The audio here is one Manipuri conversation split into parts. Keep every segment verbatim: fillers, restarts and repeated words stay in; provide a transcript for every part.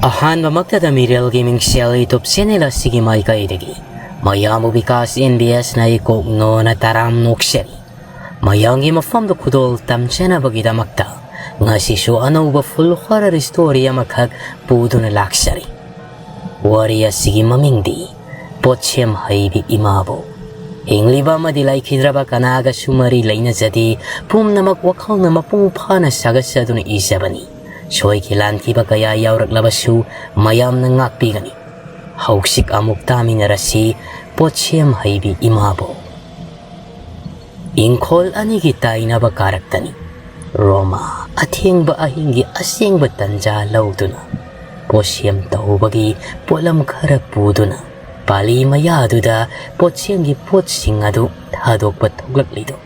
ꯑꯍꯥꯟꯕꯃꯛꯇꯗ ꯃꯤꯔꯦꯜꯒꯤ ꯃꯤꯡꯁꯦꯜ YouTube channel ꯑꯁꯤꯒꯤ ꯃꯥꯏꯀꯩꯗꯒꯤ ꯃꯌꯥꯝꯕꯨ ꯕꯤꯀꯥꯁ ꯑꯦꯟ ꯕꯤ ꯑꯦꯁꯅ ꯏꯀꯣꯛ ꯅꯣꯅ ꯇꯔꯥꯝ ꯅꯣꯛꯆꯔꯤ꯫ ꯃꯌꯥꯝꯒꯤ ꯃꯐꯝꯗ ꯈꯨꯗꯣꯜ ꯇꯝꯖꯅꯕꯒꯤꯗꯃꯛꯇ ꯉꯁꯤꯁꯨ ꯑꯅꯧꯕ full horror story ꯑꯃꯈꯛ ꯄꯨꯗꯨꯅ ꯂꯥꯛꯆꯔꯤ꯫ ꯋꯥꯔꯤ ꯑꯁꯤꯒꯤ ꯃꯃꯤꯡꯗꯤ ꯄꯣꯠꯁꯦꯝ ꯍꯩꯕꯤ ꯏꯃꯥꯕꯣꯛ꯫ ꯍꯤꯡꯂꯤꯕ ꯑꯃꯗꯤ ꯂꯩꯈꯤꯗ꯭ꯔꯕ ꯀꯅꯥꯒꯁꯨ ꯃꯔꯤ ꯂꯩꯅꯖꯗꯦ, ꯄꯨꯝꯅꯃꯛ ꯋꯥꯈꯜꯅ ꯃꯄꯨꯡ ꯐꯥꯅ ꯁꯥꯒꯠꯆꯗꯨꯅ ꯏꯖꯕꯅꯤ꯫ ꯁꯣꯏꯈꯤ ꯂꯥꯟꯈꯤꯕ ꯀꯌꯥ ꯌꯥꯎꯔꯛꯂꯕꯁꯨ ꯃꯌꯥꯝꯅ ꯉꯥꯛꯄꯤꯒꯅꯤ꯫ ꯍꯧꯖꯤꯛ ꯑꯃꯨꯛ ꯇꯥꯃꯤꯟꯅꯔꯁꯤ ꯄꯣꯠꯁꯦꯝ ꯍꯩꯕꯤ ꯏꯃꯥꯕꯣꯛ꯫ ꯏꯪꯈꯣꯜ ꯑꯅꯤꯒꯤ ꯇꯥꯏꯅꯕ ꯀꯥꯔꯛꯇꯅꯤ꯫ ꯔꯣꯃꯥ ꯑꯊꯦꯡꯕ ꯑꯍꯤꯡꯒꯤ ꯑꯁꯦꯡꯕ ꯇꯟꯖꯥ ꯂꯧꯗꯨꯅ ꯄꯣꯠꯁꯦꯝ ꯇꯧꯕꯒꯤ ꯄꯣꯠꯂꯝ ꯈꯔ ꯄꯨꯗꯨꯅ ꯄꯥꯂꯤ ꯃꯌꯥꯗꯨꯗ ꯄꯣꯠꯁꯦꯝꯒꯤ ꯄꯣꯠꯁꯤꯡ ꯑꯗꯨ ꯊꯥꯗꯣꯛꯄ ꯊꯣꯛꯂꯛꯂꯤꯗꯨ꯫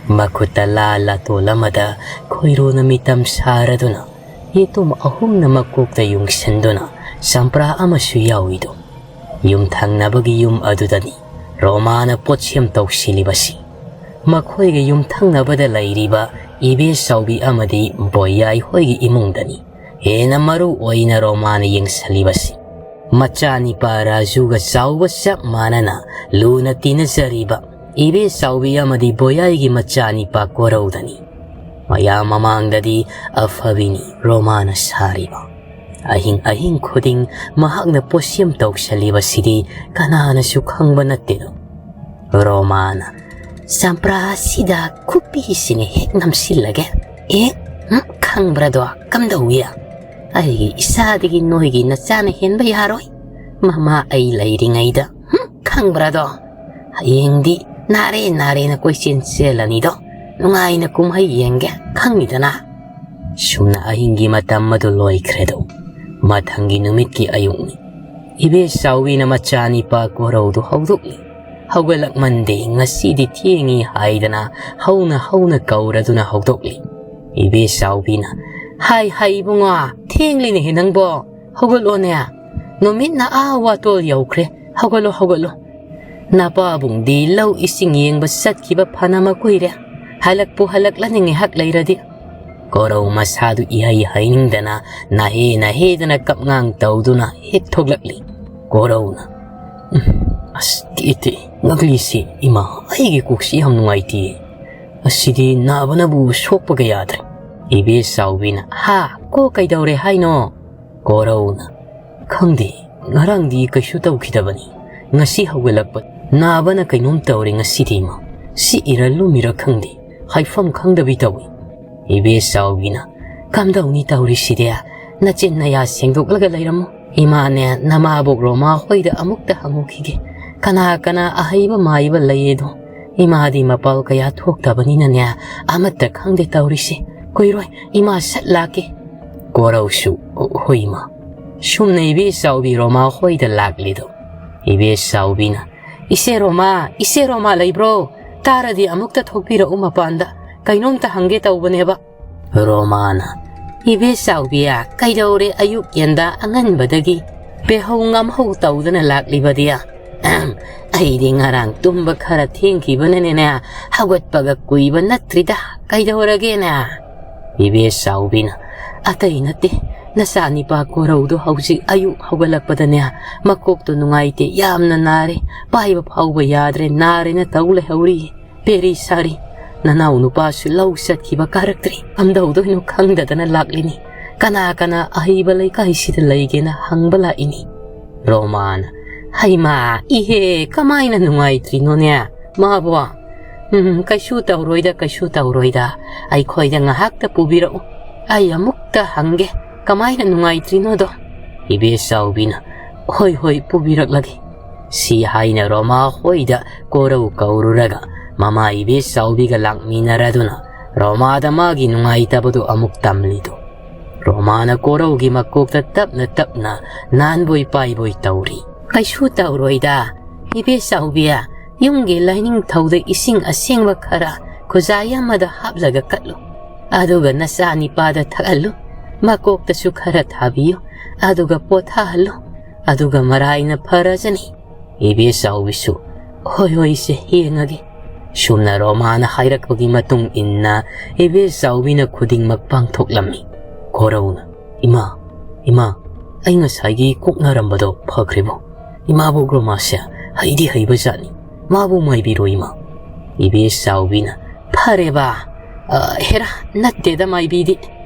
ꯃꯈꯨꯠꯇ ꯂꯥ ꯂꯥꯇꯣꯜ ꯑꯃꯗ ꯈꯣꯏꯔꯣꯅ ꯃꯤꯇꯝ ꯁꯥꯔꯗꯨꯅ ꯌꯦꯇꯨꯝ ꯑꯍꯨꯝꯅ ꯃꯀꯣꯛꯇ ꯌꯨꯡꯁꯤꯟꯗꯨꯅ ꯆꯝꯄ꯭ꯔꯥ ꯑꯃꯁꯨ ꯌꯥꯎꯏꯗꯨ꯫ ꯌꯨꯝꯊꯪꯅꯕꯒꯤ ꯌꯨꯝ ꯑꯗꯨꯗꯅꯤ ꯔꯣꯃꯥꯅ ꯄꯣꯠꯁꯦꯝ ꯇꯧꯁꯤꯜꯂꯤꯕꯁꯤ꯫ ꯃꯈꯣꯏꯒ ꯌꯨꯝꯊꯪꯅꯕꯗ ꯂꯩꯔꯤꯕ ꯏꯕꯦ ꯆꯥꯎꯕꯤ ꯑꯃꯗꯤ ꯕꯣꯌꯥꯏ ꯍꯣꯏꯒꯤ ꯏꯃꯨꯡꯗꯅꯤ ꯍꯦꯟꯅ ꯃꯔꯨ ꯑꯣꯏꯅ ꯔꯣꯃꯥꯅ ꯌꯦꯡꯁꯤꯜꯂꯤꯕꯁꯤ꯫ ꯃꯆꯥꯅꯤꯄꯥ ꯔꯥꯖꯨꯒ ꯆꯥꯎꯕ ꯆꯞ ꯃꯥꯟꯅꯅ ꯂꯨꯅ ꯇꯤꯟꯅꯖꯔꯤꯕ ꯏꯕꯦ ꯆꯥꯎꯕꯤ ꯑꯃꯗꯤ ꯕꯣꯌꯥꯏꯒꯤ ꯃꯆꯥꯅꯤꯄꯥ ꯀꯣꯔꯧꯗꯅꯤ꯫ ꯃꯌꯥꯝ ꯃꯃꯥꯡꯗꯗꯤ ꯑꯐꯕꯤꯅꯤ ꯔꯣꯃꯥꯅ ꯁꯥꯔꯤꯕ꯫ ꯑꯍꯤꯡ ꯑꯍꯤꯡ ꯈꯨꯗꯤꯡ ꯃꯍꯥꯛꯅ ꯄꯣꯠꯁꯦꯝ ꯇꯧꯁꯜꯂꯤꯕꯁꯤꯗꯤ ꯀꯅꯥꯅꯁꯨ ꯈꯪꯕ ꯅꯠꯇꯦꯗꯣ꯫ ꯔꯣꯃꯥꯅ, "ꯆꯝꯄ꯭ꯔꯥ ꯑꯁꯤꯗ ꯈꯨꯄꯤꯁꯤꯅ ꯍꯦꯛ ꯅꯝꯁꯤꯜꯂꯒꯦ꯫ ꯑꯦ, ꯍꯝ, ꯈꯪꯕ꯭ꯔꯥꯗꯣ? ꯀꯝꯗꯧꯏ? ꯑꯩꯒꯤ ꯏꯆꯥꯗꯒꯤ ꯅꯣꯏꯒꯤ ꯅꯆꯥꯅ ꯍꯦꯟꯕ ꯌꯥꯔꯣꯏ꯫ ꯃꯃꯥ ꯑꯩ ꯂꯩꯔꯤꯉꯩꯗ, ꯍꯝ, ꯈꯪꯕ꯭ꯔꯥꯗꯣ? ꯍꯌꯦꯡꯗꯤ ꯅꯥꯔꯦ ꯅꯥꯔꯦꯅ ꯀꯣꯏꯆꯦꯟ ꯆꯦꯜꯂꯅꯤꯗꯣ꯫ ꯅꯨꯡꯉꯥꯏꯅ ꯀꯨꯝꯍꯩ ꯌꯦꯡꯒꯦ, ꯈꯪꯉꯤꯗꯅ?" ꯁꯨꯝꯅ ꯑꯍꯤꯡꯒꯤ ꯃꯇꯝ ꯑꯗꯨ ꯂꯣꯏꯈ꯭ꯔꯦꯗꯣ꯫ ꯃꯊꯪꯒꯤ ꯅꯨꯃꯤꯠꯀꯤ ꯑꯌꯨꯛꯅꯤ꯫ ꯏꯕꯦ ꯆꯥꯎꯕꯤꯅ ꯃꯆꯥꯅꯤꯄꯥ ꯀꯣꯔꯧꯗꯨ ꯍꯧꯗꯣꯛꯂꯤ꯫ ꯍꯧꯒꯠꯂꯛꯃꯟꯗꯦ, ꯉꯁꯤꯗꯤ ꯊꯦꯡꯉꯤ ꯍꯥꯏꯗꯅ ꯍꯧꯅ ꯍꯧꯅ ꯀꯧꯔꯗꯨꯅ ꯍꯧꯗꯣꯛꯂꯤ꯫ ꯏꯕꯦ ꯆꯥꯎꯕꯤꯅ, "ꯍꯥꯏ ꯍꯥꯏ ꯏꯕꯨꯡꯉꯣ, ꯊꯦꯡꯂꯤꯅꯦꯍꯦ ꯅꯪꯕꯣ, ꯍꯧꯒꯠꯂꯣꯅꯦ꯫ ꯅꯨꯃꯤꯠꯅ ꯑꯥ ꯋꯥꯇꯣꯜ ꯌꯧꯈ꯭ꯔꯦ, ꯍꯧꯒꯠꯂꯣ ꯍꯧꯒꯠꯂꯣ꯫ ꯅꯄꯥꯕꯨꯡꯗꯤ ꯂꯧ ꯏꯁꯤꯡ ꯌꯦꯡꯕ ꯆꯠꯈꯤꯕ ꯐꯅꯃ ꯀꯨꯏꯔꯦ, ꯍꯜꯂꯛꯄꯨ ꯍꯜꯂꯛꯂꯅꯤ ꯉꯥꯏꯍꯥꯛ ꯂꯩꯔꯗꯤ꯫ ꯀꯣꯔꯧ ꯃꯁꯥꯗꯨ ꯏꯍꯩ ꯍꯩꯅꯤꯡꯗꯅ ꯅꯥꯍꯦ ꯅꯥꯍꯦꯗꯅ ꯀꯞꯉꯥꯡ ꯇꯧꯗꯨꯅ ꯍꯦꯛ ꯊꯣꯛꯂꯛꯂꯤ꯫ ꯀꯣꯔꯧꯅ, "ꯎꯝ, ꯑꯁ, ꯇꯦꯛꯑꯦ, ꯇꯦꯛꯑꯦ, ꯉꯛꯂꯤꯁꯤ ꯏꯃꯥ, ꯑꯩꯒꯤ ꯀꯣꯛꯁꯤ ꯌꯥꯝ ꯅꯨꯡꯉꯥꯏꯇꯦ꯫ ꯑꯁꯤꯗꯤ ꯅꯥꯕꯅꯕꯨ ꯁꯣꯛꯄꯒ ꯌꯥꯗ꯭ꯔꯦ꯫" ꯏꯕꯦ ꯆꯥꯎꯕꯤꯅ, "ꯍꯥ? ꯀꯣꯛ ꯀꯩꯗꯧꯔꯦ ꯍꯥꯏꯅꯣ?" ꯀꯣꯔꯧꯅ, "ꯈꯪꯗꯦ, ꯉꯔꯥꯡꯗꯤ ꯀꯩꯁꯨ ꯇꯧꯈꯤꯗꯕꯅꯤ꯫ ꯉꯁꯤ ꯍꯧꯒꯠꯂꯛꯄ ꯅꯥꯕꯅ ꯀꯩꯅꯣꯝ ꯇꯧꯔꯦ ꯉꯁꯤꯗꯤ ꯏꯃꯥ꯫ ꯁꯤꯛꯏꯔ ꯂꯨꯝꯃꯤꯔ ꯈꯪꯗꯦ, ꯍꯥꯏꯐꯝ ꯈꯪꯗꯕꯤ ꯇꯧꯏ꯫" ꯏꯕꯦ ꯆꯥꯎꯕꯤꯅ, "ꯀꯝꯗꯧꯅꯤ ꯇꯧꯔꯤꯁꯤꯗꯤ? ꯅꯆꯤꯟ ꯅꯌꯥ ꯁꯦꯡꯗꯣꯛꯂꯒ ꯂꯩꯔꯝꯃꯨ꯫ ꯏꯃꯥꯅꯦ ꯅꯃꯥꯕꯣꯛ ꯔꯣꯃꯥ ꯍꯣꯏꯗ ꯑꯃꯨꯛꯇ ꯍꯪꯉꯨꯈꯤꯒꯦ꯫ ꯀꯅꯥ ꯀꯅꯥ ꯑꯍꯩꯕ ꯃꯥꯏꯕ ꯂꯩꯌꯦꯗꯣ꯫ ꯏꯃꯥꯗꯤ ꯃꯄꯥꯜ ꯀꯌꯥ ꯊꯣꯛꯇꯕꯅꯤꯅꯅꯦ, ꯑꯃꯠꯇ ꯈꯪꯗꯦ ꯇꯧꯔꯤꯁꯦ꯫ ꯀꯨꯏꯔꯣꯏ, ꯏꯃꯥ ꯁꯠ ꯂꯥꯛꯀꯦ꯫" ꯀꯣꯔꯧꯁꯨ, "ꯍꯣꯏ ꯏꯃꯥ꯫" ꯁꯨꯝꯅ ꯏꯕꯦ ꯆꯥꯎꯕꯤ ꯔꯣꯃꯥ ꯍꯣꯏꯗ ꯂꯥꯛꯂꯤꯗꯣ꯫ ꯏꯕꯦ ꯆꯥꯎꯕꯤꯅ, "ꯏꯆꯦ ꯔꯣꯃꯥ, ꯏꯆꯦ ꯔꯣꯃꯥ ꯂꯩꯕ꯭ꯔꯣ? ꯇꯥꯔꯗꯤ ꯑꯃꯨꯛꯇ ꯊꯣꯛꯄꯤꯔꯛꯎ ꯃꯄꯥꯟꯗ꯫ ꯀꯩꯅꯣꯝꯇ ꯍꯪꯒꯦ ꯇꯧꯕꯅꯦꯕ꯫" ꯔꯣꯃꯥꯅ, "ꯏꯕꯦ ꯆꯥꯎꯕꯤ, ꯀꯩꯗꯧꯔꯦ ꯑꯌꯨꯛ ꯌꯦꯟꯗ ꯑꯉꯟꯕꯗꯒꯤ ꯄꯦꯍꯧ ꯉꯝꯍꯧ ꯇꯧꯗꯅ ꯂꯥꯛꯂꯤꯕꯗꯤ? ꯑꯍꯝ, ꯑꯩꯗꯤ ꯉꯔꯥꯡ ꯇꯨꯝꯕ ꯈꯔ ꯊꯦꯡꯈꯤꯕꯅꯅꯦꯅꯦ, ꯍꯧꯒꯠꯄꯒ ꯀꯨꯏꯕ ꯅꯠꯇ꯭ꯔꯤꯗ꯫ ꯀꯩꯗꯧꯔꯒꯦꯅꯦ?" ꯏꯕꯦ ꯆꯥꯎꯕꯤꯅ, "ꯑꯇꯩ ꯅꯠꯇꯦ, ꯅꯆꯥꯅꯤꯄꯥ ꯀꯣꯔꯧꯗꯣ ꯍꯧꯖꯤꯛ ꯑꯌꯨꯛ ꯍꯧꯒꯠꯂꯛꯄꯗꯅꯦ, ꯃꯀꯣꯛꯇꯣ ꯅꯨꯡꯉꯥꯏꯇꯦ, ꯌꯥꯝꯅ ꯅꯥꯔꯦ, ꯄꯥꯏꯕ ꯐꯥꯎꯕ ꯌꯥꯗ꯭ꯔꯦ, ꯅꯥꯔꯦꯅ ꯇꯧ ꯂꯩꯍꯧꯔꯤ꯫ ꯄꯦꯔꯤ ꯁꯥꯔꯤ, ꯅꯅꯥꯎ ꯅꯨꯄꯥꯁꯨ ꯂꯧ ꯆꯠꯈꯤꯕ ꯀꯥꯔꯛꯇ꯭ꯔꯤ꯫ ꯀꯝꯗꯧꯗꯣꯏꯅꯣ ꯈꯪꯗꯗꯅ ꯂꯥꯛꯂꯤꯅꯤ꯫ ꯀꯅꯥ ꯀꯅꯥ ꯑꯍꯩꯕ ꯂꯩꯀꯥꯏꯁꯤꯗ ꯂꯩꯒꯦꯅ ꯍꯪꯕ ꯂꯥꯛꯏꯅꯤ꯫" ꯔꯣꯃꯥꯅ, "ꯍꯩꯃꯥ, ꯏꯍꯦ, ꯀꯃꯥꯏꯅ ꯅꯨꯡꯉꯥꯏꯇ꯭ꯔꯤꯅꯣꯅꯦ ꯃꯥꯕꯣ? ꯎꯝ, ꯀꯩꯁꯨ ꯇꯧꯔꯣꯏꯗ, ꯀꯩꯁꯨ ꯇꯧꯔꯣꯏꯗ꯫ ꯑꯩꯈꯣꯏꯗ ꯉꯥꯏꯍꯥꯛꯇ ꯄꯨꯕꯤꯔꯛꯎ꯫ ꯑꯩ ꯑꯃꯨꯛꯇ ꯍꯪꯒꯦ, ꯀꯃꯥꯏꯅ ꯅꯨꯡꯉꯥꯏꯇ꯭ꯔꯤꯅꯣꯗꯣ꯫" ꯏꯕꯦ ꯆꯥꯎꯕꯤꯅ, "ꯍꯣꯏ, ꯍꯣꯏ, ꯄꯨꯕꯤꯔꯛꯂꯒꯦ꯫" ꯁꯤ ꯍꯥꯏꯅ ꯔꯣꯃꯥ ꯍꯣꯏꯗ ꯀꯣꯔꯧ ꯀꯧꯔꯨꯔꯒ ꯃꯃꯥ ꯏꯕꯦ ꯆꯥꯎꯕꯤꯒ ꯂꯥꯛꯃꯤꯟꯅꯔꯗꯨꯅ ꯔꯣꯃꯥꯗ ꯃꯥꯒꯤ ꯅꯨꯡꯉꯥꯏꯇꯕꯗꯨ ꯑꯃꯨꯛ ꯇꯝꯂꯤꯗꯨ꯫ ꯔꯣꯃꯥꯅ ꯀꯣꯔꯧꯒꯤ ꯃꯀꯣꯛꯇ ꯇꯞꯅ ꯇꯞꯅ ꯅꯥꯟꯕꯣꯏ ꯄꯥꯏꯕꯣꯏ ꯇꯧꯔꯤ꯫ "ꯀꯩꯁꯨ ꯇꯧꯔꯣꯏꯗ, ꯏꯕꯦ ꯆꯥꯎꯕꯤ, ꯌꯨꯝꯒꯤ ꯂꯥꯏꯅꯤꯡꯊꯧꯗ ꯏꯁꯤꯡ ꯑꯁꯦꯡꯕ ꯈꯔ ꯈꯨꯖꯥꯏ ꯑꯃꯗ ꯍꯥꯞꯂꯒ ꯀꯠꯂꯨ꯫ ꯑꯗꯨꯒ ꯅꯆꯥ ꯅꯤꯄꯥꯗ ꯊꯛꯍꯜꯂꯨ꯫ ꯃꯀꯣꯛꯇꯁꯨ ꯈꯔ ꯊꯥꯕꯤꯌꯨ꯫ ꯑꯗꯨꯒ ꯄꯣꯊꯥꯍꯜꯂꯨ꯫ ꯑꯗꯨꯒ ꯃꯔꯥꯏꯅ ꯐꯔꯖꯅꯤ꯫" ꯏꯕꯦ ꯆꯥꯎꯕꯤꯁꯨ, "ꯍꯣꯏ, ꯍꯣꯏ, ꯏꯆꯦ, ꯌꯦꯡꯉꯒꯦ꯫" ꯁꯨꯝꯅ ꯔꯣꯃꯥꯅ ꯍꯥꯏꯔꯛꯄꯒꯤ ꯃꯇꯨꯡ ꯏꯟꯅ ꯏꯕꯦ ꯆꯥꯎꯕꯤꯅ ꯈꯨꯗꯤꯡꯃꯛ ꯄꯥꯡꯊꯣꯛꯂꯝꯃꯤ꯫ ꯀꯣꯔꯧꯅ, "ꯏꯃꯥ, ꯏꯃꯥ, ꯑꯩ ꯉꯁꯥꯏꯒꯤ ꯀꯣꯛ ꯅꯥꯔꯝꯕꯗꯣ ꯐꯈ꯭ꯔꯤꯕꯣ? ꯏꯃꯥꯕꯣꯛ ꯔꯣꯃꯥꯁꯦ ꯍꯩꯗꯤ ꯍꯩꯕ ꯖꯥꯠꯅꯤ꯫ ꯃꯥꯕꯨ ꯃꯥꯏꯕꯤꯔꯣ, ꯏꯃꯥ?" ꯏꯕꯦ ꯆꯥꯎꯕꯤꯅ, "ꯐꯔꯦꯕ, ꯑ, ꯍꯦꯔꯥ, ꯅꯠꯇꯦꯗ ꯃꯥꯏꯕꯤꯗꯤ꯫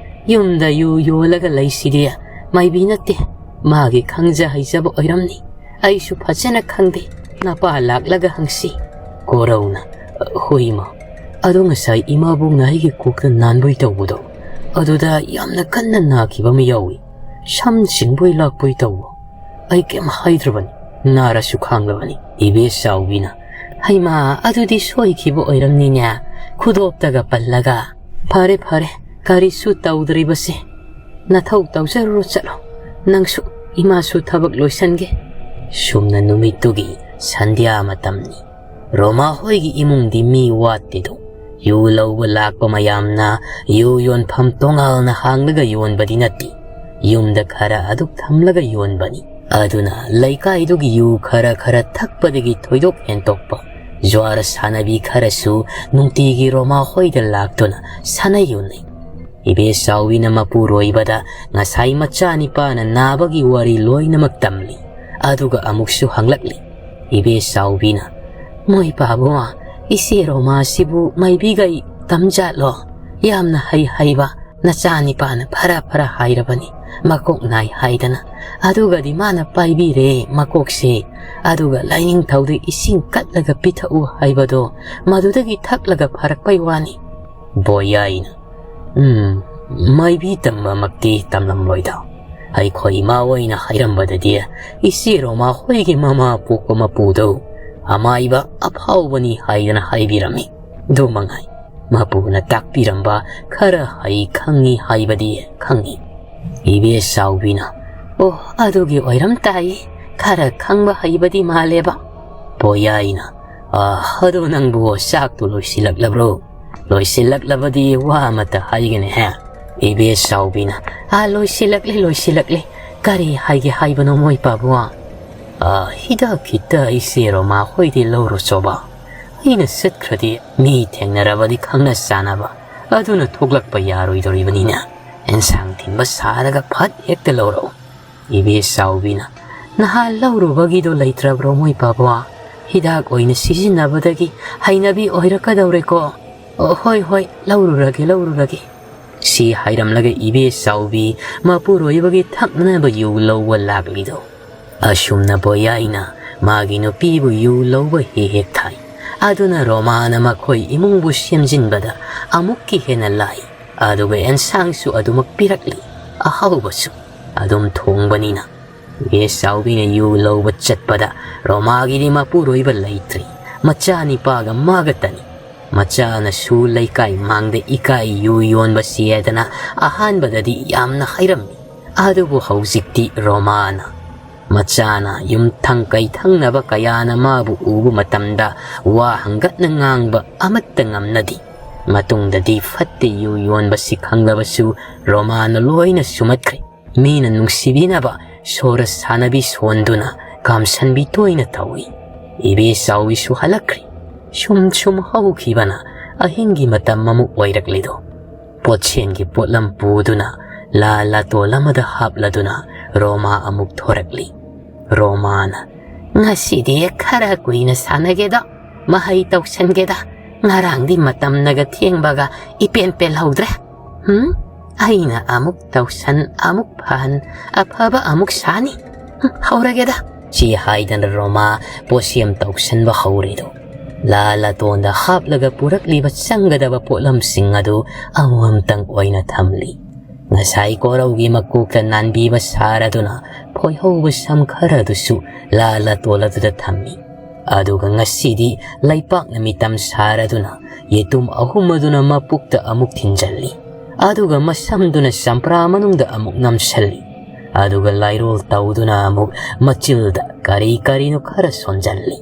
ꯌꯨꯝꯗ ꯌꯨ ꯌꯣꯜꯂꯒ ꯂꯩꯁꯤꯗꯤ꯫ ꯃꯥꯏꯕꯤ ꯅꯠꯇꯦ, ꯃꯥꯒꯤ ꯈꯪꯖ ꯍꯩꯖꯕ ꯑꯣꯏꯔꯝꯅꯤ꯫ ꯑꯩꯁꯨ ꯐꯖꯅ ꯈꯪꯗꯦ꯫ ꯅꯄꯥ ꯂꯥꯛꯂꯒ ꯍꯪꯁꯤ꯫" ꯀꯣꯔꯧꯅ, "ꯍꯣꯏ ꯏꯃꯥ, ꯑꯗꯣ ꯉꯁꯥꯏ ꯏꯃꯥꯕꯣꯛꯅ ꯑꯩꯒꯤ ꯀꯣꯛꯇ ꯅꯥꯟꯕꯣꯏ ꯇꯧꯕꯗꯣ, ꯑꯗꯨꯗ ꯌꯥꯝꯅ ꯀꯟꯅ ꯅꯥꯈꯤꯕ ꯑꯃ ꯌꯥꯎꯏ꯫ ꯁꯝ ꯆꯤꯡꯕꯣꯏ ꯂꯥꯛꯄꯣꯏ ꯇꯧꯕ꯫ ꯑꯩ ꯀꯩꯝ ꯍꯥꯏꯗ꯭ꯔꯕꯅꯤ, ꯅꯥꯔꯁꯨ ꯈꯥꯡꯂꯕꯅꯤ꯫" ꯏꯕꯦ ꯆꯥꯎꯕꯤꯅ, "ꯍꯩꯃꯥ, ꯑꯗꯨꯗꯤ ꯁꯣꯏꯈꯤꯕ ꯑꯣꯏꯔꯝꯅꯤꯅꯦ, ꯈꯨꯗꯣꯞꯇꯒ ꯄꯜꯂꯒ꯫ ꯐꯔꯦ, ꯐꯔꯦ, ꯀꯔꯤꯁꯨ ꯇꯧꯗ꯭ꯔꯤꯕꯁꯦ꯫ ꯅꯊꯧ ꯇꯧꯖꯔꯨꯔꯣ, ꯆꯠꯂꯣ꯫ ꯅꯪꯁꯨ, ꯏꯃꯥꯁꯨ ꯊꯕꯛ ꯂꯣꯏꯁꯟꯒꯦ꯫" ꯁꯨꯝꯅ ꯅꯨꯃꯤꯠꯇꯨꯒꯤ ꯁꯟꯙ꯭ꯌꯥ ꯃꯇꯝꯅꯤ꯫ ꯔꯣꯃꯥ ꯍꯣꯏꯒꯤ ꯏꯃꯨꯡꯗꯤ ꯃꯤ ꯋꯥꯠꯇꯦꯗꯣ꯫ ꯌꯨ ꯂꯧꯕ ꯂꯥꯛꯄ ꯃꯌꯥꯝꯅ ꯌꯨ ꯌꯣꯟꯐꯝ ꯇꯣꯉꯥꯟꯅ ꯍꯥꯡꯂꯒ ꯌꯣꯟꯕꯗꯤ ꯅꯠꯇꯦ꯫ ꯌꯨꯝꯗ ꯈꯔ ꯑꯗꯨꯛ ꯊꯝꯂꯒ ꯌꯣꯟꯕꯅꯤ꯫ ꯑꯗꯨꯅ ꯂꯩꯀꯥꯏꯗꯨꯒꯤ ꯌꯨ ꯈꯔ ꯈꯔ ꯊꯛꯄꯗꯒꯤ ꯊꯣꯏꯗꯣꯛ ꯍꯦꯟꯗꯣꯛꯄ ꯖ꯭ꯋꯥꯔ ꯁꯥꯟꯅꯕꯤ ꯈꯔꯁꯨ ꯅꯨꯡꯇꯤꯒꯤ ꯔꯣꯃꯥ ꯍꯣꯏꯗ ꯂꯥꯛꯇꯨꯅ ꯁꯥꯟꯅ ꯌꯣꯟꯅꯩ꯫ ꯏꯕꯦ ꯆꯥꯎꯕꯤꯅ ꯃꯄꯨꯔꯣꯏꯕꯗ ꯉꯁꯥꯏ ꯃꯆꯥꯅꯤꯄꯥꯅ ꯅꯥꯕꯒꯤ ꯋꯥꯔꯤ ꯂꯣꯏꯅꯃꯛ ꯇꯝꯂꯤ꯫ ꯑꯗꯨꯒ ꯑꯃꯨꯛꯁꯨ ꯍꯪꯂꯛꯂꯤ꯫ ꯏꯕꯦ ꯆꯥꯎꯕꯤꯅ, "ꯃꯣꯏ ꯄꯥꯕꯨꯡ, ꯏꯆꯦ ꯔꯣꯃꯥꯁꯤꯕꯨ ꯃꯥꯏꯕꯤꯒꯩ ꯇꯝꯖꯥꯠꯂꯣ? ꯌꯥꯝꯅ ꯍꯩ ꯍꯩꯕ ꯅꯆꯥꯅꯤꯄꯥꯅ ꯐꯔ ꯐꯔ ꯍꯥꯏꯔꯕꯅꯤ, ꯃꯀꯣꯛ ꯅꯥꯏ ꯍꯥꯏꯗꯅ꯫ ꯑꯗꯨꯒꯗꯤ ꯃꯥꯅ ꯄꯥꯏꯕꯤꯔꯦ ꯃꯀꯣꯛꯁꯦ, ꯑꯗꯨꯒ ꯂꯥꯏꯅꯤꯡꯊꯧꯗ ꯏꯁꯤꯡ ꯀꯠꯂꯒ ꯄꯤꯊꯛꯎ ꯍꯥꯏꯕꯗꯣ, ꯃꯗꯨꯗꯒꯤ ꯊꯛꯂꯒ ꯐꯔꯛꯄꯩ ꯋꯥꯅꯤ꯫" ꯕꯣꯌꯥꯏꯅ, "ꯎꯝ, ꯃꯥꯏꯕꯤ ꯇꯝꯕꯃꯛꯇꯤ ꯇꯝꯂꯝꯂꯣꯏꯗ꯫ ꯑꯩꯈꯣꯏ ꯏꯃꯥ ꯍꯣꯏꯅ ꯍꯥꯏꯔꯝꯕꯗꯗꯤ ꯏꯆꯦ ꯔꯣꯃꯥ ꯍꯣꯏꯒꯤ ꯃꯃꯥ ꯄꯣꯛꯄ ꯃꯄꯨꯗꯣ ꯑꯃꯥꯏꯕ ꯑꯐꯥꯎꯕꯅꯤ ꯍꯥꯏꯗꯅ ꯍꯥꯏꯕꯤꯔꯝꯃꯤ꯫ ꯑꯗꯨ ꯃꯉꯥꯏ, ꯃꯄꯨꯅ ꯇꯥꯛꯄꯤꯔꯝꯕ ꯈꯔ ꯍꯩ ꯈꯪꯉꯤ ꯍꯥꯏꯕꯗꯤ ꯈꯪꯉꯤ꯫" ꯏꯕꯦ ꯆꯥꯎꯕꯤꯅ, "ꯑꯣ, ꯑꯗꯨꯒꯤ ꯑꯣꯏꯔꯝ ꯇꯥꯏ, ꯈꯔ ꯈꯪꯕ ꯍꯩꯕꯗꯤ ꯃꯥꯜꯂꯦꯕ꯫" ꯕꯣꯌꯥꯏꯅ, "ꯑ, ꯑꯗꯣ ꯅꯪꯕꯨ ꯆꯥꯛꯇꯨ ꯂꯣꯏꯁꯤꯜꯂꯛꯂꯕ꯭ꯔꯣ? ꯂꯣꯏꯁꯤꯜꯂꯛꯂꯕꯗꯤ ꯋꯥ ꯑꯃꯇ ꯍꯥꯏꯒꯦꯅꯦꯍꯦ꯫" ꯏꯕꯦ ꯆꯥꯎꯕꯤꯅ, "ꯑ, ꯂꯣꯏꯁꯤꯜꯂꯛꯂꯦ, ꯂꯣꯏꯁꯤꯜꯂꯛꯂꯦ꯫ ꯀꯔꯤ ꯍꯥꯏꯒꯦ ꯍꯥꯏꯕꯅꯣ ꯃꯣꯏ ꯄꯥꯕꯨꯡ?" "ꯑ, ꯍꯤꯗꯥꯛ ꯈꯤꯇ ꯏꯆꯦ ꯔꯣꯃꯥ ꯍꯣꯏꯗꯤ ꯂꯧꯔꯨꯆꯣꯕ꯫ ꯑꯩꯅ ꯆꯠꯈ꯭ꯔꯗꯤ ꯃꯤ ꯊꯦꯡꯅꯔꯕꯗꯤ ꯈꯪꯅ ꯆꯥꯟꯅꯕ ꯑꯗꯨꯅ ꯊꯣꯛꯂꯛꯄ ꯌꯥꯔꯣꯏꯗꯧꯔꯤꯕꯅꯤꯅ, ꯑꯦꯟꯁꯥꯡ ꯊꯤꯟꯕ ꯁꯥꯔꯒ ꯐꯠ ꯍꯦꯛꯇ ꯂꯧꯔꯛꯎ꯫ ꯏꯕꯦ ꯆꯥꯎꯕꯤꯅ, "ꯅꯍꯥꯟ ꯂꯧꯔꯨꯕꯒꯤꯗꯣ ꯂꯩꯇ꯭ꯔꯕ꯭ꯔꯣ ꯃꯣꯏ ꯄꯥꯕꯣ? ꯍꯤꯗꯥꯛ ꯑꯣꯏꯅ ꯁꯤꯖꯤꯟꯅꯕꯗꯒꯤ ꯍꯩꯅꯕꯤ ꯑꯣꯏꯔꯛꯀꯗꯧꯔꯦꯀꯣ꯫ ꯑꯣ, ꯍꯣꯏ, ꯍꯣꯏ, ꯂꯧꯔꯨꯔꯒꯦ, ꯂꯧꯔꯨꯔꯒꯦ"꯫ ꯁꯤ ꯍꯥꯏꯔꯝꯂꯒ ꯏꯕꯦ ꯆꯥꯎꯕꯤ ꯃꯄꯨꯔꯣꯏꯕꯒꯤ ꯊꯛꯅꯅꯕ ꯌꯨ ꯂꯧꯕ ꯂꯥꯛꯂꯤꯗꯣ꯫ ꯑꯁꯨꯝꯅ ꯕꯣꯌꯥꯏꯅ ꯃꯥꯒꯤ ꯅꯨꯄꯤꯕꯨ ꯌꯨ ꯂꯧꯕ ꯍꯦꯛ ꯍꯦꯛ ꯊꯥꯏ꯫ ꯑꯗꯨꯅ ꯔꯣꯃꯥꯅ ꯃꯈꯣꯏ ꯏꯃꯨꯡꯕꯨ ꯁꯦꯝꯖꯤꯟꯕꯗ ꯑꯃꯨꯛꯀꯤ ꯍꯦꯟꯅ ꯂꯥꯏ꯫ ꯑꯗꯨꯒ ꯑꯦꯟꯁꯥꯡꯁꯨ ꯑꯗꯨꯃꯛ ꯄꯤꯔꯛꯂꯤ, ꯑꯍꯥꯎꯕꯁꯨ꯫ ꯑꯗꯨꯝ ꯊꯣꯡꯕꯅꯤꯅ꯫ ꯏꯕꯦ ꯆꯥꯎꯕꯤꯅ ꯌꯨ ꯂꯧꯕ ꯆꯠꯄꯗ ꯔꯣꯃꯥꯒꯤꯗꯤ ꯃꯄꯨꯔꯣꯏꯕ ꯂꯩꯇ꯭ꯔꯤ꯫ ꯃꯆꯥꯅꯤꯄꯥꯒ ꯃꯥꯒꯇꯅꯤ꯫ ꯃꯆꯥꯅꯁꯨ ꯂꯩꯀꯥꯏ ꯃꯥꯡꯗ ꯏꯀꯥꯏ ꯌꯨ ꯌꯣꯟꯕ ꯆꯦꯗꯅ ꯑꯍꯥꯟꯕꯗꯗꯤ ꯌꯥꯝꯅ ꯍꯥꯏꯔꯝꯃꯤ꯫ ꯑꯗꯨꯕꯨ ꯍꯧꯖꯤꯛꯇꯤ ꯔꯣꯃꯥꯅ, ꯃꯆꯥꯅ ꯌꯨꯝꯊꯪ ꯀꯩꯊꯪꯅꯕ ꯀꯌꯥꯅ ꯃꯥꯕꯨ ꯎꯕ ꯃꯇꯝꯗ ꯋꯥ ꯍꯪꯒꯠꯅ ꯉꯥꯡꯕ ꯑꯃꯠꯇ ꯉꯝꯅꯗꯦ꯫ ꯃꯇꯨꯡꯗꯗꯤ ꯐꯠꯇꯦ ꯌꯨ ꯌꯣꯟꯕꯁꯤ ꯈꯪꯂꯕꯁꯨ ꯔꯣꯃꯥꯅ ꯂꯣꯏꯅ ꯁꯨꯃꯠꯈ꯭ꯔꯦ꯫ ꯃꯤꯅ ꯅꯨꯡꯁꯤꯕꯤꯅꯕ ꯁꯣꯔ ꯁꯥꯟꯅꯕꯤ ꯁꯣꯟꯗꯨꯅ ꯀꯥꯝꯁꯟꯕꯤ ꯇꯣꯏꯅ ꯇꯧꯏ꯫ ꯏꯕꯦ ꯆꯥꯎꯕꯤꯁꯨ ꯍꯜꯂꯛꯈ꯭ꯔꯦ꯫ ꯁꯨꯝ ꯁꯨꯝ ꯍꯧꯈꯤꯕꯅ ꯑꯍꯤꯡꯒꯤ ꯃꯇꯝ ꯑꯃꯨꯛ ꯑꯣꯏꯔꯛꯂꯤꯗꯣ꯫ ꯄꯣꯠꯁꯦꯟꯒꯤ ꯄꯣꯠꯂꯝ ꯄꯨꯗꯨꯅ ꯂꯥ ꯂꯥꯇꯣꯜ ꯑꯃꯗ ꯍꯥꯞꯂꯗꯨꯅ ꯔꯣꯃꯥ ꯑꯃꯨꯛ ꯊꯣꯔꯛꯂꯤ꯫ ꯔꯣꯃꯥꯅ, "ꯉꯁꯤꯗꯤ ꯈꯔ ꯀꯨꯏꯅ ꯁꯥꯟꯅꯒꯦꯗ, ꯃꯍꯩ ꯇꯧꯁꯟꯒꯦꯗ꯫ ꯉꯔꯥꯡꯗꯤ ꯃꯇꯝꯅꯒ ꯊꯦꯡꯕꯒ ꯏꯄꯦꯟ ꯄꯦꯜꯍꯧꯗ꯭ꯔꯦ꯫ ꯍꯨꯝ? ꯑꯩꯅ ꯑꯃꯨꯛ ꯇꯧꯁꯟ, ꯑꯃꯨꯛ ꯐꯍꯟ, ꯑꯐꯕ ꯑꯃꯨꯛ ꯁꯥꯅꯤ꯫ ꯍꯨꯝ, ꯍꯧꯔꯒꯦꯗ"꯫ ꯁꯤ ꯍꯥꯏꯗꯅ ꯔꯣꯃꯥ ꯄꯣꯠꯁꯦꯝ ꯇꯧꯁꯟꯕ ꯍꯧꯔꯤꯗꯣ꯫ ꯂꯥ ꯂꯥꯇꯣꯟꯗ ꯍꯥꯞꯂꯒ ꯄꯨꯔꯛꯂꯤꯕ ꯆꯪꯒꯗꯕ ꯄꯣꯠꯂꯝꯁꯤꯡ ꯑꯗꯨ ꯑꯃꯃꯝꯇꯪ ꯑꯣꯏꯅ ꯊꯝꯂꯤ꯫ ꯉꯁꯥꯏ ꯀꯣꯔꯧꯒꯤ ꯃꯀꯣꯛꯇ ꯅꯥꯟꯕꯤꯕ ꯁꯥꯔꯗꯨꯅ ꯐꯣꯏꯍꯧꯕ ꯁꯝ ꯈꯔꯗꯨꯁꯨ ꯂꯥ ꯂꯥꯇꯣꯜ ꯑꯗꯨꯗ ꯊꯝꯃꯤ꯫ ꯑꯗꯨꯒ ꯉꯁꯤꯗꯤ ꯂꯩꯄꯥꯛꯅ ꯃꯤꯇꯝ ꯁꯥꯔꯗꯨꯅ ꯌꯦꯇꯨꯝ ꯑꯍꯨꯝ ꯑꯗꯨꯅ ꯃꯄꯨꯛꯇ ꯑꯃꯨꯛ ꯊꯤꯟꯖꯜꯂꯤ꯫ ꯑꯗꯨꯒ ꯃꯁꯝꯗꯨꯅ ꯆꯝꯄ꯭ꯔꯥ ꯃꯅꯨꯡꯗ ꯑꯃꯨꯛ ꯅꯝꯁꯜꯂꯤ꯫ ꯑꯗꯨꯒ ꯂꯥꯏꯔꯣꯜ ꯇꯧꯗꯨꯅ ꯑꯃꯨꯛ ꯃꯆꯤꯜꯗ ꯀꯔꯤ ꯀꯔꯤꯅꯣ ꯈꯔ ꯁꯣꯟꯖꯜꯂꯤ꯫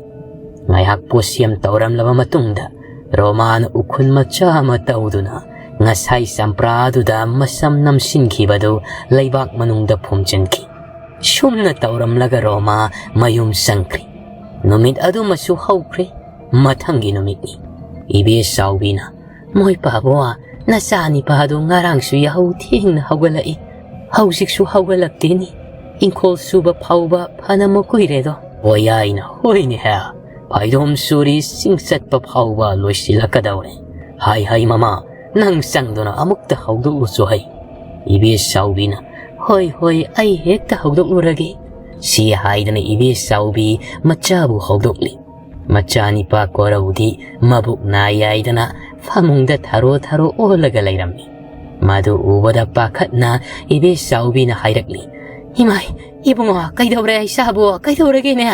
ꯉꯥꯏꯍꯥꯛ ꯄꯣꯠꯁꯦꯝ ꯇꯧꯔꯝꯂꯕ ꯃꯇꯨꯡꯗ ꯔꯣꯃꯥꯅ ꯎꯈꯨꯟ ꯃꯆꯥ ꯑꯃ ꯇꯧꯗꯨꯅ ꯉꯁꯥꯏ ꯆꯝꯄ꯭ꯔꯥꯗꯨꯗ ꯃꯁꯝ ꯅꯝꯁꯤꯟꯈꯤꯕꯗꯨ ꯂꯩꯕꯥꯛ ꯃꯅꯨꯡꯗ ꯐꯨꯝꯖꯤꯟꯈꯤ꯫ ꯁꯨꯝꯅ ꯇꯧꯔꯝꯂꯒ ꯔꯣꯃꯥ ꯃꯌꯨꯝ ꯆꯪꯈ꯭ꯔꯤ꯫ ꯅꯨꯃꯤꯠ ꯑꯗꯨꯃꯁꯨ ꯍꯧꯈ꯭ꯔꯦ꯫ ꯃꯊꯪꯒꯤ ꯅꯨꯃꯤꯠꯅꯤ꯫ ꯏꯕꯦ ꯆꯥꯎꯕꯤꯅ, "ꯃꯣꯏ ꯄꯥꯕꯣ, ꯅꯆꯥ ꯅꯤꯄꯥꯗꯣ ꯉꯔꯥꯡꯁꯨ ꯌꯥꯍꯧ ꯊꯦꯡꯅ ꯍꯧꯒꯠꯂꯛꯏ, ꯍꯧꯖꯤꯛꯁꯨ ꯍꯧꯒꯠꯂꯛꯇꯦꯅꯤ꯫ ꯏꯪꯈꯣꯜ ꯁꯨꯕ ꯐꯥꯎꯕ ꯐꯅ ꯃꯀꯨꯏꯔꯦꯗꯣ꯫" ꯕꯣꯌꯥꯏꯅ, "ꯍꯣꯏꯅꯦ ꯍꯦ, ꯐꯩꯗꯣꯝ ꯁꯨꯔꯤ ꯆꯤꯡ ꯆꯠꯄ ꯐꯥꯎꯕ ꯂꯣꯏꯁꯤꯜꯂꯛꯀꯗꯧꯔꯦ꯫ ꯍꯥꯏ ꯍꯥꯏ ꯃꯃꯥ, ꯅꯪ ꯆꯪꯗꯨꯅ ꯑꯃꯨꯛꯇ ꯍꯧꯗꯣꯛꯎꯆꯣ ꯍꯩ꯫" ꯏꯕꯦ ꯆꯥꯎꯕꯤꯅ, "ꯍꯣꯏ ꯍꯣꯏ, ꯑꯩ ꯍꯦꯛꯇ ꯍꯧꯗꯣꯛꯂꯨꯔꯒꯦ꯫" ꯁꯤ ꯍꯥꯏꯗꯅ ꯏꯕꯦ ꯆꯥꯎꯕꯤ ꯃꯆꯥꯕꯨ ꯍꯧꯗꯣꯛꯂꯤ꯫ ꯃꯆꯥꯅꯤꯄꯥ ꯀꯣꯔꯧꯗꯤ ꯃꯕꯨꯛ ꯅꯥ ꯌꯥꯏꯗꯅ ꯐꯃꯨꯡꯗ ꯊꯔꯣ ꯊꯔꯣ ꯑꯣꯜꯂꯒ ꯂꯩꯔꯝꯃꯤ꯫ ꯃꯗꯨ ꯎꯕꯗ ꯄꯥꯈꯠꯅ ꯏꯕꯦ ꯆꯥꯎꯕꯤꯅ ꯍꯥꯏꯔꯛꯂꯤ, "ꯏꯃꯥꯏ, ꯏꯕꯨꯡꯉꯣ, ꯀꯩꯗꯧꯔꯦ ꯏꯆꯥꯕꯨ? ꯀꯩꯗꯧꯔꯒꯦꯅꯦ?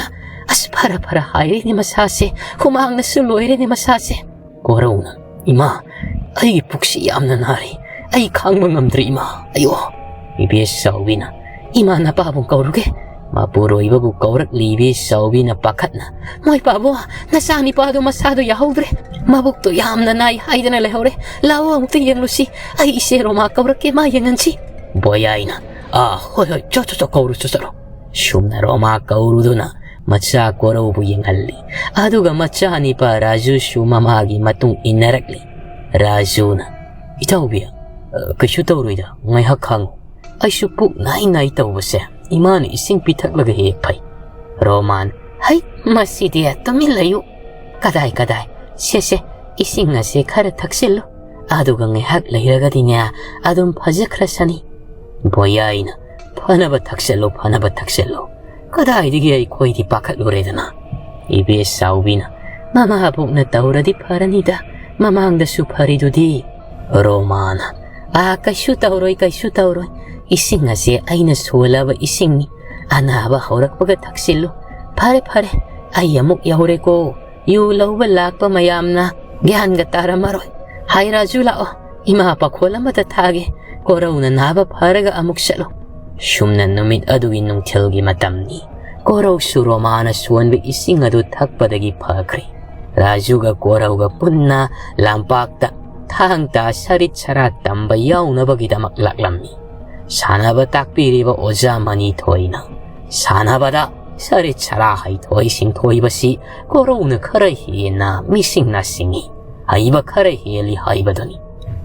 ꯑꯁ, ꯐꯔ ꯐꯔ ꯍꯥꯏꯔꯦꯅꯦ ꯃꯁꯥꯁꯦ, ꯍꯨꯃꯥꯡꯅꯁꯨ ꯂꯣꯏꯔꯦꯅꯦ ꯃꯁꯥꯁꯦ꯫" ꯀꯣꯔꯧꯅ, "ꯏꯃꯥ, ꯑꯩꯒꯤ ꯄꯨꯛꯁꯤ ꯌꯥꯝꯅ ꯅꯥꯔꯤ, ꯑꯩ ꯈꯥꯡꯕ ꯉꯝꯗ꯭ꯔꯦ ꯏꯃꯥ, ꯑꯌꯣ꯫" ꯏꯕꯦ ꯆꯥꯎꯕꯤꯅ, "ꯏꯃꯥ, ꯅꯄꯥꯕꯨ ꯀꯧꯔꯨꯒꯦ꯫" ꯃꯄꯨꯔꯣꯏꯕꯕꯨ ꯀꯧꯔꯛꯂꯤ ꯏꯕꯦ ꯆꯥꯎꯕꯤꯅ ꯄꯥꯈꯠꯅ꯫ "ꯃꯣꯏ ꯄꯥꯕꯣ, ꯅꯆꯥ ꯅꯤꯄꯥꯗꯣ ꯃꯁꯥꯗꯣ ꯌꯥꯍꯧꯗ꯭ꯔꯦ, ꯃꯕꯨꯛꯇꯣ ꯌꯥꯝꯅ ꯅꯥꯏ ꯍꯥꯏꯗꯅ ꯂꯩꯍꯧꯔꯦ꯫ ꯂꯥꯛꯑꯣ, ꯑꯃꯨꯛꯇ ꯌꯦꯡꯂꯨꯁꯤ, ꯑꯩ ꯏꯆꯦ ꯔꯣꯃꯥ ꯀꯧꯔꯛꯀꯦ, ꯃꯥ ꯌꯦꯡꯍꯟꯁꯤ꯫" ꯕꯣꯌꯥꯏꯅ, "ꯑꯥ, ꯍꯣꯏ ꯍꯣꯏ, ꯆꯣ ꯆꯣ ꯆꯣ, ꯀꯧꯔꯨ ꯆꯣ ꯆꯠꯂꯣ꯫" ꯁꯨꯝꯅ ꯔꯣꯃꯥ ꯀꯧꯔꯨꯗꯨꯅ ꯃꯆꯥ ꯀꯣꯔꯧꯕꯨ ꯌꯦꯡꯍꯜꯂꯤ꯫ ꯑꯗꯨꯒ ꯃꯆꯥ ꯅꯤꯄꯥ ꯔꯥꯖꯨꯁꯨ ꯃꯃꯥꯒꯤ ꯃꯇꯨꯡ ꯏꯟꯅꯔꯛꯂꯤ꯫ ꯔꯥꯖꯨꯅ, "ꯏꯇꯥꯎꯕꯤ, ꯑ, ꯀꯩꯁꯨ ꯇꯧꯔꯣꯏꯗ, ꯉꯥꯏꯍꯥꯛ ꯈꯥꯡꯉꯨ꯫ ꯑꯩꯁꯨ ꯄꯨꯛ ꯅꯥꯏ ꯅꯥꯏ ꯇꯧꯕꯁꯦ ꯏꯃꯥꯅ ꯏꯁꯤꯡ ꯄꯤꯊꯛꯂꯒ ꯍꯦꯛ ꯐꯩ꯫" ꯔꯣꯃꯥꯟ, "ꯍꯩ, ꯃꯁꯤꯗꯤ ꯇꯨꯃꯤꯟ ꯂꯩꯌꯨ꯫ ꯀꯗꯥꯏ ꯀꯗꯥꯏ, ꯁꯦ ꯁꯦ, ꯏꯁꯤꯡ ꯑꯁꯦ ꯈꯔ ꯊꯛꯆꯤꯜꯂꯨ꯫ ꯑꯗꯨꯒ ꯉꯥꯏꯍꯥꯛ ꯂꯩꯔꯒꯗꯤꯅꯦ, ꯑꯗꯨꯝ ꯐꯖꯈ꯭ꯔꯁꯅꯤ꯫" ꯕꯣꯌꯥꯏꯅ, "ꯐꯅꯕ ꯊꯛꯆꯜꯂꯨ, ꯐꯅꯕ ꯊꯛꯆꯜꯂꯨ꯫ ꯀꯗꯥꯏꯗꯒꯤ ꯑꯩꯈꯣꯏꯗꯤ ꯄꯥꯈꯠꯂꯨꯔꯦꯗꯅ꯫" ꯏꯕꯦ ꯆꯥꯎꯕꯤꯅ, "ꯃꯃꯥꯕꯣꯛꯅ ꯇꯧꯔꯗꯤ ꯐꯔꯅꯤꯗ, ꯃꯃꯥꯡꯗꯁꯨ ꯐꯔꯤꯗꯨꯗꯤ꯫" ꯔꯣꯃꯥꯅ, "ꯑꯥ, ꯀꯩꯁꯨ ꯇꯧꯔꯣꯏ, ꯀꯩꯁꯨ ꯇꯧꯔꯣꯏ꯫ ꯏꯁꯤꯡ ꯑꯁꯦ ꯑꯩꯅ ꯁꯣꯜꯂꯕ ꯏꯁꯤꯡꯅꯤ꯫ ꯑꯅꯥꯕ ꯍꯧꯔꯛꯄꯒ ꯊꯛꯆꯤꯜꯂꯨ꯫ ꯐꯔꯦ, ꯐꯔꯦ, ꯑꯩ ꯑꯃꯨꯛ ꯌꯧꯔꯦꯀꯣ꯫ ꯌꯨ ꯂꯧꯕ ꯂꯥꯛꯄ ꯃꯌꯥꯝꯅ ꯒ꯭ꯌꯥꯟꯒ ꯇꯥꯔꯝꯃꯔꯣꯏ꯫ ꯍꯥꯏ ꯔꯥꯖꯨ, ꯂꯥꯛꯑꯣ, ꯏꯃꯥ ꯄꯥꯈꯣꯜ ꯑꯃꯇ ꯊꯥꯒꯦ꯫ ꯀꯣꯔꯧꯅ ꯅꯥꯕ ꯐꯔꯒ ꯑꯃꯨꯛ ꯆꯠꯂꯨ꯫" ꯁꯨꯝꯅ ꯅꯨꯃꯤꯠ ꯑꯗꯨꯒꯤ ꯅꯨꯡꯊꯤꯜꯒꯤ ꯃꯇꯝꯅꯤ꯫ ꯀꯣꯔꯧꯁꯨ ꯔꯣꯃꯥꯅ ꯁꯣꯟꯕ ꯏꯁꯤꯡ ꯑꯗꯨ ꯊꯛꯄꯗꯒꯤ ꯐꯈ꯭ꯔꯦ꯫ ꯔꯥꯖꯨꯒ ꯀꯣꯔꯧꯒ ꯄꯨꯟꯅ ꯂꯝꯄꯥꯛꯇ ꯊꯥꯡ ꯇꯥ ꯁꯔꯤꯠ ꯁꯔꯥꯠ ꯇꯝꯕ ꯌꯥꯎꯅꯕꯒꯤꯗꯃꯛ ꯂꯥꯛꯂꯝꯃꯤ꯫ ꯁꯥꯟꯅꯕ ꯇꯥꯛꯄꯤꯔꯤꯕ ꯑꯣꯖꯥ ꯃꯅꯤꯊꯣꯏꯅ, "ꯁꯥꯟꯅꯕꯗ ꯁꯔꯤꯠ ꯁꯔꯥ ꯍꯩꯊꯣꯏ ꯁꯤꯡꯊꯣꯏꯕꯁꯤ ꯀꯣꯔꯧꯅ ꯈꯔ ꯍꯦꯟꯅ ꯃꯤꯁꯤꯡꯅ ꯁꯤꯡꯏ, ꯍꯩꯕ ꯈꯔ ꯍꯦꯜꯂꯤ ꯍꯥꯏꯕꯗꯨꯅꯤ꯫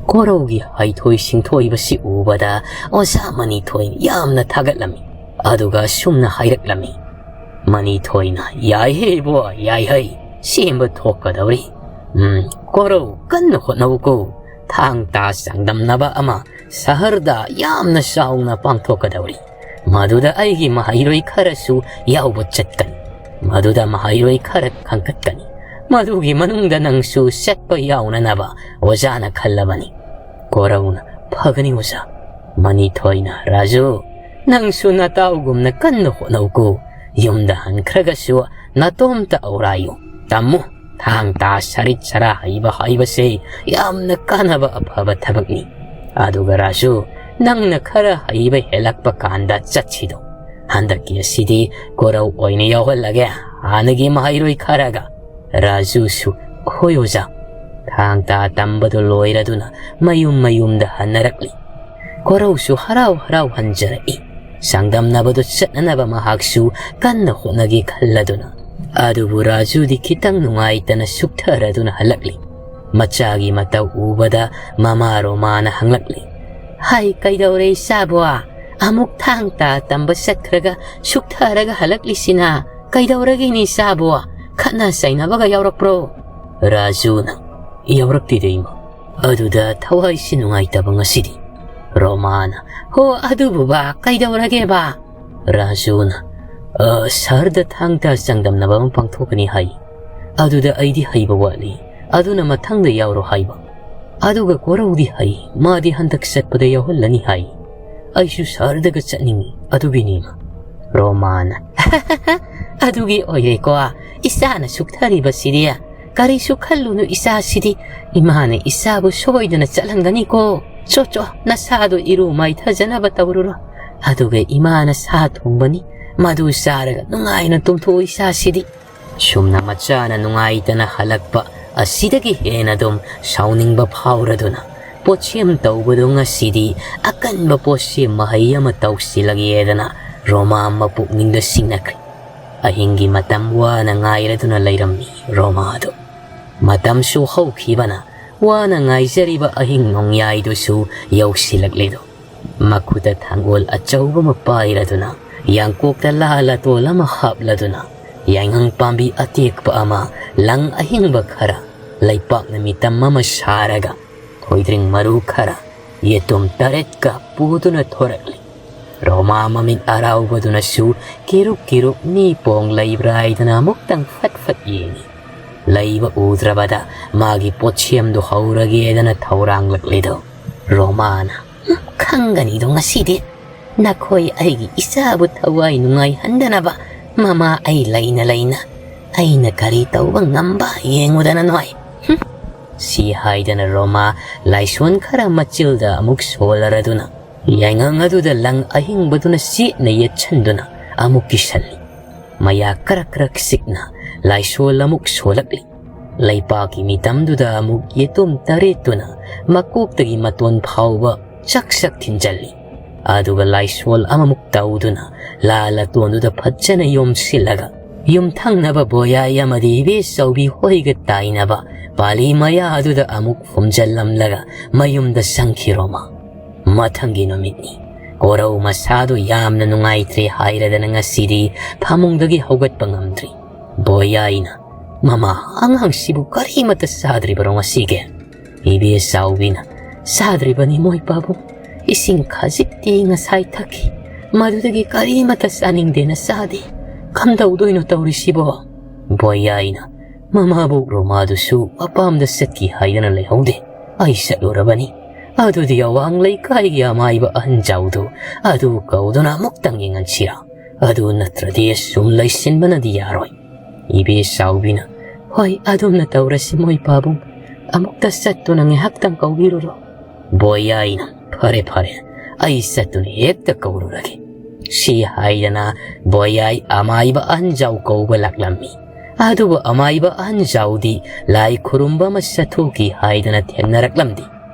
ꯀꯣꯔꯧꯒꯤ ꯍꯩꯊꯣꯏ ꯁꯤꯡꯊꯣꯏꯕꯁꯤ ꯎꯕꯗ ꯑꯣꯖꯥ ꯃꯅꯤꯊꯣꯏ ꯌꯥꯝꯅ ꯊꯥꯒꯠꯂꯝꯃꯤ꯫ ꯑꯗꯨꯒ ꯁꯨꯝꯅ ꯍꯥꯏꯔꯛꯂꯝꯃꯤ, "ꯃꯅꯤꯊꯣꯏꯅ, ꯌꯥꯏꯍꯦ ꯏꯕꯣ, ꯌꯥꯏꯍꯩ, ꯁꯦꯝꯕ ꯊꯣꯛꯀꯗꯧꯔꯤ꯫ ꯎꯝ, ꯀꯣꯔꯧ, ꯀꯟꯅ ꯍꯣꯠꯅꯧꯀꯣ꯫ ꯊꯥꯡ ꯇꯥ ꯆꯥꯡꯗꯝꯅꯕ ꯑꯃ ꯁꯍꯔꯗ ꯌꯥꯝꯅ ꯆꯥꯎꯅ ꯄꯥꯡꯊꯣꯛꯀꯗꯧꯔꯤ꯫ ꯃꯗꯨꯗ ꯑꯩꯒꯤ ꯃꯍꯩꯔꯣꯏ ꯈꯔꯁꯨ ꯌꯥꯎꯕ ꯆꯠꯀꯅꯤ꯫ ꯃꯗꯨꯗ ꯃꯍꯩꯔꯣꯏ ꯈꯔ ꯈꯟꯒꯠꯀꯅꯤ꯫ ꯃꯗꯨꯒꯤ ꯃꯅꯨꯡꯗ ꯅꯪꯁꯨ ꯆꯠꯄ ꯌꯥꯎꯅꯅꯕ ꯑꯣꯖꯥꯅ ꯈꯜꯂꯕꯅꯤ꯫" ꯀꯣꯔꯧꯅ, "ꯐꯒꯅꯤ ꯑꯣꯖꯥ꯫" ꯃꯅꯤꯊꯣꯏꯅ, "ꯔꯥꯖꯨ, ꯅꯪꯁꯨ ꯅꯇꯥꯎꯒꯨꯝꯅ ꯀꯟꯅ ꯍꯣꯠꯅꯧꯀꯣ꯫ ꯌꯨꯝꯗ ꯍꯟꯈ꯭ꯔꯒꯁꯨ ꯅꯇꯣꯝꯇ ꯑꯧꯔꯥꯏꯌꯨ꯫ ꯇꯝꯃꯨ꯫ ꯊꯥꯡ ꯇꯥ ꯁꯔꯤꯠ ꯁꯔꯥ ꯍꯩꯕ ꯍꯥꯏꯕꯁꯦ ꯌꯥꯝꯅ ꯀꯥꯟꯅꯕ ꯑꯐꯕ ꯊꯕꯛꯅꯤ꯫ ꯑꯗꯨꯒ ꯔꯥꯖꯨ, ꯅꯪꯅ ꯈꯔ ꯍꯩꯕ ꯍꯦꯜꯂꯛꯄ ꯀꯥꯟꯗ ꯆꯠꯁꯤꯗꯣ꯫ ꯍꯟꯗꯛꯀꯤ ꯑꯁꯤꯗꯤ ꯀꯣꯔꯧ ꯑꯣꯏꯅ ꯌꯥꯎꯍꯜꯂꯒꯦ, ꯍꯥꯟꯅꯒꯤ ꯃꯍꯩꯔꯣꯏ ꯈꯔꯒ꯫" ꯔꯥꯖꯨꯁꯨ, "ꯍꯣꯏ ꯑꯣꯖꯥ꯫" ꯊꯥꯡ ꯇꯥ ꯇꯝꯕꯗꯨ ꯂꯣꯏꯔꯗꯨꯅ ꯃꯌꯨꯝ ꯃꯌꯨꯝꯗ ꯍꯟꯅꯔꯛꯂꯤ꯫ ꯀꯣꯔꯧꯁꯨ ꯍꯔꯥꯎ ꯍꯔꯥꯎ ꯍꯟꯖꯔꯛꯏ꯫ ꯆꯥꯡꯗꯝꯅꯕꯗꯨ ꯆꯠꯅꯅꯕ ꯃꯍꯥꯛꯁꯨ ꯀꯟꯅ ꯍꯣꯠꯅꯒꯦ ꯈꯜꯂꯗꯨꯅ꯫ ꯑꯗꯨꯕꯨ ꯔꯥꯖꯨꯗꯤ ꯈꯤꯇꯪ ꯅꯨꯡꯉꯥꯏꯇꯅ ꯁꯨꯛꯊꯔꯗꯨꯅ ꯍꯜꯂꯛꯂꯤ꯫ ꯃꯆꯥꯒꯤ ꯃꯇꯧ ꯎꯕꯗ ꯃꯃꯥ ꯔꯣꯃꯥꯅ ꯍꯪꯂꯛꯂꯤ, "ꯍꯥꯏ, ꯀꯩꯗꯧꯔꯦ ꯏꯆꯥꯕꯣ? ꯑꯃꯨꯛ ꯊꯥꯡ ꯇꯥ ꯇꯝꯕ ꯆꯠꯈ꯭ꯔꯒ ꯁꯨꯛꯊꯔꯒ ꯍꯜꯂꯛꯂꯤꯁꯤꯅ? ꯀꯩꯗꯧꯔꯒꯦꯅꯦ ꯏꯆꯥꯕꯣ? ꯈꯠꯅ ꯆꯩꯅꯕꯒ ꯌꯥꯎꯔꯛꯄ꯭ꯔꯣ?" ꯔꯥꯖꯨꯅ, "ꯌꯥꯎꯔꯛꯇꯦꯗ ꯏꯃꯥ꯫ ꯑꯗꯨꯗ ꯊꯋꯥꯏꯁꯤ ꯅꯨꯡꯉꯥꯏꯇꯕ ꯉꯁꯤꯗꯤ꯫" ꯔꯣꯃꯥꯅ, "ꯍꯣ, ꯑꯗꯨꯕꯨꯕ ꯀꯩꯗꯧꯔꯒꯦꯕ?" ꯔꯥꯖꯨꯅ, "ꯑ, ꯁꯍꯔꯗ ꯊꯥꯡ ꯇꯥ ꯆꯥꯡꯗꯝꯅꯕ ꯑꯃ ꯄꯥꯡꯊꯣꯛꯀꯅꯤ ꯍꯥꯏ꯫ ꯑꯗꯨꯗ ꯑꯩꯗꯤ ꯍꯩꯕ ꯋꯥꯠꯂꯤ꯫ ꯑꯗꯨꯅ ꯃꯊꯪꯗ ꯌꯥꯎꯔꯣ ꯍꯥꯏꯕ꯫ ꯑꯗꯨꯒ ꯀꯣꯔꯧꯗꯤ ꯍꯩ, ꯃꯥꯗꯤ ꯍꯟꯗꯛ ꯆꯠꯄꯗ ꯌꯥꯎꯍꯜꯂꯅꯤ ꯍꯥꯏ꯫ ꯑꯩꯁꯨ ꯁꯍꯔꯗꯒ ꯆꯠꯅꯤꯡꯉꯤ, ꯑꯗꯨꯒꯤꯅꯤ ꯏꯃꯥ꯫" ꯔꯣꯃꯥꯅ, "ꯑꯗꯨꯒꯤ ꯑꯣꯏꯔꯦꯀꯣ ꯏꯆꯥꯅ ꯁꯨꯛꯊꯔꯤꯕꯁꯤꯗꯤ꯫ ꯀꯔꯤꯁꯨ ꯈꯜꯂꯨꯅꯨ ꯏꯆꯥꯁꯤꯗꯤ꯫ ꯏꯃꯥꯅ ꯏꯆꯥꯕꯨ ꯁꯣꯏꯗꯅ ꯆꯠꯍꯟꯒꯅꯤꯀꯣ꯫ ꯆꯣ, ꯆꯣ, ꯅꯁꯥꯗꯣ ꯏꯔꯨ ꯃꯥꯏꯊꯖꯅꯕ ꯇꯧꯔꯨꯔꯣ꯫ ꯑꯗꯨꯒ ꯏꯃꯥꯅ ꯁꯥ ꯊꯣꯡꯕꯅꯤ, ꯃꯗꯨ ꯆꯥꯔꯒ ꯅꯨꯡꯉꯥꯏꯅ ꯇꯨꯝꯊꯣꯛꯎ ꯏꯆꯥꯁꯤꯗꯤ꯫" ꯁꯨꯝꯅ ꯃꯆꯥꯅ ꯅꯨꯡꯉꯥꯏꯇꯅ ꯍꯜꯂꯛꯄ ꯑꯁꯤꯗꯒꯤ ꯍꯦꯟꯅ ꯑꯗꯨꯝ ꯁꯥꯎꯅꯤꯡꯕ ꯐꯥꯎꯔꯗꯨꯅ, ꯄꯣꯠꯁꯦꯝ ꯇꯧꯕꯗꯨ ꯉꯁꯤꯗꯤ ꯑꯀꯟꯕ ꯄꯣꯠꯁꯦꯝ ꯃꯍꯩ ꯑꯃ ꯇꯧꯁꯤꯜꯂꯒꯦꯗꯅ ꯔꯣꯃꯥ ꯃꯄꯨꯛꯅꯤꯡꯗ ꯁꯤꯡꯅꯈ꯭ꯔꯦ꯫ ꯑꯍꯤꯡꯒꯤ ꯃꯇꯝ ꯋꯥꯅ ꯉꯥꯏꯔꯗꯨꯅ ꯂꯩꯔꯝꯃꯤ ꯔꯣꯃꯥꯗꯨ꯫ ꯃꯇꯝꯁꯨ ꯍꯧꯈꯤꯕꯅ ꯋꯥꯅ ꯉꯥꯏꯖꯔꯤꯕ ꯑꯍꯤꯡ ꯅꯣꯡꯌꯥꯏꯗꯨꯁꯨ ꯌꯧꯁꯤꯜꯂꯛꯂꯦꯗꯣ꯫ ꯃꯈꯨꯠꯇ ꯊꯥꯡꯒꯣꯜ ꯑꯆꯧꯕ ꯑꯃ ꯄꯥꯏꯔꯗꯨꯅ, ꯌꯥꯡꯀꯣꯛꯇ ꯂꯥ ꯂꯥꯇꯣꯜ ꯑꯃ ꯍꯥꯞꯂꯗꯨꯅ, ꯌꯥꯏꯉꯪ ꯄꯥꯝꯕꯤ ꯑꯇꯦꯛꯄ ꯑꯃ, ꯂꯪ ꯑꯍꯤꯡꯕ ꯈꯔ, ꯂꯩꯄꯥꯛꯅ ꯃꯤꯇꯝ ꯑꯃ ꯁꯥꯔꯒ, ꯊꯣꯏꯗ꯭ꯔꯤꯡ ꯃꯔꯨ ꯈꯔ, ꯌꯦꯇꯨꯝ ꯇꯔꯦꯠꯀ ꯄꯨꯗꯨꯅ ꯊꯣꯔꯛꯂꯤ꯫ ꯔꯣꯃꯥ ꯃꯃꯤꯠ ꯑꯔꯥꯎꯕꯗꯨꯅꯁꯨ ꯀꯤꯔꯨꯛ ꯀꯤꯔꯨꯛ ꯃꯤ ꯄꯣꯡ ꯂꯩꯕ꯭ꯔꯥ ꯍꯥꯏꯗꯅ ꯑꯃꯨꯛꯇꯪ ꯐꯠ ꯐꯠ ꯌꯦꯡꯉꯤ꯫ ꯂꯩꯕ ꯎꯗ꯭ꯔꯕꯗ ꯃꯥꯒꯤ ꯄꯣꯠꯁꯦꯝꯗꯨ ꯍꯧꯔꯒꯦꯗꯅ ꯊꯧꯔꯥꯡꯂꯛꯂꯤꯗꯣ꯫ ꯔꯣꯃꯥꯅ, "ꯍꯨꯝ, ꯈꯪꯒꯅꯤꯗꯣ ꯉꯁꯤꯗꯤ꯫ ꯅꯈꯣꯏ ꯑꯩꯒꯤ ꯏꯆꯥꯕꯨ ꯊꯋꯥꯏ ꯅꯨꯡꯉꯥꯏꯍꯟꯗꯅꯕ ꯃꯃꯥ ꯑꯩ ꯂꯩꯅ ꯂꯩꯅ ꯑꯩꯅ ꯀꯔꯤ ꯇꯧꯕ ꯉꯝꯕ ꯌꯦꯡꯉꯨꯗꯅ ꯅꯣꯏ꯫ ꯍꯨꯝ!" ꯁꯤ ꯍꯥꯏꯗꯅ ꯔꯣꯃꯥ ꯂꯥꯏꯁꯣꯟ ꯈꯔ ꯃꯆꯤꯜꯗ ꯑꯃꯨꯛ ꯁꯣꯜꯂꯔꯗꯨꯅ, ꯌꯥꯏꯉꯪ ꯑꯗꯨꯗ ꯂꯪ ꯑꯍꯤꯡꯕꯗꯨꯅ ꯆꯦꯠꯅ ꯌꯦꯠꯁꯟꯗꯨꯅ ꯑꯃꯨꯛ ꯀꯤꯁꯜꯂꯤ꯫ ꯃꯌꯥ ꯀꯔꯛ ꯀꯔꯛ ꯆꯤꯛꯅ ꯂꯥꯏꯁꯣꯜ ꯑꯃꯨꯛ ꯁꯣꯜꯂꯛꯂꯤ꯫ ꯂꯩꯄꯥꯛꯀꯤ ꯃꯤꯇꯝꯗꯨꯗ ꯑꯃꯨꯛ ꯌꯦꯇꯨꯝ ꯇꯔꯦꯠꯇꯨꯅ ꯃꯀꯣꯛꯇꯒꯤ ꯃꯇꯣꯟ ꯐꯥꯎꯕ ꯆꯛ ꯆꯛ ꯊꯤꯟꯖꯜꯂꯤ꯫ ꯑꯗꯨꯒ ꯂꯥꯏꯁꯣꯜ ꯑꯃꯃꯨꯛ ꯇꯧꯗꯨꯅ ꯂꯥ ꯂꯥꯇꯣꯟꯗꯨꯗ ꯐꯖꯅ ꯌꯣꯝꯁꯤꯜꯂꯒ, ꯌꯨꯝꯊꯪꯅꯕ ꯕꯣꯌꯥꯏ ꯑꯃꯗꯤ ꯏꯕꯦ ꯆꯥꯎꯕꯤ ꯍꯣꯏꯒ ꯇꯥꯏꯅꯕ ꯄꯥꯂꯤ ꯃꯌꯥ ꯑꯗꯨꯗ ꯑꯃꯨꯛ ꯐꯨꯝꯖꯜꯂꯝꯂꯒ ꯃꯌꯨꯝꯗ ꯆꯪꯈꯤ ꯔꯣꯃꯥ꯫ ꯃꯊꯪꯒꯤ ꯅꯨꯃꯤꯠꯅꯤ꯫ ꯀꯣꯔꯧ ꯃꯁꯥꯗꯨ ꯌꯥꯝꯅ ꯅꯨꯡꯉꯥꯏꯇ꯭ꯔꯦ ꯍꯥꯏꯔꯗꯅ ꯉꯁꯤꯗꯤ ꯐꯃꯨꯡꯗꯒꯤ ꯍꯧꯒꯠꯄ ꯉꯝꯗ꯭ꯔꯤ꯫ ꯕꯣꯌꯥꯏꯅ, "ꯃꯃꯥ, ꯑꯉꯥꯡꯁꯤꯕꯨ ꯀꯔꯤꯃꯠꯇ ꯆꯥꯗ꯭ꯔꯤꯕꯔꯣ ꯉꯁꯤꯒꯤ?" ꯏꯕꯦ ꯆꯥꯎꯕꯤꯅ, "ꯆꯥꯗ꯭ꯔꯤꯕꯅꯤ ꯃꯣꯏ ꯄꯥꯕꯨꯡ꯫ ꯏꯁꯤꯡ ꯈꯖꯤꯛꯇꯤ ꯉꯁꯥꯏ ꯊꯛꯈꯤ꯫ ꯃꯗꯨꯗꯒꯤ ꯀꯔꯤꯃꯠꯇ ꯆꯥꯅꯤꯡꯗꯦꯅ ꯆꯥꯗꯦ꯫ ꯀꯝꯗꯧꯗꯣꯏꯅꯣ ꯇꯧꯔꯤꯁꯤꯕꯣ?" ꯕꯣꯌꯥꯏꯅ, "ꯃꯃꯥꯕꯣꯛ ꯔꯣꯃꯥꯗꯨꯁꯨ ꯃꯄꯥꯝꯗ ꯆꯠꯈꯤ ꯍꯥꯏꯗꯅ ꯂꯩꯍꯧꯗꯦ꯫ ꯑꯩ ꯆꯠꯂꯨꯔꯕꯅꯤ꯫ ꯑꯗꯨꯗꯤ ꯑꯋꯥꯡ ꯂꯩꯀꯥꯏꯒꯤ ꯑꯃꯥꯏꯕ ꯑꯍꯟ ꯖꯥꯎꯗꯨ ꯑꯗꯨ ꯀꯧꯗꯨꯅ ꯑꯃꯨꯛꯇꯪ ꯌꯦꯡꯍꯟꯁꯤꯔꯥ? ꯑꯗꯨ ꯅꯠꯇ꯭ꯔꯗꯤ ꯑꯁꯨꯝ ꯂꯩꯁꯤꯟꯕꯅꯗꯤ ꯌꯥꯔꯣꯏ꯫" ꯏꯕꯦ ꯆꯥꯎꯕꯤꯅ, "ꯍꯣꯏ, ꯑꯗꯨꯝꯅ ꯇꯧꯔꯁꯤ ꯃꯣꯏ ꯄꯥꯕꯨꯡ꯫ ꯑꯃꯨꯛꯇ ꯆꯠꯇꯨꯅ ꯉꯥꯏꯍꯥꯛꯇꯪ ꯀꯧꯕꯤꯔꯨꯔꯣ꯫" ꯕꯣꯌꯥꯏꯅ, "ꯐꯔꯦ, ꯐꯔꯦ, ꯑꯩ ꯆꯠꯇꯨꯅ ꯍꯦꯛꯇ ꯀꯧꯔꯨꯔꯒꯦ꯫" ꯁꯤ ꯍꯥꯏꯗꯅ ꯕꯣꯌꯥꯏ ꯑꯃꯥꯏꯕ ꯑꯍꯟ ꯖꯥꯎ ꯀꯧꯕ ꯂꯥꯛꯂꯝꯃꯤ꯫ ꯑꯗꯨꯕꯨ ꯑꯃꯥꯏꯕ ꯑꯍꯟ ꯖꯥꯎꯗꯤ ꯂꯥꯏ ꯈꯨꯔꯨꯝꯕ ꯑꯃ ꯆꯠꯊꯣꯛꯈꯤ ꯍꯥꯏꯗꯅ ꯊꯦꯡꯅꯔꯛꯂꯝꯗꯦ꯫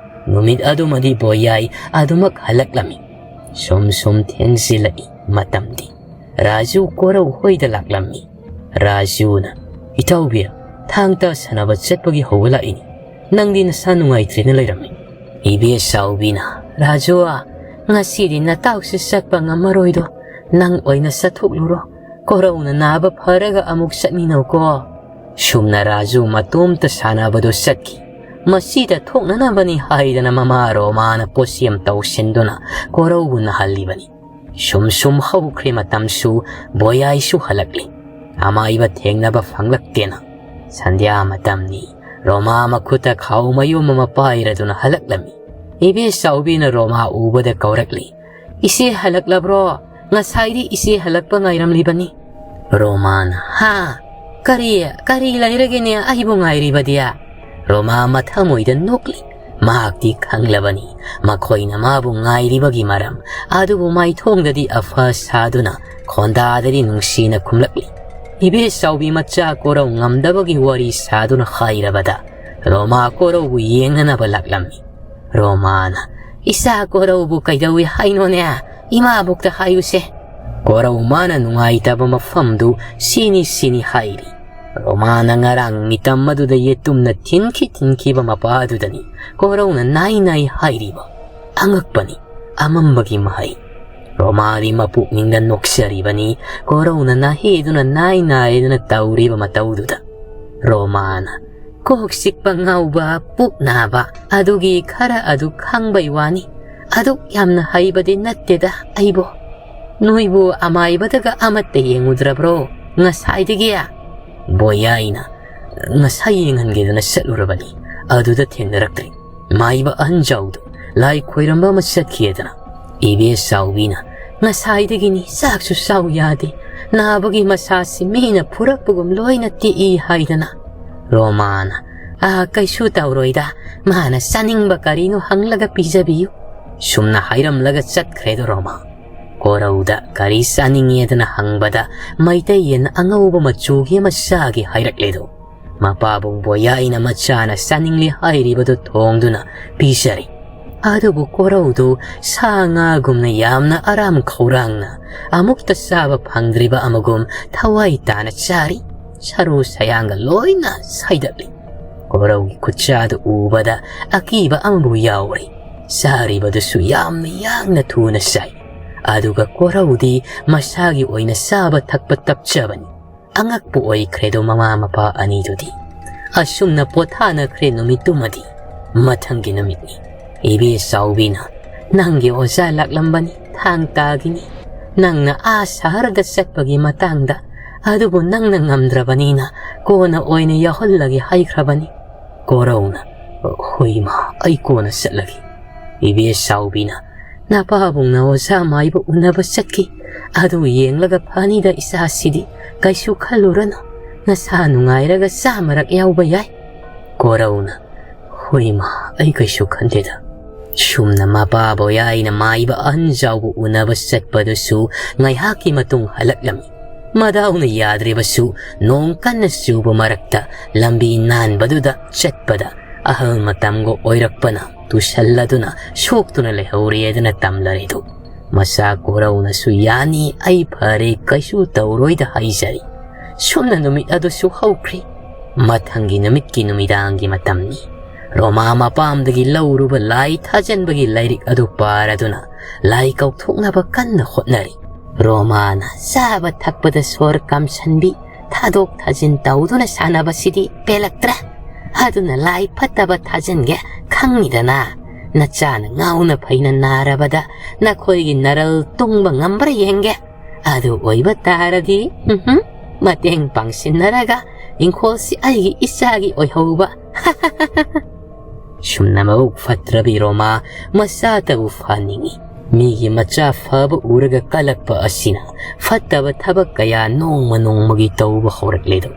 ꯅꯨꯃꯤꯠ ꯑꯗꯨꯃꯗꯤ ꯕꯣꯌꯥꯏ ꯑꯗꯨꯃꯛ ꯍꯜꯂꯛꯂꯝꯃꯤ꯫ ꯁꯨꯝ ꯁꯨꯝ ꯊꯦꯡꯖꯤꯜꯂꯛꯏ ꯃꯇꯝꯗꯤ꯫ ꯔꯥꯖꯨ ꯀꯣꯔꯧ ꯍꯣꯏꯗ ꯂꯥꯛꯂꯝꯃꯤ꯫ ꯔꯥꯖꯨꯅ, "ꯏꯇꯥꯎꯕꯤ, ꯊꯥꯡ ꯇꯥ ꯁꯥꯟꯅꯕ ꯆꯠꯄꯒꯤ ꯍꯧꯕ ꯂꯥꯛꯏꯅꯤ꯫ ꯅꯪꯗꯤ ꯅꯁꯥ ꯅꯨꯡꯉꯥꯏꯇ꯭ꯔꯦꯅ ꯂꯩꯔꯝꯃꯤ?" ꯏꯕꯦꯆꯥꯎꯕꯤꯅ, "ꯔꯥꯖꯨ, ꯉꯁꯤꯗꯤ ꯅꯇꯥꯎꯁꯦ ꯆꯠꯄ ꯉꯝꯃꯔꯣꯏꯗꯣ, ꯅꯪ ꯑꯣꯏꯅ ꯆꯠꯊꯣꯛꯂꯨꯔꯣ꯫ ꯀꯣꯔꯧꯅ ꯅꯥꯕ ꯐꯔꯒ ꯑꯃꯨꯛ ꯆꯠꯃꯤꯟꯅꯧꯀꯣ꯫" ꯁꯨꯝꯅ ꯔꯥꯖꯨ ꯃꯇꯣꯝꯇ ꯁꯥꯟꯅꯕꯗꯨ ꯆꯠꯈꯤ꯫ ꯃꯁꯤꯗ ꯊꯣꯛꯅꯅꯕꯅꯤ ꯍꯥꯏꯗꯅ ꯃꯃꯥ ꯔꯣꯃꯥꯅ ꯄꯣꯠꯁꯦꯝ ꯇꯧꯁꯤꯟꯗꯨꯅ ꯀꯣꯔꯧꯕꯨ ꯅꯥꯍꯜꯂꯤꯕꯅꯤ꯫ ꯁꯨꯝ ꯁꯨꯝ ꯍꯧꯈ꯭ꯔꯦ ꯃꯇꯝꯁꯨ, ꯕꯣꯌꯥꯏꯁꯨ ꯍꯜꯂꯛꯂꯤ꯫ ꯑꯃꯥꯏꯕ ꯊꯦꯡꯅꯕ ꯐꯪꯂꯛꯇꯦꯅ꯫ ꯁꯟꯙ꯭ꯌꯥ ꯃꯇꯝꯅꯤ꯫ ꯔꯣꯃꯥ ꯃꯈꯨꯠꯇ ꯈꯥꯎ ꯃꯌꯨꯝ ꯑꯃ ꯄꯥꯏꯔꯗꯨꯅ ꯍꯜꯂꯛꯂꯝꯃꯤ꯫ ꯏꯕꯦꯆꯥꯎꯕꯤꯅ ꯔꯣꯃꯥ ꯎꯕꯗ ꯀꯧꯔꯛꯂꯤ, "ꯏꯆꯦ ꯍꯜꯂꯛꯂꯕ꯭ꯔꯣ? ꯉꯁꯥꯏꯗꯤ ꯏꯆꯦ ꯍꯜꯂꯛꯄ ꯉꯥꯏꯔꯝꯂꯤꯕꯅꯤ꯫" ꯔꯣꯃꯥꯅ, "ꯍꯥ? ꯀꯔꯤ, ꯀꯔꯤ ꯂꯩꯔꯒꯦꯅꯦ ꯑꯩꯕꯨ ꯉꯥꯏꯔꯤꯕꯗꯤ?" ꯔꯣꯃꯥ ꯃꯊꯃꯣꯏꯗ ꯅꯣꯛꯂꯤ꯫ ꯃꯍꯥꯛꯇꯤ ꯈꯪꯂꯕꯅꯤ ꯃꯈꯣꯏꯅ ꯃꯥꯕꯨ ꯉꯥꯏꯔꯤꯕꯒꯤ ꯃꯔꯝ꯫ ꯑꯗꯨꯕꯨ ꯃꯥꯏꯊꯣꯡꯗꯗꯤ ꯑꯐ ꯁꯥꯗꯨꯅ ꯈꯣꯟꯗꯥꯗꯗꯤ ꯅꯨꯡꯁꯤꯅ ꯈꯨꯝꯂꯛꯂꯤ꯫ ꯏꯕꯦꯆꯥꯎꯕꯤ ꯃꯆꯥ ꯀꯣꯔꯧ ꯉꯝꯗꯕꯒꯤ ꯋꯥꯔꯤ ꯁꯥꯗꯨꯅ ꯍꯥꯏꯔꯕꯗ ꯔꯣꯃꯥ ꯀꯣꯔꯧꯕꯨ ꯌꯦꯡꯅꯅꯕ ꯂꯥꯛꯂꯝꯃꯤ꯫ ꯔꯣꯃꯥꯅ, "ꯏꯆꯥ ꯀꯣꯔꯧꯕꯨ ꯀꯩꯗꯧꯏ ꯍꯥꯏꯅꯣꯅꯦ? ꯏꯃꯥꯕꯣꯛꯇ ꯍꯥꯏꯌꯨꯁꯦ꯫" ꯀꯣꯔꯧ ꯃꯥꯅ ꯅꯨꯡꯉꯥꯏꯇꯕ ꯃꯐꯝꯗꯨ ꯁꯤꯅꯤ ꯁꯤꯅꯤ ꯍꯥꯏꯔꯤ꯫ ꯔꯣꯃꯥꯅ ꯉꯔꯥꯡ ꯃꯤꯇꯝ ꯑꯗꯨꯗ ꯌꯦꯇꯨꯝꯅ ꯊꯤꯟꯈꯤ ꯊꯤꯟꯈꯤꯕ ꯃꯄꯥ ꯑꯗꯨꯗꯅꯤ ꯀꯣꯔꯧꯅ ꯅꯥꯏ ꯅꯥꯏ ꯍꯥꯏꯔꯤꯕ꯫ ꯑꯉꯛꯄꯅꯤ, ꯑꯃꯝꯕꯒꯤ ꯃꯍꯩ꯫ ꯔꯣꯃꯥꯗꯤ ꯃꯄꯨꯛꯅꯤꯡꯗ ꯅꯣꯛꯆꯔꯤꯕꯅꯤ, ꯀꯣꯔꯧꯅ ꯅꯥꯍꯦꯗꯨꯅ ꯅꯥꯏ ꯅꯥꯏꯗꯨꯅ ꯇꯧꯔꯤꯕ ꯃꯇꯧꯗꯨꯗ꯫ ꯔꯣꯃꯥꯅ, "ꯀꯣꯛ ꯆꯤꯛꯄ ꯉꯥꯎꯕ, ꯄꯨꯛ ꯅꯥꯕ, ꯑꯗꯨꯒꯤ ꯈꯔ ꯑꯗꯨ ꯈꯪꯕꯩ ꯋꯥꯅꯤ꯫ ꯑꯗꯨꯛ ꯌꯥꯝꯅ ꯍꯩꯕꯗꯤ ꯅꯠꯇꯦꯗ ꯑꯩꯕꯨ꯫ ꯅꯣꯏꯕꯨ ꯑꯃꯥꯏꯕꯗꯒ ꯑꯃꯠꯇ ꯌꯦꯡꯉꯨꯗ꯭ꯔꯕ꯭ꯔꯣ ꯉꯁꯥꯏꯗꯒꯤ?" ꯕꯣꯌꯥꯏꯅ, "ꯉꯁꯥꯏ ꯌꯦꯡꯍꯟꯒꯦꯗꯅ ꯆꯠꯂꯨꯔꯕꯅꯤ, ꯑꯗꯨꯗ ꯊꯦꯡꯅꯔꯛꯇ꯭ꯔꯦ꯫ ꯃꯥꯏꯕ ꯑꯍꯟ ꯖꯥꯎꯗꯣ ꯂꯥꯏ ꯈꯣꯏꯔꯝꯕ ꯑꯃ ꯆꯠꯈꯤꯑꯗꯅ꯫" ꯏꯕꯦꯆꯥꯎꯕꯤꯅ, "ꯉꯁꯥꯏꯗꯒꯤꯅꯤ ꯆꯥꯛꯁꯨ ꯆꯥꯎ ꯌꯥꯗꯦ, ꯅꯥꯕꯒꯤ ꯃꯁꯥꯁꯤ ꯃꯤꯅ ꯐꯨꯔꯛꯄꯒꯨꯝ ꯂꯣꯏꯅ ꯇꯦꯛꯏ ꯍꯥꯏꯗꯅ꯫" ꯔꯣꯃꯥꯅ, "ꯑꯥ, ꯀꯩꯁꯨ ꯇꯧꯔꯣꯏꯗ, ꯃꯥꯅ ꯆꯥꯅꯤꯡꯕ ꯀꯔꯤꯅꯣ ꯍꯪꯂꯒ ꯄꯤꯖꯕꯤꯌꯨ꯫" ꯁꯨꯝꯅ ꯍꯥꯏꯔꯝꯂꯒ ꯆꯠꯈ꯭ꯔꯦꯗꯣ ꯔꯣꯃꯥ꯫ ꯀꯣꯔꯧꯗ ꯀꯔꯤ ꯆꯥꯅꯤꯡꯉꯦꯗꯅ ꯍꯪꯕꯗ ꯃꯩꯇꯩ ꯌꯦꯟ ꯑꯉꯧꯕ ꯃꯆꯨꯒꯤ ꯑꯃ ꯆꯥꯒꯦ ꯍꯥꯏꯔꯛꯂꯦꯗꯣ꯫ ꯃꯄꯥꯕꯨꯡ ꯕꯣꯌꯥꯏꯅ ꯃꯆꯥꯅ ꯆꯥꯅꯤꯡꯂꯦ ꯍꯥꯏꯔꯤꯕꯗꯨ ꯊꯣꯡꯗꯨꯅ ꯄꯤꯖꯔꯦ꯫ ꯑꯗꯨꯕꯨ ꯀꯣꯔꯧꯗꯨ ꯁꯥ ꯉꯥꯒꯨꯝꯅ ꯌꯥꯝꯅ ꯑꯔꯥꯝ ꯈꯧꯔꯥꯡꯅ ꯑꯃꯨꯛꯇ ꯆꯥꯕ ꯐꯪꯗ꯭ꯔꯤꯕ ꯑꯃꯒꯨꯝ ꯊꯋꯥꯏ ꯇꯥꯅ ꯆꯥꯔꯤ꯫ ꯁꯔꯨ ꯁꯌꯥꯡꯒ ꯂꯣꯏꯅ ꯁꯥꯏꯗꯠꯂꯤ꯫ ꯀꯣꯔꯧꯒꯤ ꯈꯨꯠꯆꯥꯗꯨ ꯎꯕꯗ ꯑꯀꯤꯕ ꯑꯃꯕꯨ ꯌꯥꯎꯔꯤ꯫ ꯆꯥꯔꯤꯕꯗꯨꯁꯨ ꯌꯥꯝꯅ ꯌꯥꯡꯅ ꯊꯨꯅ ꯆꯥꯏ꯫ ꯑꯗꯨꯒ ꯀꯣꯔꯧꯗꯤ ꯃꯁꯥꯒꯤ ꯑꯣꯏꯅ ꯆꯥꯕ ꯊꯛꯄ ꯇꯞꯆꯕꯅꯤ꯫ ꯑꯉꯛꯄ ꯑꯣꯏꯈ꯭ꯔꯦꯗꯣ ꯃꯃꯥ ꯃꯄꯥ ꯑꯅꯤꯗꯨꯗꯤ꯫ ꯑꯁꯨꯝꯅ ꯄꯣꯊꯥꯅꯈ꯭ꯔꯦ ꯅꯨꯃꯤꯠꯇꯨꯃꯗꯤ꯫ ꯃꯊꯪꯒꯤ ꯅꯨꯃꯤꯠꯅꯤ꯫ ꯏꯕꯦ ꯆꯥꯎꯕꯤꯅ, "ꯅꯪꯒꯤ ꯑꯣꯖꯥ ꯂꯥꯛꯂꯝꯕꯅꯤ, ꯊꯥꯡ ꯇꯥꯒꯤꯅꯤ꯫ ꯅꯪꯅ ꯑꯥ ꯁꯍꯔꯗ ꯆꯠꯄꯒꯤ ꯃꯇꯥꯡꯗ, ꯑꯗꯨꯕꯨ ꯅꯪꯅ ꯉꯝꯗ꯭ꯔꯕꯅꯤꯅ ꯀꯣꯟꯅ ꯑꯣꯏꯅ ꯌꯥꯎꯍꯜꯂꯒꯦ" ꯍꯥꯏꯈ꯭ꯔꯕꯅꯤ꯫ ꯀꯣꯔꯧꯅ, "ꯍꯣꯏ ꯏꯃꯥ, ꯑꯩ ꯀꯣꯟꯅ ꯆꯠꯂꯒꯦ"꯫ ꯏꯕꯦ ꯆꯥꯎꯕꯤꯅ, "ꯅꯄꯥꯕꯨꯡꯅ ꯑꯣꯖꯥ ꯃꯥꯏꯕ ꯎꯅꯕ ꯆꯠꯈꯤ꯫ ꯑꯗꯨ ꯌꯦꯡꯂꯒ ꯐꯅꯤꯗ ꯏꯆꯥꯁꯤꯗꯤ꯫ ꯀꯩꯁꯨ ꯈꯜꯂꯨꯔꯅꯨ꯫ ꯅꯁꯥ ꯅꯨꯡꯉꯥꯏꯔꯒ ꯆꯥꯃꯔꯛ ꯌꯥꯎꯕ ꯌꯥꯏ"꯫ ꯀꯣꯔꯧꯅ, "ꯍꯣꯏ ꯏꯃꯥ, ꯑꯩ ꯀꯩꯁꯨ ꯈꯟꯗꯦꯗ"꯫ ꯁꯨꯝꯅ ꯃꯄꯥꯕꯨ ꯌꯥꯏꯅ ꯃꯥꯏꯕ ꯑꯍꯟ ꯖꯥꯎꯕꯨ ꯎꯅꯕ ꯆꯠꯄꯗꯨꯁꯨ ꯉꯥꯏꯍꯥꯛꯀꯤ ꯃꯇꯨꯡ ꯍꯜꯂꯛꯂꯝꯃꯤ꯫ ꯃꯗꯥꯎꯅ ꯌꯥꯗ꯭ꯔꯤꯕꯁꯨ ꯅꯣꯡ ꯀꯟꯅ ꯆꯨꯕ ꯃꯔꯛꯇ ꯂꯝꯕꯤ ꯅꯥꯟꯕꯗꯨꯗ ꯆꯠꯄꯗ ꯑꯍꯜ ꯃꯇꯝꯒ ꯑꯣꯏꯔꯛꯄꯅ ꯇꯨꯁꯜꯂꯗꯨꯅ ꯁꯣꯛꯇꯨꯅ ꯂꯩꯍꯧꯔꯦꯗꯅ ꯇꯝꯂꯔꯦꯗꯣ꯫ ꯃꯆꯥ ꯀꯣꯔꯧꯅꯁꯨ, "ꯌꯥꯅꯤ, ꯑꯩ ꯐꯔꯦ, ꯀꯩꯁꯨ ꯇꯧꯔꯣꯏꯗ" ꯍꯥꯏꯖꯔꯤ꯫ ꯁꯨꯝꯅ ꯅꯨꯃꯤꯠ ꯑꯗꯨꯁꯨ ꯍꯧꯈ꯭ꯔꯤ꯫ ꯃꯊꯪꯒꯤ ꯅꯨꯃꯤꯠꯀꯤ ꯅꯨꯃꯤꯗꯥꯡꯒꯤ ꯃꯇꯝꯅꯤ꯫ ꯔꯣꯃꯥ ꯃꯄꯥꯝꯗꯒꯤ ꯂꯧꯔꯨꯕ ꯂꯥꯏ ꯊꯥꯖꯟꯕꯒꯤ ꯂꯥꯏꯔꯤꯛ ꯑꯗꯨ ꯄꯥꯔꯗꯨꯅ ꯂꯥꯏ ꯀꯧꯊꯣꯛꯅꯕ ꯀꯟꯅ ꯍꯣꯠꯅꯔꯤ꯫ ꯔꯣꯃꯥꯅ ꯆꯥꯕ ꯊꯛꯄꯗ ꯁꯣꯔ ꯀꯥꯝꯁꯟꯕꯤ, ꯊꯥꯗꯣꯛ ꯊꯥꯖꯤꯟ ꯇꯧꯗꯨꯅ ꯁꯥꯟꯅꯕꯁꯤꯗꯤ ꯄꯦꯜꯂꯛꯇ꯭ꯔꯦ꯫ ꯑꯗꯨꯅ ꯂꯥꯏ ꯐꯠꯇꯕ ꯊꯥꯖꯤꯟꯒꯦ꯫ ꯈꯪꯉꯤꯗꯅ, ꯅꯆꯥꯅ ꯉꯥꯎꯅ ꯐꯩꯅ ꯅꯥꯔꯕꯗ ꯅꯈꯣꯏꯒꯤ ꯅꯔꯜ ꯇꯨꯡꯕ ꯉꯝꯕ꯭ꯔꯥ ꯌꯦꯡꯒꯦ꯫ ꯑꯗꯨ ꯑꯣꯏꯕ ꯇꯥꯔꯗꯤ, ꯎꯝꯍꯨꯝ, ꯃꯇꯦꯡ ꯄꯥꯡꯁꯤꯟꯅꯔꯒ ꯏꯪꯈꯣꯜꯁꯤ ꯑꯩꯒꯤ ꯏꯆꯥꯒꯤ ꯑꯣꯏꯍꯧꯕ꯫ ꯁꯨꯝꯅ ꯃꯕꯨꯛ ꯐꯠꯇ꯭ꯔꯕꯤ ꯔꯣꯃꯥ ꯃꯆꯥꯇꯕꯨ ꯐꯍꯟꯅꯤꯡꯏ꯫ ꯃꯤꯒꯤ ꯃꯆꯥ ꯐꯕ ꯎꯔꯒ ꯀꯜꯂꯛꯄ ꯑꯁꯤꯅ ꯐꯠꯇꯕ ꯊꯕꯛ ꯀꯌꯥ ꯅꯣꯡꯃ ꯅꯣꯡꯃꯒꯤ ꯇꯧꯕ ꯍꯧꯔꯛꯂꯦꯗꯣ꯫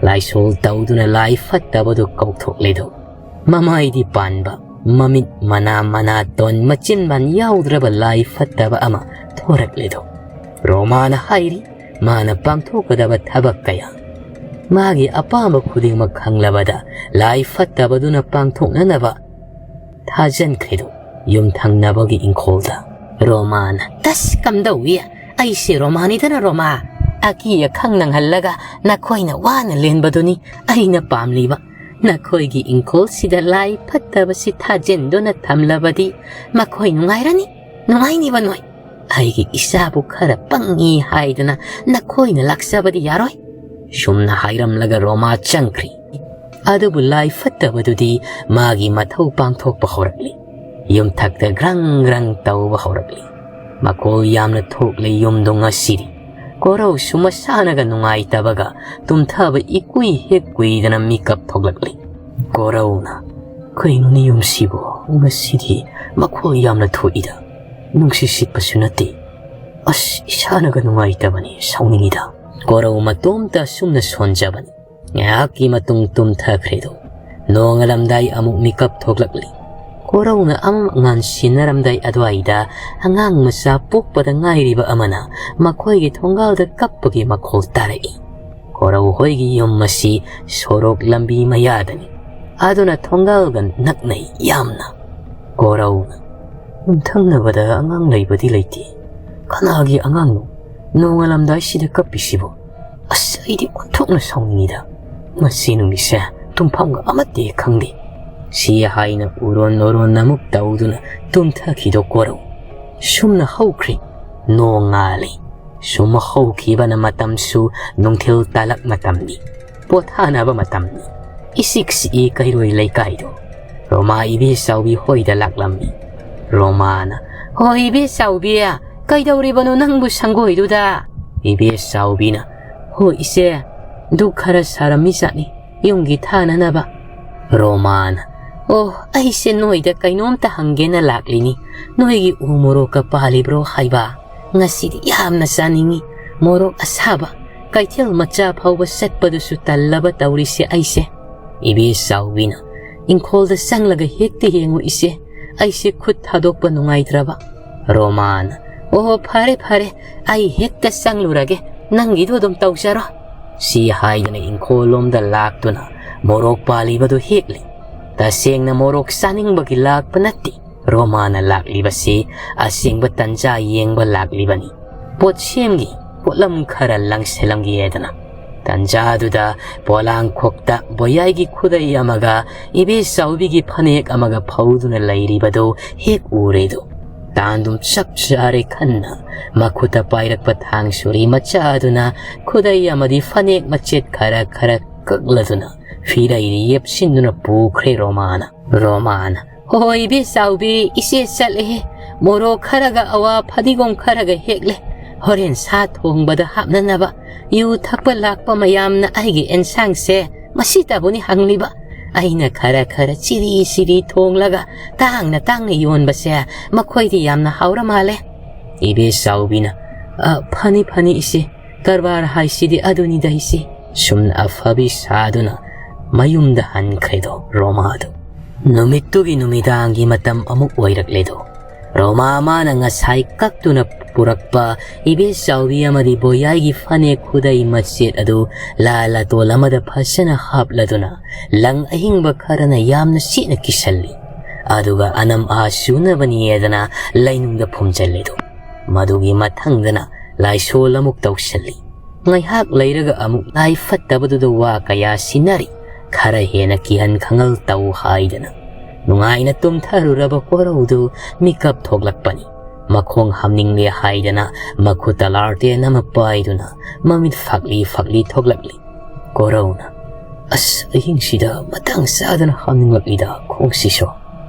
ꯂꯥꯏꯁꯣꯜ ꯇꯧꯗꯨꯅ ꯂꯥꯏ ꯐꯠꯇꯕꯗꯨ ꯀꯧꯊꯣꯛꯂꯦꯗꯣ꯫ ꯃꯃꯥꯏꯗꯤ ꯄꯥꯟꯕ, ꯃꯃꯤꯠ ꯃꯅꯥ ꯃꯅꯥꯇꯣꯟ ꯃꯆꯤꯟꯕꯥꯟ ꯌꯥꯎꯗ꯭ꯔꯕ ꯂꯥꯏ ꯐꯠꯇꯕ ꯑꯃ ꯊꯣꯔꯛꯂꯦꯗꯣ꯫ ꯔꯣꯃꯥꯅ ꯍꯥꯏꯔꯤ, ꯃꯥꯅ ꯄꯥꯡꯊꯣꯛꯀꯗꯕ ꯊꯕꯛ ꯀꯌꯥ꯫ ꯃꯥꯒꯤ ꯑꯄꯥꯝꯕ ꯈꯨꯗꯤꯡꯃꯛ ꯈꯪꯂꯕꯗ ꯂꯥꯏ ꯐꯠꯇꯕꯗꯨꯅ ꯄꯥꯡꯊꯣꯛꯅꯅꯕ ꯊꯥꯖꯟꯈ꯭ꯔꯦꯗꯣ꯫ ꯌꯨꯝꯊꯪꯅꯕꯒꯤ ꯏꯪꯈꯣꯜꯗ꯫ ꯔꯣꯃꯥꯅ, "ꯇꯁ, ꯀꯝꯗꯧꯏ? ꯑꯩꯁꯦ ꯔꯣꯃꯥꯅꯤꯗꯅ, ꯔꯣꯃꯥ꯫ ꯑꯀꯤ ꯑꯈꯪ ꯅꯪꯍꯜꯂꯒ ꯅꯈꯣꯏꯅ ꯋꯥꯅ ꯂꯦꯟꯕꯗꯨꯅꯤ ꯑꯩꯅ ꯄꯥꯝꯂꯤꯕ꯫ ꯅꯈꯣꯏꯒꯤ ꯏꯪꯈꯣꯜꯁꯤꯗ ꯂꯥꯏ ꯐꯠꯇꯕꯁꯤ ꯊꯥꯖꯤꯟꯗꯨꯅ ꯊꯝꯂꯕꯗꯤ ꯃꯈꯣꯏ ꯅꯨꯡꯉꯥꯏꯔꯅꯤ, ꯅꯨꯡꯉꯥꯏꯅꯤꯕ ꯅꯣꯏ꯫ ꯑꯩꯒꯤ ꯏꯆꯥꯕꯨ ꯈꯔ ꯄꯪꯉꯤ ꯍꯥꯏꯗꯅ ꯅꯈꯣꯏꯅ ꯂꯥꯛꯆꯕꯗꯤ ꯌꯥꯔꯣꯏ"꯫ ꯁꯨꯝꯅ ꯍꯥꯏꯔꯝꯂꯒ ꯔꯣꯃꯥ ꯆꯪꯈ꯭ꯔꯤ꯫ ꯑꯗꯨꯕꯨ ꯂꯥꯏ ꯐꯠꯇꯕꯗꯨꯗꯤ ꯃꯥꯒꯤ ꯃꯊꯧ ꯄꯥꯡꯊꯣꯛꯄ ꯍꯧꯔꯛꯂꯤ꯫ ꯌꯨꯝꯊꯛꯇ ꯒ꯭ꯔꯪ ꯒ꯭ꯔꯪ ꯇꯧꯕ ꯍꯧꯔꯛꯂꯤ꯫ ꯃꯈꯣꯜ ꯌꯥꯝꯅ ꯊꯣꯛꯂꯤ ꯌꯨꯝꯗꯣ ꯉꯁꯤꯗꯤ꯫ ꯀꯣꯔꯧꯁꯨ ꯃꯁꯥꯅꯒ ꯅꯨꯡꯉꯥꯏꯇꯕꯒ ꯇꯨꯝꯊꯕ ꯏꯀꯨꯏ ꯍꯦꯛ ꯀꯨꯏꯗꯅ ꯃꯤꯀꯞ ꯊꯣꯛꯂꯛꯂꯤ꯫ ꯀꯣꯔꯧꯅ, "ꯀꯩꯅꯣꯅꯦ ꯌꯨꯝꯁꯤꯕꯨ? ꯉꯁꯤꯗꯤ ꯃꯈꯣꯜ ꯌꯥꯝꯅ ꯊꯣꯛꯏꯗ꯫ ꯅꯨꯡꯁꯤꯠ ꯁꯤꯠꯄꯁꯨ ꯅꯠꯇꯦ꯫ ꯑꯁ, ꯏꯁꯥꯅꯒ ꯅꯨꯡꯉꯥꯏꯇꯕꯅꯤ, ꯁꯥꯎꯅꯤꯡꯉꯤꯗ"꯫ ꯀꯣꯔꯧ ꯃꯇꯣꯝꯇ ꯁꯨꯝꯅ ꯁꯣꯟꯖꯕꯅꯤ꯫ ꯉꯥꯏꯍꯥꯛꯀꯤ ꯃꯇꯨꯡ ꯇꯨꯝꯊꯈ꯭ꯔꯦꯗꯣ꯫ ꯅꯣꯡꯉꯥꯜꯂꯝꯗꯥꯏ ꯑꯃꯨꯛ ꯃꯤꯀꯞ ꯊꯣꯛꯂꯛꯂꯤ꯫ ꯀꯣꯔꯧꯅ ꯑꯃꯝ ꯑꯉꯥꯟ ꯁꯤꯟꯅꯔꯝꯗꯥꯏ ꯑꯗꯨꯋꯥꯏꯗ ꯑꯉꯥꯡ ꯃꯆꯥ ꯄꯣꯛꯄꯗ ꯉꯥꯏꯔꯤꯕ ꯑꯃꯅ ꯃꯈꯣꯏꯒꯤ ꯊꯣꯡꯒꯥꯜꯗ ꯀꯞꯄꯒꯤ ꯃꯈꯣꯜ ꯇꯥꯔꯛꯏ꯫ ꯀꯣꯔꯧ ꯍꯣꯏꯒꯤ ꯌꯨꯝ ꯑꯁꯤ ꯁꯣꯔꯣꯛ ꯂꯝꯕꯤ ꯃꯌꯥꯗꯅꯤ꯫ ꯑꯗꯨꯅ ꯊꯣꯡꯒꯥꯜꯒ ꯅꯛꯅꯩ ꯌꯥꯝꯅ꯫ ꯀꯣꯔꯧꯅ, "ꯌꯨꯝꯊꯪꯅꯕꯗ ꯑꯉꯥꯡ ꯂꯩꯕꯗꯤ ꯂꯩꯇꯦ꯫ ꯀꯅꯥꯒꯤ ꯑꯉꯥꯡꯅꯣ? ꯅꯣꯡꯉꯥꯜꯂꯝꯗꯥꯏꯁꯤꯗ ꯀꯞꯄꯤꯁꯤꯕꯨ? ꯑꯁ, ꯑꯩꯗꯤ ꯑꯣꯟꯊꯣꯛꯅ ꯁꯥꯎꯅꯤꯡꯉꯤꯗ꯫ ꯉꯁꯤ ꯅꯨꯃꯤꯠꯁꯦ ꯇꯨꯝꯐꯝꯒ ꯑꯃꯠꯇ ꯍꯦꯛ ꯈꯪꯗꯦ"꯫ ꯁꯤ ꯍꯥꯏꯅ ꯎꯔꯣꯟ ꯅꯣꯔꯣꯟ ꯑꯃꯨꯛ ꯇꯧꯗꯨꯅ ꯇꯨꯝꯊꯈꯤꯗꯣ ꯀꯣꯔꯧ꯫ ꯁꯨꯝꯅ ꯍꯧꯈ꯭ꯔꯦ꯫ ꯅꯣꯡ ꯉꯥꯜꯂꯤ꯫ ꯁꯨꯝ ꯍꯧꯈꯤꯕꯅ ꯃꯇꯝꯁꯨ ꯅꯨꯡꯊꯤꯜ ꯇꯥꯂꯛ ꯃꯇꯝꯅꯤ꯫ ꯄꯣꯊꯥꯅꯕ ꯃꯇꯝꯅꯤ꯫ ꯏꯁꯤꯛ ꯁꯤꯛꯏ ꯀꯩꯔꯣꯏ ꯂꯩꯀꯥꯏꯗꯣ꯫ ꯔꯣꯃꯥ ꯏꯕꯦ ꯆꯥꯎꯕꯤ ꯍꯣꯏꯗ ꯂꯥꯛꯂꯝꯃꯤ꯫ ꯔꯣꯃꯥꯅ, "ꯍꯣ ꯏꯕꯦ ꯆꯥꯎꯕꯤ, ꯀꯩꯗꯧꯔꯤꯕꯅꯣ ꯅꯪꯕꯨ ꯁꯪꯒꯣꯏꯗꯨꯗ?" ꯏꯕꯦ ꯆꯥꯎꯕꯤꯅ, "ꯍꯣ ꯏꯆꯦ, ꯙꯨꯛ ꯈꯔ ꯁꯥꯔꯝꯃꯤ ꯖꯥꯠꯅꯤ ꯌꯨꯝꯒꯤ ꯊꯥꯅꯅꯕ"꯫ ꯔꯣꯃꯥꯅ, "ꯑꯣ, ꯑꯩꯁꯦ ꯅꯣꯏꯗ ꯀꯩꯅꯣꯝꯇ ꯍꯪꯒꯦꯅ ꯂꯥꯛꯂꯤꯅꯤ꯫ ꯅꯣꯏꯒꯤ ꯎ ꯃꯣꯔꯣꯛꯀ ꯄꯥꯜꯂꯤꯕ꯭ꯔꯣ ꯍꯥꯏꯕ? ꯉꯁꯤꯗꯤ ꯌꯥꯝꯅ ꯆꯥꯅꯤꯡꯉꯤ ꯃꯣꯔꯣꯛ ꯑꯁꯥꯕ꯫ ꯀꯩꯊꯦꯜ ꯃꯆꯥ ꯐꯥꯎꯕ ꯆꯠꯄꯗꯨꯁꯨ ꯇꯜꯂꯕ ꯇꯧꯔꯤꯁꯦ ꯑꯩꯁꯦ"꯫ ꯏꯕꯦ ꯆꯥꯎꯕꯤꯅ, "ꯏꯪꯈꯣꯜꯗ ꯆꯪꯂꯒ ꯍꯦꯛꯇ ꯌꯦꯡꯉꯨ ꯏꯆꯦ, ꯑꯩꯁꯦ ꯈꯨꯠ ꯊꯥꯗꯣꯛꯄ ꯅꯨꯡꯉꯥꯏꯇ꯭ꯔꯕ"꯫ ꯔꯣꯃꯥꯅ, "ꯑꯣꯍꯣ, ꯐꯔꯦ ꯐꯔꯦ, ꯑꯩ ꯍꯦꯛꯇ ꯆꯪꯂꯨꯔꯒꯦ, ꯅꯪꯒꯤꯗꯨ ꯑꯗꯨꯝ ꯇꯧꯖꯔꯣ"꯫ ꯁꯤ ꯍꯥꯏꯗꯨꯅ ꯏꯪꯈꯣꯜꯂꯣꯝꯗ ꯂꯥꯛꯇꯨꯅ ꯃꯣꯔꯣꯛ ꯄꯥꯜꯂꯤꯕꯗꯨ ꯍꯦꯛꯂꯤ꯫ ꯇꯁꯦꯡꯅ ꯃꯣꯔꯣꯛ ꯆꯥꯅꯤꯡꯕꯒꯤ ꯂꯥꯛꯄ ꯅꯠꯇꯦ꯫ ꯔꯣꯃꯥꯅ ꯂꯥꯛꯂꯤꯕꯁꯤ ꯑꯁꯦꯡꯕ ꯇꯟꯖꯥ ꯌꯦꯡꯕ ꯂꯥꯛꯂꯤꯕꯅꯤ꯫ ꯄꯣꯠꯁꯦꯝꯒꯤ ꯄꯣꯠꯂꯝ ꯈꯔ ꯂꯪꯁꯤꯜꯂꯝꯒꯦꯗꯅ꯫ ꯇꯟꯖꯥꯗꯨꯗ ꯄꯣꯂꯥꯡꯈꯣꯛꯇ ꯕꯣꯌꯥꯏꯒꯤ ꯈꯨꯗꯩ ꯑꯃꯒ ꯏꯕꯦꯆꯥꯎꯕꯤꯒꯤ ꯐꯅꯦꯛ ꯑꯃꯒ ꯐꯧꯗꯨꯅ ꯂꯩꯔꯤꯕꯗꯨ ꯍꯦꯛ ꯎꯔꯦꯗꯣ꯫ ꯇꯥꯟꯗꯨꯝ ꯆꯞ ꯆꯥꯔꯦ ꯈꯟꯅ ꯃꯈꯨꯠꯇ ꯄꯥꯏꯔꯛꯄ ꯊꯥꯡ ꯁꯨꯔꯤ ꯃꯆꯥꯗꯨꯅ ꯈꯨꯗꯩ ꯑꯃꯗꯤ ꯐꯅꯦꯛ ꯃꯆꯦꯠ ꯈꯔ ꯈꯔ ꯀꯛꯂꯗꯨꯅ ꯐꯤꯔꯩꯗ ꯌꯦꯞꯁꯤꯟꯗꯨꯅ ꯄꯨꯈ꯭ꯔꯦ ꯔꯣꯃꯥꯅ꯫ ꯔꯣꯃꯥꯅ, "ꯍꯣꯏ, ꯏꯕꯦꯆꯥꯎꯕꯤ, ꯏꯆꯦ ꯆꯠꯂꯦ꯫ ꯃꯣꯔꯣꯛ ꯈꯔꯒ ꯑꯋꯥ ꯐꯗꯤꯒꯣꯝ ꯈꯔꯒ ꯍꯦꯛꯂꯦ꯫ ꯍꯣꯔꯦꯟ ꯁꯥ ꯊꯣꯡꯕꯗ ꯍꯥꯞꯅꯅꯕ꯫ ꯌꯨ ꯊꯛꯄ ꯂꯥꯛꯄ ꯃꯌꯥꯝꯅ ꯑꯩꯒꯤ ꯑꯦꯟꯁꯥꯡꯁꯦ ꯃꯁꯤꯇꯕꯨꯅꯤ ꯍꯪꯂꯤꯕ꯫ ꯑꯩꯅ ꯈꯔ ꯈꯔ ꯆꯤꯔꯤ ꯆꯤꯔꯤ ꯊꯣꯡꯂꯒ ꯇꯥꯡꯅ ꯇꯥꯡꯅ ꯌꯣꯟꯕꯁꯦ ꯃꯈꯣꯏꯗꯤ ꯌꯥꯝꯅ ꯍꯥꯎꯔ ꯃꯥꯜꯂꯦ꯫" ꯏꯕꯦꯆꯥꯎꯕꯤꯅ, "ꯑ, ꯐꯅꯤ, ꯐꯅꯤ ꯏꯆꯦ, ꯀꯔꯕꯥꯔ ꯍꯥꯏꯁꯤꯗꯤ ꯑꯗꯨꯅꯤꯗ ꯏꯆꯦ꯫" ꯁꯨꯝꯅ ꯑꯐꯕꯤ ꯁꯥꯗꯨꯅ ꯃꯌꯨꯝꯗ ꯍꯟꯈ꯭ꯔꯦꯗꯣ ꯔꯣꯃꯥꯗꯣ꯫ ꯅꯨꯃꯤꯠꯇꯨꯒꯤ ꯅꯨꯃꯤꯗꯥꯡꯒꯤ ꯃꯇꯝ ꯑꯃꯨꯛ ꯑꯣꯏꯔꯛꯂꯦꯗꯣ꯫ ꯔꯣꯃꯥ ꯃꯥꯅ ꯉꯁꯥꯏ ꯀꯛꯇꯨꯅ ꯄꯨꯔꯛꯄ ꯏꯕꯦꯆꯥꯎꯕꯤ ꯑꯃꯗꯤ ꯕꯣꯌꯥꯏꯒꯤ ꯐꯅꯦꯛ ꯈꯨꯗꯩ ꯃꯆꯦꯠ ꯑꯗꯨ ꯂꯥ ꯂꯥꯇꯣꯜ ꯑꯃꯗ ꯐꯖꯅ ꯍꯥꯞꯂꯗꯨꯅ ꯂꯪ ꯑꯍꯤꯡꯕ ꯈꯔꯅ ꯌꯥꯝꯅ ꯆꯦꯠꯅ ꯀꯤꯁꯜꯂꯤ꯫ ꯑꯗꯨꯒ ꯑꯅꯝ ꯑꯥ ꯆꯨꯅꯕꯅꯤ ꯍꯥꯏꯗꯅ ꯂꯩꯅꯨꯡꯗ ꯐꯨꯝꯖꯜꯂꯦꯗꯣ꯫ ꯃꯗꯨꯒꯤ ꯃꯊꯪꯗꯅ ꯂꯥꯏꯁꯣꯜ ꯑꯃꯨꯛ ꯇꯧꯁꯜꯂꯤ꯫ ꯉꯥꯏꯍꯥꯛ ꯂꯩꯔꯒ ꯑꯃꯨꯛ ꯂꯥꯏ ꯐꯠꯇꯕꯗꯨꯗ ꯋꯥ ꯀꯌꯥ ꯁꯤꯟꯅꯔꯤ꯫ ꯈꯔ ꯍꯦꯟꯅ ꯀꯤꯍꯟ ꯈꯪꯍꯜ ꯇꯧ ꯍꯥꯏꯗꯅ ꯅꯨꯡꯉꯥꯏꯅ ꯇꯨꯝꯊꯔꯨꯔꯕ ꯀꯣꯔꯧꯗꯨ ꯃꯤꯀꯞ ꯊꯣꯛꯂꯛꯄꯅꯤ꯫ ꯃꯈꯣꯡ ꯍꯥꯝꯅꯤꯡꯂꯦ ꯍꯥꯏꯗꯅ ꯃꯈꯨꯠꯇ ꯂꯥꯔꯇꯦꯟ ꯑꯃ ꯄꯥꯏꯗꯨꯅ ꯃꯃꯤꯠ ꯐꯥꯛꯂꯤ ꯐꯥꯛꯂꯤ ꯊꯣꯛꯂꯛꯂꯤ꯫ ꯀꯣꯔꯧꯅ, "ꯑꯁ, ꯑꯍꯤꯡꯁꯤꯗ ꯃꯇꯥꯡ ꯆꯥꯗꯅ ꯍꯥꯝꯅꯤꯡꯂꯛꯂꯤꯗ ꯈꯣꯡꯁꯤꯁꯨ꯫"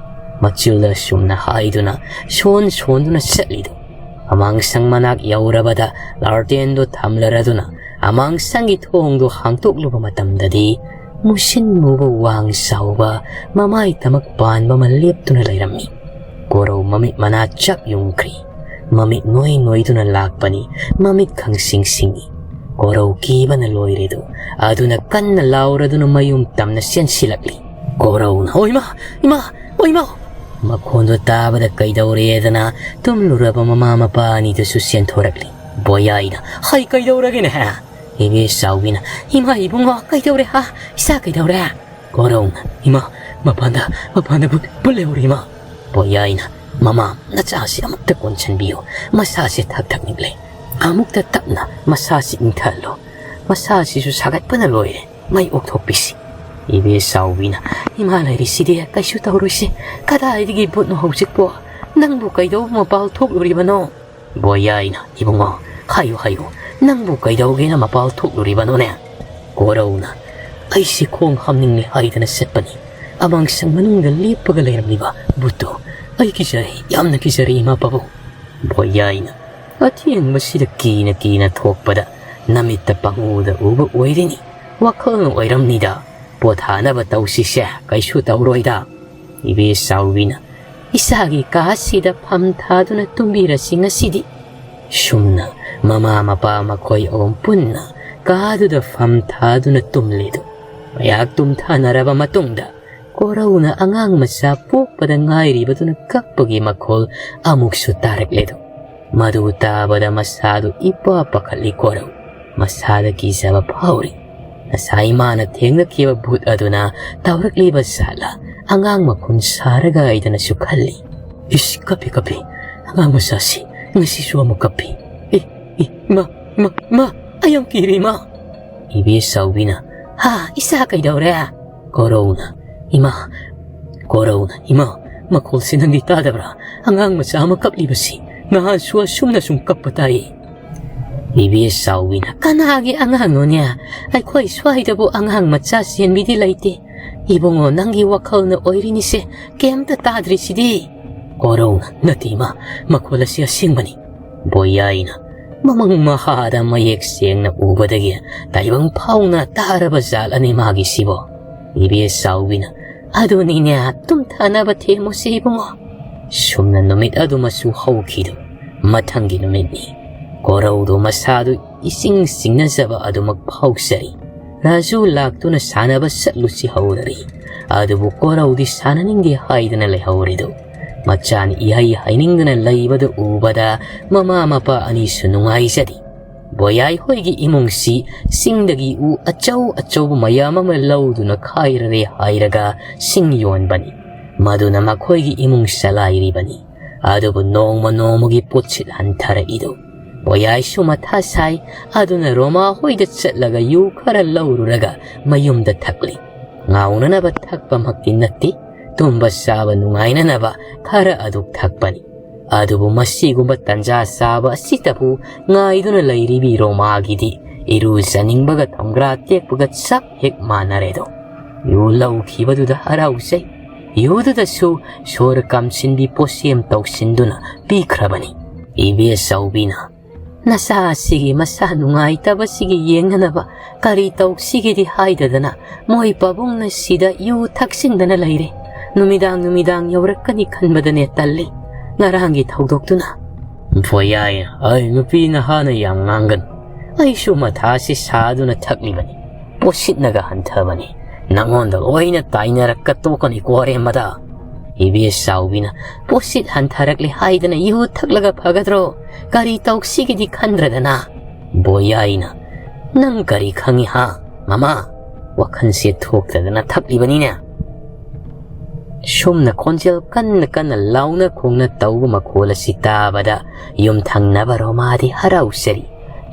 ꯃꯆꯤꯜꯗ ꯁꯨꯝꯅ ꯍꯥꯏꯗꯨꯅ ꯁꯣꯟ ꯁꯣꯟꯗꯨꯅ ꯆꯠꯂꯤꯗꯨ꯫ ꯑꯃꯥꯡꯁꯪ ꯃꯅꯥꯛ ꯌꯧꯔꯕꯗ ꯂꯥꯔꯇꯦꯟꯗꯨ ꯊꯝꯂꯔꯗꯨꯅ ꯑꯃꯥꯡꯁꯪꯒꯤ ꯊꯣꯡꯗꯨ ꯍꯥꯡꯇꯣꯛꯂꯨꯕ ꯃꯇꯝꯗꯗꯤ ꯃꯨꯁꯤꯟ ꯃꯨꯕ ꯋꯥꯡ ꯆꯥꯎꯕ ꯃꯃꯥꯏ ꯇꯃꯛ ꯄꯥꯟꯕ ꯑꯃ ꯂꯦꯞꯇꯨꯅ ꯂꯩꯔꯝꯃꯤ꯫ ꯀꯣꯔꯧ ꯃꯃꯤꯠ ꯃꯅꯥ ꯆꯞ ꯌꯨꯡꯈ꯭ꯔꯤ꯫ ꯃꯃꯤꯠ ꯅꯣꯏ ꯅꯣꯏꯗꯨꯅ ꯂꯥꯛꯄꯅꯤ꯫ ꯃꯃꯤꯠ ꯈꯪꯁꯤꯡ ꯁꯤꯡꯏ꯫ ꯀꯣꯔꯧ ꯀꯤꯕꯅ ꯂꯣꯏꯔꯦꯗꯨ꯫ ꯑꯗꯨꯅ ꯀꯟꯅ ꯂꯥꯎꯔꯗꯨꯅ ꯃꯌꯨꯝ ꯇꯝꯅ ꯆꯦꯟꯁꯤꯜꯂꯛꯂꯤ꯫ ꯀꯣꯔꯧꯅ, "ꯑꯣꯏꯃꯥ! ꯏꯃꯥ! ꯑꯣꯏꯃꯥ!" ꯃꯈꯣꯟꯗꯨ ꯇꯥꯕꯗ ꯀꯩꯗꯧꯔꯦꯗꯅ ꯇꯨꯝꯂꯨꯔꯕ ꯃꯃꯥ ꯃꯄꯥ ꯑꯅꯤꯗꯨꯁꯨ ꯆꯦꯟꯊꯣꯔꯛꯂꯤ꯫ ꯕꯣꯌꯥꯏꯅ, "ꯍꯩ, ꯀꯩꯗꯧꯔꯒꯦꯅꯦ, ꯍꯥ?" ꯏꯕꯦꯆꯥꯎꯕꯤꯅ, "ꯏꯃꯥ ꯏꯕꯨꯡꯉꯣ, ꯀꯩꯗꯧꯔꯦ, ꯍꯥ? ꯏꯆꯥ ꯀꯩꯗꯧꯔꯦ?" ꯀꯣꯔꯧꯅ, "ꯏꯃꯥ, ꯃꯄꯥꯟꯗ, ꯃꯄꯥꯟꯗ ꯚꯨꯠ, ꯚꯨꯠ ꯂꯩꯍꯧꯔꯦ, ꯏꯃꯥ!" ꯕꯣꯌꯥꯏꯅ, "ꯃꯃꯥ, ꯅꯆꯥꯁꯤ ꯑꯃꯨꯛꯇ ꯀꯣꯟꯁꯤꯟꯕꯤꯌꯨ꯫ ꯃꯁꯥꯁꯤ ꯊꯛ ꯊꯛ ꯅꯤꯛꯂꯦ꯫ ꯑꯃꯨꯛꯇ ꯇꯞꯅ ꯃꯁꯥꯁꯤ ꯏꯪꯊꯍꯜꯂꯨ꯫ ꯃꯁꯥꯁꯤꯁꯨ ꯁꯥꯒꯠꯄꯅ ꯂꯣꯏꯔꯦ꯫ ꯃꯩ ꯑꯣꯛꯊꯣꯛꯄꯤꯁꯤ꯫" ꯏꯕꯦ ꯆꯥꯎꯕꯤꯅ, "ꯏꯃꯥ ꯂꯩꯔꯤꯁꯤꯗꯤ ꯀꯩꯁꯨ ꯇꯧꯔꯣꯏꯁꯤ꯫ ꯀꯗꯥꯏꯗꯒꯤ ꯚꯨꯠꯅꯣ ꯍꯧꯖꯤꯛꯄꯣ? ꯅꯪꯕꯨ ꯀꯩꯗꯧꯕ ꯃꯄꯥꯜ ꯊꯣꯛꯂꯨꯔꯤꯕꯅꯣ?" ꯕꯣꯌꯥꯏꯅ, "ꯏꯕꯨꯡꯉꯣ, ꯍꯥꯏꯌꯨ, ꯍꯥꯏꯌꯨ, ꯅꯪꯕꯨ ꯀꯩꯗꯧꯒꯦꯅ ꯃꯄꯥꯜ ꯊꯣꯛꯂꯨꯔꯤꯕꯅꯣꯅꯦ?" ꯀꯣꯔꯧꯅ, "ꯑꯩꯁꯤ ꯈꯣꯡ ꯍꯥꯝꯅꯤꯡꯂꯦ ꯍꯥꯏꯗꯅ ꯆꯠꯄꯅꯤ꯫ ꯑꯃꯥꯡꯁꯪ ꯃꯅꯨꯡꯗ ꯂꯦꯞꯄꯒ ꯂꯩꯔꯝꯂꯤꯕ ꯚꯨꯠꯇꯨ ꯑꯩ ꯀꯤꯖꯔꯦ, ꯌꯥꯝꯅ ꯀꯤꯖꯔꯦ, ꯏꯃꯥ ꯄꯥꯕꯨꯡ꯫" ꯕꯣꯌꯥꯏꯅ, "ꯑꯊꯦꯡꯕꯁꯤꯗ ꯀꯤꯅ ꯀꯤꯅ ꯊꯣꯛꯄꯗ ꯅꯃꯤꯠꯇ ꯄꯪꯎꯗ ꯎꯕ ꯑꯣꯏꯔꯤꯅꯤ꯫ ꯋꯥꯈꯜꯅ ꯑꯣꯏꯔꯝꯅꯤꯗ꯫ ꯄꯣꯊꯥꯅꯕ ꯇꯧꯁꯤꯁꯦ, ꯀꯩꯁꯨ ꯇꯧꯔꯣꯏꯗ꯫" ꯏꯕꯦ ꯆꯥꯎꯕꯤꯅ, "ꯏꯆꯥꯒꯤ ꯀꯥꯁꯤꯗ ꯐꯝ ꯊꯥꯗꯨꯅ ꯇꯨꯝꯕꯤꯔꯁꯤ ꯉꯁꯤꯗꯤ꯫" ꯁꯨꯝꯅ ꯃꯃꯥ ꯃꯄꯥ ꯃꯈꯣꯏ ꯑꯍꯨꯝ ꯄꯨꯟꯅ ꯀꯥꯗꯨꯗ ꯐꯝ ꯊꯥꯗꯨꯅ ꯇꯨꯝꯂꯦꯗꯨ꯫ ꯃꯌꯥꯛ ꯇꯨꯝꯊꯥꯅꯔꯕ ꯃꯇꯨꯡꯗ ꯀꯣꯔꯧꯅ ꯑꯉꯥꯡ ꯃꯆꯥ ꯄꯣꯛꯄꯗ ꯉꯥꯏꯔꯤꯕꯗꯨꯅ ꯀꯞꯄꯒꯤ ꯃꯈꯣꯜ ꯑꯃꯨꯛꯁꯨ ꯇꯥꯔꯛꯂꯦꯗꯨ꯫ ꯃꯗꯨ ꯇꯥꯕꯗ ꯃꯁꯥꯗꯨ ꯏꯄꯥ ꯄꯥꯈꯠꯂꯤ ꯀꯣꯔꯧ꯫ ꯃꯁꯥꯗ ꯀꯤꯖꯕ ꯐꯥꯎꯔꯤ꯫ ꯉꯁꯥꯏ ꯃꯥꯅ ꯊꯦꯡꯅꯈꯤꯕ ꯚꯨꯠ ꯑꯗꯨꯅ ꯇꯧꯔꯛꯂꯤꯕ ꯖꯥꯠꯂ ꯑꯉꯥꯡ ꯃꯈꯣꯟ ꯁꯥꯔꯒ ꯍꯥꯏꯗꯅꯁꯨ ꯈꯜꯂꯤ꯫ "ꯏꯁ, ꯀꯞꯄꯤ, ꯀꯞꯄꯤ꯫ ꯑꯉꯥꯡ ꯃꯆꯥꯁꯤ ꯉꯁꯤꯁꯨ ꯑꯃꯨꯛ ꯀꯞꯄꯤ꯫ ꯑꯦ, ꯑꯦ, ꯏꯃꯥ, ꯏꯃꯥ, ꯏꯃꯥ, ꯑꯩ ꯌꯥꯝ ꯀꯤꯔꯦ, ꯏꯃꯥ꯫" ꯏꯕꯦ ꯆꯥꯎꯕꯤꯅ, "ꯍꯥ, ꯏꯆꯥ ꯀꯩꯗꯧꯔꯦ?" ꯀꯣꯔꯧꯅ, "ꯏꯃꯥ, ꯀꯣꯔꯧꯅ, ꯏꯃꯥ, ꯃꯈꯣꯜꯁꯤ ꯅꯪꯗꯤ ꯇꯥꯗꯕ꯭ꯔꯥ? ꯑꯉꯥꯡ ꯃꯆꯥ ꯑꯃ ꯀꯞꯂꯤꯕꯁꯤ ꯅꯍꯥꯟꯁꯨ ꯑꯁꯨꯝꯅ ꯁꯨꯝ ꯀꯞꯄ ꯇꯥꯏ꯫" ꯏꯕꯦ ꯆꯥꯎꯕꯤꯅ, "ꯀꯅꯥꯒꯤ ꯑꯉꯥꯡꯅꯣꯅꯦ? ꯑꯩꯈꯣꯏ ꯁ꯭ꯋꯥꯏꯗꯕꯨ ꯑꯉꯥꯡ ꯃꯆꯥ ꯆꯦꯟꯕꯤꯗꯤ ꯂꯩꯇꯦ꯫ ꯏꯕꯨꯡꯉꯣ, ꯅꯪꯒꯤ ꯋꯥꯈꯜꯅ ꯑꯣꯏꯔꯤꯅꯤꯁꯦ, ꯀꯩꯝꯇ ꯇꯥꯗ꯭ꯔꯤꯁꯤꯗꯤ꯫" ꯀꯣꯔꯧꯅ, "ꯅꯠꯇꯦ ꯏꯃꯥ, ꯃꯈꯣꯜ ꯑꯁꯤ ꯑꯁꯦꯡꯕꯅꯤ꯫" ꯕꯣꯌꯥꯏꯅ, ꯃꯃꯪ ꯃꯍꯥꯗ ꯃꯌꯦꯛ ꯁꯦꯡꯅ ꯎꯕꯗꯒꯤ ꯇꯥꯏꯕꯪ ꯐꯥꯎꯅ ꯇꯥꯔꯕ ꯖꯥꯠꯂꯅꯤ ꯃꯥꯒꯤꯁꯤꯕꯣ꯫ ꯏꯕꯦ ꯆꯥꯎꯕꯤꯅ, "ꯑꯗꯨꯅꯤꯅꯦ, ꯇꯨꯝꯊꯅꯕ ꯊꯦꯝꯃꯨꯁꯦ ꯏꯕꯨꯡꯉꯣ꯫" ꯁꯨꯝꯅ ꯅꯨꯃꯤꯠ ꯑꯗꯨꯃꯁꯨ ꯍꯧꯈꯤꯗꯨ꯫ ꯃꯊꯪꯒꯤ ꯅꯨꯃꯤꯠꯅꯤ꯫ ꯀꯣꯔꯧꯗꯨ ꯃꯁꯥꯗꯨ ꯏꯁꯤꯡ ꯆꯤꯡꯅꯖꯕ ꯑꯗꯨꯃꯛ ꯐꯥꯎꯖꯔꯤ꯫ ꯔꯥꯖꯨ ꯂꯥꯛꯇꯨꯅ ꯁꯥꯟꯅꯕ ꯆꯠꯂꯨꯁꯤ ꯍꯧꯔꯔꯤ꯫ ꯑꯗꯨꯕꯨ ꯀꯣꯔꯧꯗꯤ ꯁꯥꯟꯅꯅꯤꯡꯗꯦ ꯍꯥꯏꯗꯅ ꯂꯩꯍꯧꯔꯤꯗꯨ꯫ ꯃꯆꯥꯅ ꯏꯍꯩ ꯍꯩꯅꯤꯡꯗꯅ ꯂꯩꯕꯗꯨ ꯎꯕꯗ ꯃꯃꯥ ꯃꯄꯥ ꯑꯅꯤꯁꯨ ꯅꯨꯡꯉꯥꯏꯖꯗꯦ꯫ ꯕꯣꯌꯥꯏ ꯍꯣꯏꯒꯤ ꯏꯃꯨꯡꯁꯤ ꯆꯤꯡꯗꯒꯤ ꯎ ꯑꯆꯧ ꯑꯆꯧꯕ ꯃꯌꯥꯝ ꯑꯃ ꯂꯧꯗꯨꯅ ꯈꯥꯏꯔꯔꯦ ꯍꯥꯏꯔꯒ ꯁꯤꯡ ꯌꯣꯟꯕꯅꯤ꯫ ꯃꯗꯨꯅ ꯃꯈꯣꯏꯒꯤ ꯏꯃꯨꯡ ꯆꯂꯥꯏꯔꯤꯕꯅꯤ꯫ ꯑꯗꯨꯕꯨ ꯅꯣꯡꯃ ꯅꯣꯡꯃꯒꯤ ꯄꯣꯠꯁꯤꯠ ꯍꯟꯊꯔꯛꯏꯗꯨ ꯕꯣꯌꯥꯏꯁꯨ ꯃꯊꯥ ꯁꯥꯏ꯫ ꯑꯗꯨꯅ ꯔꯣꯃꯥ ꯍꯣꯏꯗ ꯆꯠꯂꯒ ꯌꯨ ꯈꯔ ꯂꯧꯔꯨꯔꯒ ꯃꯌꯨꯝꯗ ꯊꯛꯂꯤ꯫ ꯉꯥꯎꯅꯅꯕ ꯊꯛꯄꯃꯛꯇꯤ ꯅꯠꯇꯦ, ꯇꯨꯝꯕ ꯆꯥꯕ ꯅꯨꯡꯉꯥꯏꯅꯅꯕ ꯈꯔ ꯑꯗꯨꯛ ꯊꯛꯄꯅꯤ꯫ ꯑꯗꯨꯕꯨ ꯃꯁꯤꯒꯨꯝꯕ ꯇꯟꯖꯥ ꯆꯥꯕ ꯑꯁꯤꯇꯕꯨ ꯉꯥꯏꯗꯨꯅ ꯂꯩꯔꯤꯕꯤ ꯔꯣꯃꯥꯒꯤꯗꯤ ꯏꯔꯨꯖꯅꯤꯡꯕꯒ ꯊꯣꯡꯒ꯭ꯔꯥ ꯇꯦꯛꯄꯒ ꯆꯞ ꯍꯦꯛ ꯃꯥꯟꯅꯔꯦꯗꯣ꯫ ꯌꯨ ꯂꯧꯈꯤꯕꯗꯨꯗ ꯍꯔꯥꯎꯖꯩ꯫ ꯌꯨꯗꯨꯗꯁꯨ ꯁꯣꯔ ꯀꯥꯝꯁꯤꯟꯕꯤ ꯄꯣꯠꯁꯦꯝ ꯇꯧꯁꯤꯟꯗꯨꯅ ꯄꯤꯈ꯭ꯔꯕꯅꯤ꯫ ꯏꯕꯦꯆꯧꯕꯤꯅ, "ꯅꯆꯥ ꯑꯁꯤꯒꯤ ꯃꯁꯥ ꯅꯨꯡꯉꯥꯏꯇꯕꯁꯤꯒꯤ ꯌꯦꯡꯅꯅꯕ ꯀꯔꯤ ꯇꯧꯁꯤꯒꯦꯗꯤ ꯍꯥꯏꯗꯗꯅ ꯃꯣꯏ ꯄꯥꯕꯨꯡꯅ ꯁꯤꯗ ꯌꯨ ꯊꯛꯆꯤꯟꯗꯅ ꯂꯩꯔꯦ꯫ ꯅꯨꯃꯤꯗꯥꯡ ꯅꯨꯃꯤꯗꯥꯡ ꯌꯧꯔꯛꯀꯅꯤ ꯈꯟꯕꯗꯅꯦ ꯇꯜꯂꯤ꯫ ꯉꯔꯥꯡꯒꯤ ꯊꯧꯗꯣꯛꯇꯨꯅ"꯫ ꯕꯣꯌꯥꯏꯅ, "ꯑꯩ ꯅꯨꯄꯤ ꯅꯍꯥꯅ ꯌꯥꯝ ꯉꯥꯡꯒꯅꯨ꯫ ꯑꯩꯁꯨ ꯃꯊꯥꯁꯤ ꯁꯥꯗꯨꯅ ꯊꯛꯂꯤꯕꯅꯤ꯫ ꯄꯣꯠꯁꯤꯠꯅꯒ ꯍꯟꯊꯕꯅꯤ꯫ ꯅꯉꯣꯟꯗ ꯂꯣꯏꯅ ꯇꯥꯏꯅꯔꯛꯀ ꯇꯣꯛꯀꯅꯤꯀꯣ ꯑꯔꯦꯝꯕꯗ"꯫ ꯏꯕꯦꯆꯧꯕꯤꯅ, "ꯄꯣꯠꯁꯤꯠ ꯍꯟꯊꯔꯛꯂꯦ ꯍꯥꯏꯗꯅ ꯌꯨ ꯊꯛꯂꯒ ꯐꯒꯗ꯭ꯔꯣ? ꯀꯔꯤ ꯇꯧꯁꯤꯒꯦꯗꯤ ꯈꯟꯗ꯭ꯔꯗꯅ"꯫ ꯕꯣꯌꯥꯏꯅ, "ꯅꯪ ꯀꯔꯤ ꯈꯪꯉꯤ ꯍꯥ, ꯃꯃꯥ? ꯋꯥꯈꯜꯁꯦ ꯊꯣꯛꯇꯗꯅ ꯊꯛꯂꯤꯕꯅꯤꯅꯦ"꯫ ꯁꯨꯝꯅ ꯈꯣꯟꯖꯦꯜ ꯀꯟꯅ ꯀꯟꯅ ꯂꯥꯎꯅ ꯈꯣꯡꯅ ꯇꯧꯕ ꯃꯈꯣꯜ ꯑꯁꯤ ꯇꯥꯕꯗ ꯌꯨꯝꯊꯪꯅꯕ ꯔꯣꯃꯥꯗꯤ ꯍꯔꯥꯎꯖꯔꯤ꯫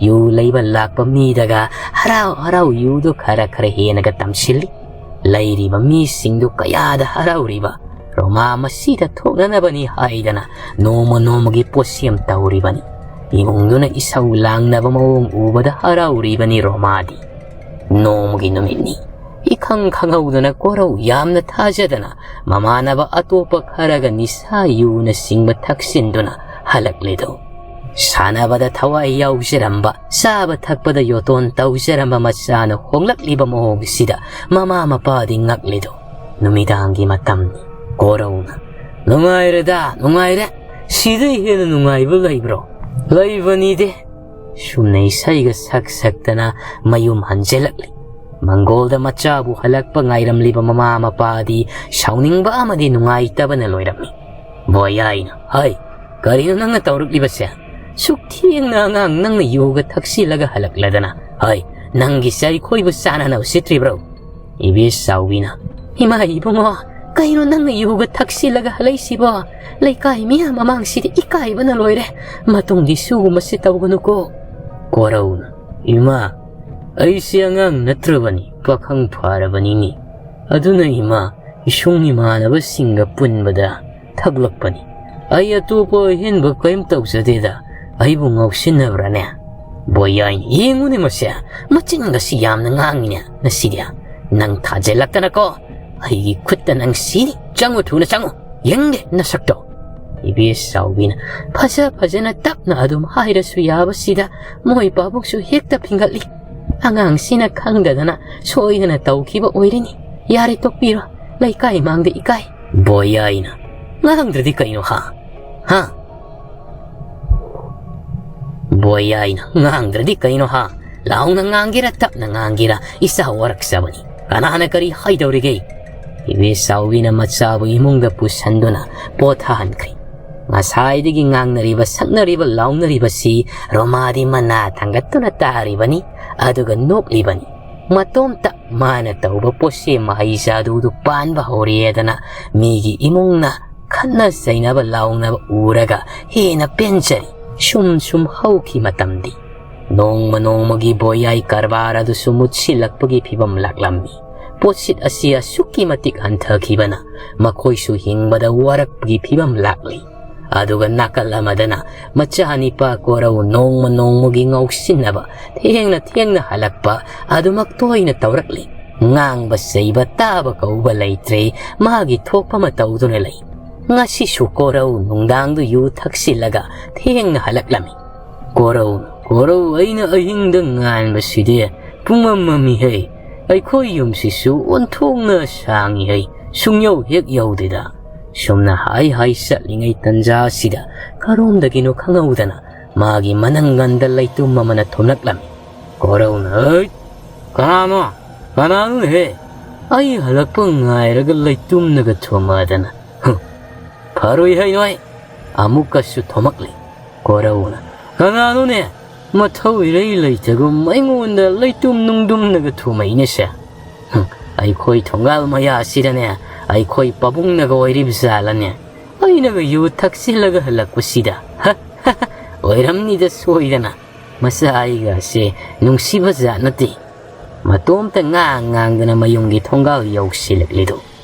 ꯌꯨ ꯂꯩꯕ ꯂꯥꯛꯄ ꯃꯤꯗꯒ ꯍꯔꯥꯎ ꯍꯔꯥꯎ ꯌꯨꯗꯨ ꯈꯔ ꯈꯔ ꯍꯦꯟꯅꯒ ꯇꯝꯁꯤꯜꯂꯤ꯫ ꯂꯩꯔꯤꯕ ꯃꯤꯁꯤꯡꯗꯨ ꯀꯌꯥꯗ ꯍꯔꯥꯎꯔꯤꯕ! ꯔꯣꯃꯥ ꯃꯁꯤꯗ ꯊꯣꯛꯅꯅꯕꯅꯤ ꯍꯥꯏꯗꯅ ꯅꯣꯡꯃ ꯅꯣꯡꯃꯒꯤ ꯄꯣꯠꯁꯦꯝ ꯇꯧꯔꯤꯕꯅꯤ꯫ ꯏꯃꯨꯡꯗꯨꯅ ꯏꯁꯧ ꯂꯥꯡꯅꯕ ꯃꯑꯣꯡ ꯎꯕꯗ ꯍꯔꯥꯎꯔꯤꯕꯅꯤ ꯔꯣꯃꯥꯗꯤ꯫ ꯅꯣꯡꯃꯒꯤ ꯅꯨꯃꯤꯠꯅꯤ꯫ ꯏꯈꯪ ꯈꯪꯍꯧꯗꯅ ꯀꯣꯔꯧ ꯌꯥꯝꯅ ꯊꯥꯖꯗꯅ ꯃꯃꯥꯟꯅꯕ ꯑꯇꯣꯞꯄ ꯈꯔꯒ ꯅꯤꯁꯥ ꯌꯨꯅꯆꯤꯡꯕ ꯊꯛꯆꯤꯟꯗꯨꯅ ꯍꯜꯂꯛꯂꯤꯗꯣ꯫ ꯁꯥꯟꯅꯕꯗ ꯊꯋꯥꯏ ꯌꯥꯎꯖꯔꯝꯕ, ꯆꯥꯕ ꯊꯛꯄꯗ ꯌꯣꯇꯣꯟ ꯇꯧꯖꯔꯝꯕ ꯃꯆꯥꯅ ꯍꯣꯡꯂꯛꯂꯤꯕ ꯃꯑꯣꯡꯁꯤꯗ ꯃꯃꯥ ꯃꯄꯥꯗꯤ ꯉꯛꯂꯤꯗꯣ꯫ ꯅꯨꯃꯤꯗꯥꯡꯒꯤ ꯃꯇꯝꯅꯤ꯫ ꯀꯣꯔꯧꯅ, "ꯅꯨꯡꯉꯥꯏꯔꯦꯗ, ꯅꯨꯡꯉꯥꯏꯔꯦ꯫ ꯁꯤꯗꯩ ꯍꯦꯟꯅ ꯅꯨꯡꯉꯥꯏꯕ ꯂꯩꯕ꯭ꯔꯣ? ꯂꯩꯕꯅꯤꯗꯦ"꯫ ꯁꯨꯝꯅ ꯏꯁꯩꯒ ꯁꯛ ꯁꯛꯇꯅ ꯃꯌꯨꯝ ꯍꯟꯖꯤꯜꯂꯛꯂꯤ꯫ ꯃꯪꯒꯣꯜꯗ ꯃꯆꯥꯕꯨ ꯍꯜꯂꯛꯄ ꯉꯥꯏꯔꯝꯂꯤꯕ ꯃꯃꯥ ꯃꯄꯥꯗꯤ ꯁꯥꯎꯅꯤꯡꯕ ꯑꯃꯗꯤ ꯅꯨꯡꯉꯥꯏꯇꯕꯅ ꯂꯣꯏꯔꯝꯃꯤ꯫ ꯕꯣꯌꯥꯏꯅ, "ꯍꯩ, ꯀꯔꯤꯅꯣ ꯅꯪꯅ ꯇꯧꯔꯛꯂꯤꯕꯁꯦ? ꯁꯨꯛ ꯊꯦꯡꯅ ꯑꯉꯥꯡ ꯅꯪꯅ ꯌꯨꯒ ꯊꯛꯆꯤꯜꯂꯒ ꯍꯜꯂꯛꯂꯗꯅ, ꯍꯩ, ꯅꯪꯒꯤ ꯆꯩꯈꯣꯏꯕꯨ ꯆꯥꯅꯅ ꯎꯁꯤꯠꯇ꯭ꯔꯤꯕ꯭ꯔꯣ?" ꯏꯕꯦꯆꯧꯕꯤꯅ, "ꯏꯃꯥ ꯏꯕꯨꯡꯉꯣ, "ꯀꯩꯅꯣ ꯅꯪꯅ ꯌꯨꯒ ꯊꯛꯆꯤꯜꯂꯒ ꯍꯜꯂꯛꯏꯁꯤꯕꯣ? ꯂꯩꯀꯥꯏ ꯃꯤꯌꯥꯝ ꯃꯃꯥꯡꯁꯤꯗ ꯏꯀꯥꯏꯕꯅ ꯂꯣꯏꯔꯦ꯫ ꯃꯇꯨꯡꯗꯤ ꯁꯤꯒꯨꯝꯕꯁꯤ ꯇꯧꯒꯅꯨꯀꯣ꯫" ꯀꯣꯔꯧꯅ, "ꯏꯃꯥ, ꯑꯩꯁꯤ ꯑꯉꯥꯡ ꯅꯠꯇ꯭ꯔꯕꯅꯤ, ꯄꯥꯈꯪ ꯐꯥꯔꯕꯅꯤꯅꯦ꯫ ꯑꯗꯨꯅ ꯏꯃꯥ, ꯏꯁꯨꯡ ꯏꯃꯥꯟꯅꯕꯁꯤꯡꯒ ꯄꯨꯟꯕꯗ ꯊꯛꯂꯛꯄꯅꯤ꯫ ꯑꯩ ꯑꯇꯣꯞꯄ ꯑꯍꯦꯟꯕ ꯀꯔꯤꯝ ꯇꯧꯖꯗꯦꯗ꯫ ꯑꯩꯕꯨ ꯉꯥꯎꯁꯤꯟꯅꯕ꯭ꯔꯥꯅꯦ?" ꯕꯣꯌꯥꯏꯅ, "ꯌꯦꯡꯉꯨꯅꯦ ꯃꯁꯦ, ꯃꯆꯤꯟꯒꯁꯤ ꯌꯥꯝꯅ ꯉꯥꯡꯉꯤꯅꯦ ꯉꯁꯤꯗꯤ꯫ ꯅꯪ ꯊꯥꯖꯤꯜꯂꯛꯇꯅꯀꯣ, ꯑꯩꯒꯤ ꯈꯨꯠꯇ ꯅꯪ ꯁꯤꯅꯤ꯫ ꯆꯪꯉꯨ, ꯊꯨꯅ ꯆꯪꯉꯨ, ꯌꯦꯡꯗꯦ ꯅꯁꯛꯇꯣ꯫" ꯏꯕꯦꯆꯥꯎꯕꯤꯅ ꯐꯖ ꯐꯖꯅ ꯇꯞꯅ ꯑꯗꯨꯝ ꯍꯥꯏꯔꯁꯨ ꯌꯥꯕꯁꯤꯗ ꯃꯣꯏ ꯄꯥꯕꯨꯡꯁꯨ ꯍꯦꯛꯇ ꯐꯤꯡꯒꯠꯂꯤ꯫ ꯑꯉꯥꯡꯁꯤꯅ ꯈꯪꯗꯗꯅ ꯁꯣꯏꯗꯅ ꯇꯧꯈꯤꯕ ꯑꯣꯏꯔꯅꯤ꯫ ꯌꯥꯔꯦ, ꯇꯣꯛꯄꯤꯔꯣ꯫ ꯂꯩꯀꯥꯏ ꯃꯥꯡꯗ ꯏꯀꯥꯏ꯫ ꯕꯣꯌꯥꯏꯅ, "ꯉꯥꯡꯗ꯭ꯔꯗꯤ ꯀꯩꯅꯣ, ꯍꯥ? ꯍꯥ? ꯕꯣꯌꯥꯏꯅ, ꯉꯥꯡꯗ꯭ꯔꯗꯤ ꯀꯩꯅꯣ, ꯍꯥ? ꯂꯥꯎꯅ ꯉꯥꯡꯒꯦꯔꯥ, ꯇꯞꯅ ꯉꯥꯡꯒꯦꯔꯥ, ꯏꯆꯥ ꯋꯥꯔꯛꯆꯕꯅꯤ꯫ ꯀꯅꯥꯅ ꯀꯔꯤ ꯍꯥꯏꯗꯧꯔꯤꯒꯦ?" ꯏꯕꯦꯆꯥꯎꯕꯤꯅ ꯃꯆꯥꯕꯨ ꯏꯃꯨꯡꯗ ꯄꯨꯁꯟꯗꯨꯅ ꯄꯣꯊꯥꯍꯟꯈ꯭ꯔꯦ꯫ ꯉꯁꯥꯏꯗꯒꯤ ꯉꯥꯡꯅꯔꯤꯕ, ꯁꯛꯅꯔꯤꯕ, ꯂꯥꯎꯅꯔꯤꯕꯁꯤ ꯔꯣꯃꯥꯗꯤ ꯃꯅꯥ ꯊꯥꯡꯒꯠꯇꯨꯅ ꯇꯥꯔꯤꯕꯅꯤ, ꯑꯗꯨꯒ ꯅꯣꯛꯂꯤꯕꯅꯤ꯫ ꯃꯇꯣꯝꯇ ꯃꯥꯅ ꯇꯧꯕ ꯄꯣꯠꯁꯦ ꯃꯍꯩ ꯆꯥꯗꯨꯗꯨ ꯄꯥꯟꯕ ꯍꯧꯔꯦꯗꯅ ꯃꯤꯒꯤ ꯏꯃꯨꯡꯅ ꯈꯠꯅ ꯆꯩꯅꯕ ꯂꯥꯎꯅꯕ ꯎꯔꯒ ꯍꯦꯟꯅ ꯄꯦꯟꯖꯔꯤ꯫ ꯁꯨꯝ ꯁꯨꯝ ꯍꯧꯈꯤ ꯃꯇꯝꯗꯤ꯫ ꯅꯣꯡꯃ ꯅꯣꯡꯃꯒꯤ ꯕꯣꯌꯥꯏ ꯀꯔꯕꯥꯔ ꯑꯗꯨꯁꯨ ꯃꯨꯠꯁꯤꯜꯂꯛꯄꯒꯤ ꯐꯤꯕꯝ ꯂꯥꯛꯂꯝꯃꯤ꯫ ꯄꯣꯠꯁꯤꯠ ꯑꯁꯤ ꯑꯁꯨꯛꯀꯤ ꯃꯇꯤꯛ ꯍꯟꯊꯈꯤꯕꯅ ꯃꯈꯣꯏꯁꯨ ꯍꯤꯡꯕꯗ ꯋꯥꯔꯛꯄꯒꯤ ꯐꯤꯕꯝ ꯂꯥꯛꯂꯤ꯫ ꯑꯗꯨꯒ ꯅꯥꯀꯜ ꯑꯃꯗꯅ ꯃꯆꯥꯅꯤꯄꯥ ꯀꯣꯔꯧ ꯅꯣꯡꯃ ꯅꯣꯡꯃꯒꯤ ꯉꯥꯎꯁꯤꯟꯅꯕ, ꯊꯦꯡꯅ ꯊꯦꯡꯅ ꯍꯜꯂꯛꯄ ꯑꯗꯨꯃꯛ ꯇꯣꯏꯅ ꯇꯧꯔꯛꯂꯤ꯫ ꯉꯥꯡꯕ ꯆꯩꯕ ꯇꯥꯕ ꯀꯧꯕ ꯂꯩꯇ꯭ꯔꯦ, ꯃꯥꯒꯤ ꯊꯣꯛꯄ ꯑꯃ ꯇꯧꯗꯨꯅ ꯂꯩ꯫ ꯉꯁꯤꯁꯨ ꯀꯣꯔꯧ ꯅꯨꯡꯗꯥꯡꯗꯨ ꯌꯨ ꯊꯛꯆꯤꯜꯂꯒ ꯊꯦꯡꯅ ꯍꯜꯂꯛꯂꯝꯃꯤ꯫ "ꯀꯣꯔꯧ, ꯀꯣꯔꯧ, ꯑꯩꯅ ꯑꯍꯤꯡꯗ ꯉꯥꯟꯕꯁꯤꯗꯤ ꯄꯨꯡꯃꯝ ꯃꯝꯃꯤꯍꯩ꯫ ꯑꯩꯈꯣꯏ ꯌꯨꯝꯁꯤꯁꯨ ꯑꯣꯟꯊꯣꯛꯅ ꯁꯥꯡꯉꯤꯍꯩ, ꯁꯨꯡꯌꯧ ꯍꯦꯛ ꯌꯧꯗꯦꯗ꯫" ꯁꯨꯝꯅ ꯍꯥꯏ ꯍꯥꯏ ꯆꯠꯂꯤꯉꯩ ꯇꯟꯖꯥ ꯑꯁꯤꯗ ꯀꯔꯣꯝꯗꯒꯤꯅꯣ ꯈꯪꯍꯧꯗꯅ ꯃꯥꯒꯤ ꯃꯅꯪꯒꯟꯗ ꯂꯩꯇꯨꯝ ꯑꯃꯅ ꯊꯣꯝꯂꯛꯂꯝꯃꯤ꯫ ꯀꯣꯔꯧꯅ, "ꯍꯩꯠ! ꯀꯅꯥꯅꯣ? ꯀꯅꯥꯅꯣꯅꯦꯍꯦ? ꯑꯩ ꯍꯜꯂꯛꯄ ꯉꯥꯏꯔꯒ ꯂꯩꯇꯨꯝꯅꯒ ꯊꯣꯝꯃꯗꯅ꯫ ꯍꯨꯝ, ꯐꯔꯣꯏ ꯍꯩ ꯅꯣꯏ!" ꯑꯃꯨꯛꯀꯁꯨ ꯊꯣꯝꯂꯛꯂꯤ꯫ ꯀꯣꯔꯧꯅ, "ꯀꯅꯥꯅꯣꯅꯦ? ꯃꯊꯧ ꯏꯔꯩ ꯂꯩꯇꯒꯨꯝ ꯑꯩꯉꯣꯟꯗ ꯂꯩꯇꯨꯝ ꯅꯨꯡꯗꯨꯝꯅꯒ ꯊꯣꯝꯃꯛꯏꯅꯦꯁꯦ꯫ ꯍꯨꯝ, ꯑꯩꯈꯣꯏ ꯊꯣꯡꯒꯥꯜ ꯃꯌꯥꯁꯤꯗꯅꯦ ꯑꯩꯈꯣꯏ ꯄꯥꯕꯨꯡꯅꯒ ꯑꯣꯏꯔꯤꯕ ꯖꯥꯠꯂꯅꯦ? ꯑꯩꯅꯒ ꯌꯨ ꯊꯛꯆꯤꯜꯂꯒ ꯍꯜꯂꯛꯄꯁꯤꯗ꯫ ꯍ, ꯍ, ꯍ, ꯑꯣꯏꯔꯝꯅꯤꯗ ꯁꯣꯏꯗꯅ꯫ ꯃꯆꯥ ꯑꯩꯒꯁꯦ ꯅꯨꯡꯁꯤꯕ ꯖꯥꯠ ꯅꯠꯇꯦ꯫ ꯃꯇꯣꯝꯇ ꯉꯥꯡ ꯉꯥꯡꯗꯅ ꯃꯌꯨꯝꯒꯤ ꯊꯣꯡꯒꯥꯜ ꯌꯧꯁꯤꯜꯂꯛꯂꯤꯗꯣ꯫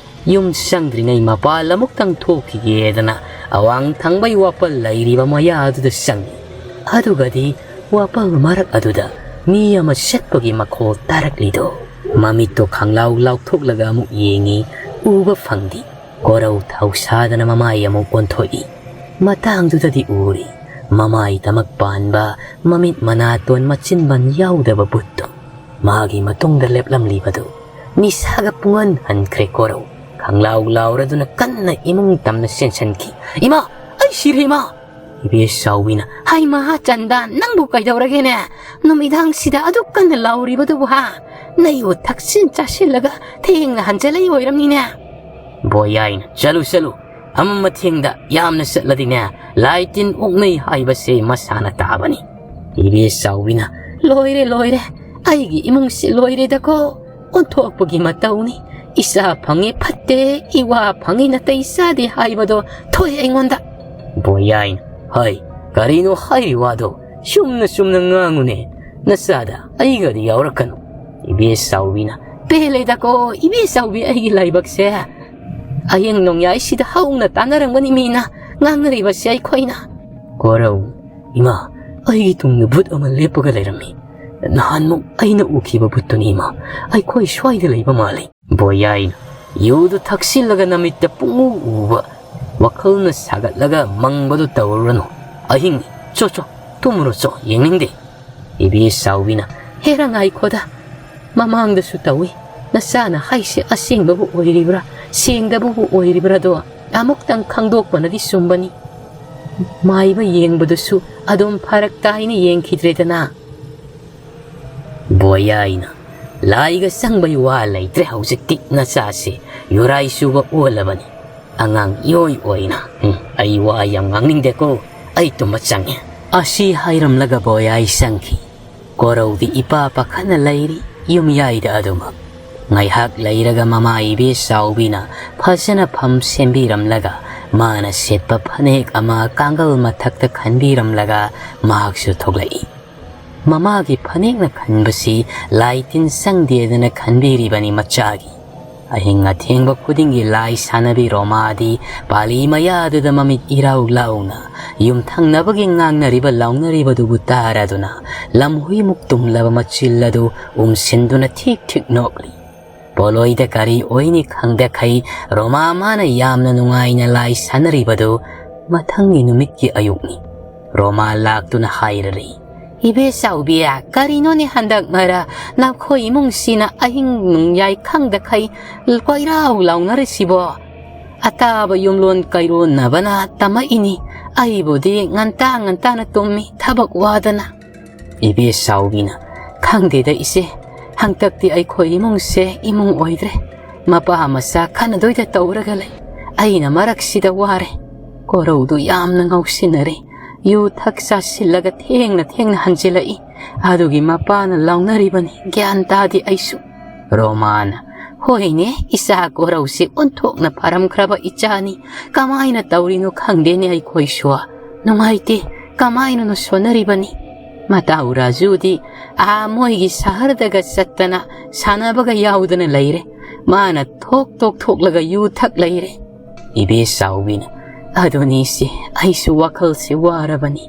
ꯌꯨꯝ ꯆꯪꯗ꯭ꯔꯤꯉꯩ ꯃꯄꯥꯜ ꯑꯃꯨꯛꯇꯪ ꯊꯣꯛꯈꯤꯒꯦꯗꯅ ꯑꯋꯥꯡ ꯊꯪꯕꯩ ꯋꯥꯄꯜ ꯂꯩꯔꯤꯕ ꯃꯌꯥꯗꯨꯗ ꯆꯪꯉꯤ꯫ ꯑꯗꯨꯒꯗꯤ ꯋꯥꯄꯜ ꯃꯔꯛ ꯑꯗꯨꯗ ꯃꯤ ꯑꯃ ꯆꯠꯄꯒꯤ ꯃꯈꯣꯜ ꯇꯥꯔꯛꯂꯤꯗꯣ꯫ ꯃꯃꯤꯠꯇꯣ ꯈꯪꯂꯥꯎ ꯂꯥꯎꯊꯣꯛꯂꯒ ꯑꯃꯨꯛ ꯌꯦꯡꯉꯤ, ꯎꯕ ꯐꯪꯗꯦ꯫ ꯀꯣꯔꯧ ꯊꯧꯁꯥꯗꯅ ꯃꯃꯥꯏ ꯑꯃꯨꯛ ꯑꯣꯟꯊꯣꯛꯏ꯫ ꯃꯇꯥꯡꯗꯨꯗꯗꯤ ꯎꯔꯤ, ꯃꯃꯥꯏ ꯇꯃꯛ ꯄꯥꯟꯕ, ꯃꯃꯤꯠ ꯃꯅꯥꯇꯣꯟ ꯃꯆꯤꯟꯕꯟ ꯌꯥꯎꯗꯕ ꯕꯨꯠꯇꯣ꯫ ꯃꯥꯒꯤ ꯃꯇꯨꯡꯗ ꯂꯦꯞꯂꯝꯂꯤꯕꯗꯨ ꯅꯤꯁꯥꯒ ꯄꯨꯡꯍꯟ ꯍꯟꯈ꯭ꯔꯦ ꯀꯣꯔꯧ꯫ ꯈꯪꯂꯥꯎ ꯂꯥꯎꯔꯗꯨꯅ ꯀꯟꯅ ꯏꯃꯨꯡ ꯇꯝꯅ ꯆꯦꯟꯁꯤꯟꯈꯤ꯫ "ꯏꯃꯥ! ꯑꯩ ꯁꯤꯔꯦ, ꯏꯃꯥ!" ꯏꯕꯦ ꯆꯥꯎꯕꯤꯅ, "ꯍꯩ ꯃꯍꯥ ꯆꯟꯗꯥ, ꯅꯪꯕꯨ ꯀꯩꯗꯧꯔꯒꯦꯅꯦ? ꯅꯨꯃꯤꯗꯥꯡꯁꯤꯗ ꯑꯗꯨꯛ ꯀꯟꯅ ꯂꯥꯎꯔꯤꯕꯗꯨꯕꯨ ꯍꯥ? ꯅꯩꯌꯨ ꯊꯛꯆꯤꯟ ꯆꯥꯁꯤꯜꯂꯒ ꯊꯦꯡꯅ ꯍꯟꯖꯤꯜꯂꯛꯏ ꯑꯣꯏꯔꯝꯅꯤꯅꯦ?" ꯕꯣꯌꯥꯏꯅ, "ꯆꯠꯂꯨ, ꯆꯠꯂꯨ꯫ ꯑꯃ ꯃꯊꯦꯡꯗ ꯌꯥꯝꯅ ꯆꯠꯂꯗꯤꯅꯦ, ꯂꯥꯏ ꯇꯤꯟ ꯑꯣꯛꯅꯩ ꯍꯥꯏꯕꯁꯦ ꯃꯁꯥꯅ ꯇꯥꯕꯅꯤ꯫" ꯏꯕꯦ ꯆꯥꯎꯕꯤꯅ, "ꯂꯣꯏꯔꯦ, ꯂꯣꯏꯔꯦ꯫ ꯑꯩꯒꯤ ꯏꯃꯨꯡꯁꯤ ꯂꯣꯏꯔꯦꯗꯀꯣ꯫ ꯑꯣꯟꯊꯣꯛꯄꯒꯤ ꯃꯇꯧꯅꯤ꯫ ꯏꯆꯥ ꯐꯪꯉꯦ ꯐꯠꯇꯦ, ꯏꯋꯥ ꯐꯪꯉꯦ ꯅꯥꯇꯩ ꯆꯥꯗꯦ ꯍꯥꯏꯕꯗꯣ ꯊꯣꯛꯑꯦ ꯑꯩꯉꯣꯟꯗ꯫" ꯕꯣꯌꯥꯏꯅ, "ꯍꯩ, ꯀꯔꯤꯅꯣ ꯍꯥꯏꯔꯤ ꯋꯥꯗꯣ? ꯆꯨꯝꯅ ꯆꯨꯝꯅ ꯉꯥꯡꯉꯨꯅꯦ꯫ ꯅꯆꯥꯗ ꯑꯩꯒꯗꯤ ꯌꯥꯎꯔꯛꯀꯅꯨ꯫" ꯏꯕꯦ ꯆꯥꯎꯕꯤꯅ, "ꯄꯦꯜꯂꯦꯗꯀꯣ, ꯏꯕꯦ ꯆꯥꯎꯕꯤ ꯑꯩꯒꯤ ꯂꯥꯏꯕꯛꯁꯦ꯫ ꯑꯍꯤꯡ ꯅꯣꯡꯌꯥꯏꯁꯤꯗ ꯍꯧꯅ ꯇꯥꯟꯅꯔꯝꯒꯅꯤ ꯃꯤꯅ ꯉꯥꯡꯅꯔꯤꯕꯁꯦ ꯑꯩꯈꯣꯏꯅ꯫" ꯀꯣꯔꯧ, "ꯏꯃꯥ, ꯑꯩꯒꯤ ꯇꯨꯡꯗ ꯚꯨꯠ ꯑꯃ ꯂꯦꯞꯄꯒ ꯂꯩꯔꯝꯃꯤ꯫ ꯅꯍꯥꯟꯃꯨꯛ ꯑꯩꯅ ꯎꯈꯤꯕ ꯚꯨꯠꯇꯨꯅꯤ ꯏꯃꯥ꯫ ꯑꯩꯈꯣꯏ ꯁ꯭ꯋꯥꯏꯗ ꯂꯩꯕ ꯃꯥꯜꯂꯤ꯫" ꯕꯣꯌꯥꯏꯅ, "ꯌꯨꯗꯨ ꯊꯛꯆꯤꯜꯂꯒ ꯅꯃꯤꯠꯇ ꯄꯨꯡꯎ ꯎꯕ, ꯋꯥꯈꯜꯅ ꯁꯥꯒꯠꯂꯒ ꯃꯪꯕꯗꯨ ꯇꯧꯔꯨꯔꯅꯨ꯫ ꯑꯍꯤꯡꯅꯤ꯫ ꯆꯣ, ꯆꯣ, ꯇꯨꯝꯃꯨꯔꯣ ꯆꯣ, ꯌꯦꯡꯅꯤꯡꯗꯦ꯫" ꯏꯕꯦ ꯆꯥꯎꯕꯤꯅ, "ꯍꯦꯔꯥ ꯉꯥꯏꯈꯣꯗ, ꯃꯃꯥꯡꯗꯁꯨ ꯇꯧꯏ꯫ ꯅꯆꯥꯅ ꯍꯥꯏꯁꯦ ꯑꯁꯦꯡꯕꯕꯨ ꯑꯣꯏꯔꯤꯕ꯭ꯔꯥ, ꯁꯦꯡꯗꯕꯕꯨ ꯑꯣꯏꯔꯤꯕ꯭ꯔꯥꯗꯣ ꯑꯃꯨꯛꯇꯪ ꯈꯪꯗꯣꯛꯄꯅꯗꯤ ꯆꯨꯝꯕꯅꯤ꯫ ꯃꯥꯏꯕ ꯌꯦꯡꯕꯗꯨꯁꯨ ꯑꯗꯨꯝ ꯐꯔꯛ ꯇꯥꯏꯅ ꯌꯦꯡꯈꯤꯗ꯭ꯔꯦꯗꯅ꯫" ꯕꯣꯌꯥꯏꯅ, "ꯂꯥꯏꯒ ꯆꯪꯕꯩ ꯋꯥ ꯂꯩꯇ꯭ꯔꯦ ꯍꯧꯖꯤꯛꯇꯤ꯫ ꯅꯆꯥꯁꯦ ꯌꯨꯔꯥꯏ ꯆꯨꯕ ꯑꯣꯜꯂꯕꯅꯤ꯫ ꯑꯉꯥꯡ ꯏꯑꯣꯏ ꯑꯣꯏꯅ꯫ ꯎꯝ, ꯑꯩ ꯋꯥ ꯌꯥꯝ ꯉꯥꯡꯅꯤꯡꯗꯦꯀꯣ꯫ ꯑꯩ ꯇꯨꯝꯕ ꯆꯪꯉꯦ꯫" ꯑꯁꯤ ꯍꯥꯏꯔꯝꯂꯒ ꯕꯣꯌꯥꯏ ꯆꯪꯈꯤ꯫ ꯀꯣꯔꯧꯗꯤ ꯏꯄꯥ ꯄꯥꯈꯠꯅ ꯂꯩꯔꯤ ꯌꯨꯝꯌꯥꯏꯗ ꯑꯗꯨꯃꯛ꯫ ꯉꯥꯏꯍꯥꯛ ꯂꯩꯔꯒ ꯃꯃꯥ ꯏꯕꯦꯆꯥꯎꯕꯤꯅ ꯐꯖꯅ ꯐꯝ ꯁꯦꯝꯕꯤꯔꯝꯂꯒ ꯃꯥꯅ ꯁꯦꯠꯄ ꯐꯅꯦꯛ ꯑꯃ ꯀꯥꯡꯒꯜ ꯃꯊꯛꯇ ꯈꯟꯕꯤꯔꯝꯂꯒ ꯃꯍꯥꯛꯁꯨ ꯊꯣꯛꯂꯛꯏ꯫ ꯃꯃꯥꯒꯤ ꯐꯅꯦꯛꯅ ꯈꯟꯕꯁꯤ ꯂꯥꯏ ꯇꯤꯟ ꯆꯪꯗꯦꯗꯅ ꯈꯟꯕꯤꯔꯤꯕꯅꯤ ꯃꯆꯥꯒꯤ꯫ ꯑꯍꯤꯡ ꯑꯊꯦꯡꯕ ꯈꯨꯗꯤꯡꯒꯤ ꯂꯥꯏ ꯁꯥꯟꯅꯕꯤ ꯔꯣꯃꯥꯗꯤ ꯄꯥꯂꯤ ꯃꯌꯥꯗꯨꯗ ꯃꯃꯤꯠ ꯏꯔꯥꯎ ꯂꯥꯎꯅ ꯌꯨꯝꯊꯪꯅꯕꯒꯤ ꯉꯥꯡꯅꯔꯤꯕ ꯂꯥꯎꯅꯔꯤꯕꯗꯨꯕꯨ ꯇꯥꯔꯗꯨꯅ ꯂꯝꯍꯨꯏꯃꯨꯛ ꯇꯨꯝꯂꯕ ꯃꯆꯤꯜ ꯑꯗꯨ ꯎꯝꯁꯤꯟꯗꯨꯅ ꯊꯤꯛ ꯊꯤꯛ ꯅꯣꯛꯂꯤ꯫ ꯄꯣꯂꯣꯏꯗ ꯀꯔꯤ ꯑꯣꯏꯅꯤ ꯈꯪꯗꯈꯩ ꯔꯣꯃꯥ ꯃꯥꯅ ꯌꯥꯝꯅ ꯅꯨꯡꯉꯥꯏꯅ ꯂꯥꯏ ꯁꯥꯟꯅꯔꯤꯕꯗꯨ ꯃꯊꯪꯒꯤ ꯅꯨꯃꯤꯠꯀꯤ ꯑꯌꯨꯛꯅꯤ꯫ ꯔꯣꯃꯥ ꯂꯥꯛꯇꯨꯅ ꯍꯥꯏꯔꯔꯤ, "ꯏꯕꯦꯆꯥꯎꯕꯤ, ꯀꯔꯤꯅꯣꯅꯦ ꯍꯟꯗꯛ ꯃꯔꯛ ꯅꯈꯣꯏ ꯏꯃꯨꯡꯁꯤꯅ ꯑꯍꯤꯡ ꯅꯣꯡꯌꯥꯏ ꯈꯪꯗꯈꯩ ꯀꯣꯏꯔꯥꯎ ꯂꯥꯎꯅꯔꯤꯁꯤꯕꯣ? ꯑꯇꯥꯕ ꯌꯨꯝꯂꯣꯟ ꯀꯩꯔꯣꯟꯅꯕꯅ ꯇꯝꯃꯛꯏꯅꯤ꯫ ꯑꯩꯕꯨꯗꯤ ꯉꯟꯇꯥ ꯉꯟꯇꯥꯅ ꯇꯨꯝꯃꯤ, ꯊꯕꯛ ꯋꯥꯗꯅ꯫" ꯏꯕꯦꯆꯥꯎꯕꯤꯅ, "ꯈꯪꯗꯦꯗ ꯏꯆꯦ, ꯍꯟꯗꯛꯇꯤ ꯑꯩꯈꯣꯏ ꯏꯃꯨꯡꯁꯦ ꯏꯃꯨꯡ ꯑꯣꯏꯗ꯭ꯔꯦ꯫ ꯃꯄꯥ ꯃꯆꯥ ꯈꯠꯅꯗꯣꯏꯗ ꯇꯧꯔꯒ ꯂꯩ꯫ ꯑꯩꯅ ꯃꯔꯛꯁꯤꯗ ꯋꯥꯔꯦ꯫ ꯀꯣꯔꯧꯗꯨ ꯌꯥꯝꯅ ꯉꯥꯎꯁꯤꯟꯅꯔꯦ꯫ ꯌꯨ ꯊꯛ ꯆꯥꯁꯤꯜꯂꯒ ꯊꯦꯡꯅ ꯊꯦꯡꯅ ꯍꯟꯖꯤꯜꯂꯛꯏ꯫ ꯑꯗꯨꯒꯤ ꯃꯄꯥꯅ ꯂꯥꯎꯅꯔꯤꯕꯅꯤ, ꯒ꯭ꯌꯥꯟ ꯇꯥꯗꯦ ꯑꯩꯁꯨ꯫" ꯔꯣꯃꯥꯅ, "ꯍꯣꯏꯅꯦ, ꯏꯆꯥ ꯀꯣꯔꯧꯁꯤ ꯑꯣꯟꯊꯣꯛꯅ ꯐꯔꯝꯈ꯭ꯔꯕ ꯏꯆꯥꯅꯤ꯫ ꯀꯃꯥꯏꯅ ꯇꯧꯔꯤꯅꯣ ꯈꯪꯗꯦꯅꯦ ꯑꯩꯈꯣꯏꯁꯨ꯫ ꯅꯨꯡꯉꯥꯏꯇꯦ, ꯀꯃꯥꯏꯅꯅꯣ ꯁꯣꯟꯅꯔꯤꯕꯅꯤ꯫ ꯃꯇꯥꯎ ꯔꯥꯖꯨꯗꯤ ꯑꯥ ꯃꯣꯏꯒꯤ ꯁꯍꯔꯗꯒ ꯆꯠꯇꯅ ꯁꯥꯟꯅꯕꯒ ꯌꯥꯎꯗꯅ ꯂꯩꯔꯦ꯫ ꯃꯥꯅ ꯊꯣꯛ ꯇꯣꯛ ꯊꯣꯛꯂꯒ ꯌꯨ ꯊꯛ ꯂꯩꯔꯦ꯫" ꯏꯕꯦꯆꯥꯎꯕꯤꯅ, "ꯑꯗꯨꯅꯤꯁꯦ, ꯑꯩꯁꯨ ꯋꯥꯈꯜꯁꯦ ꯋꯥꯔꯕꯅꯤ꯫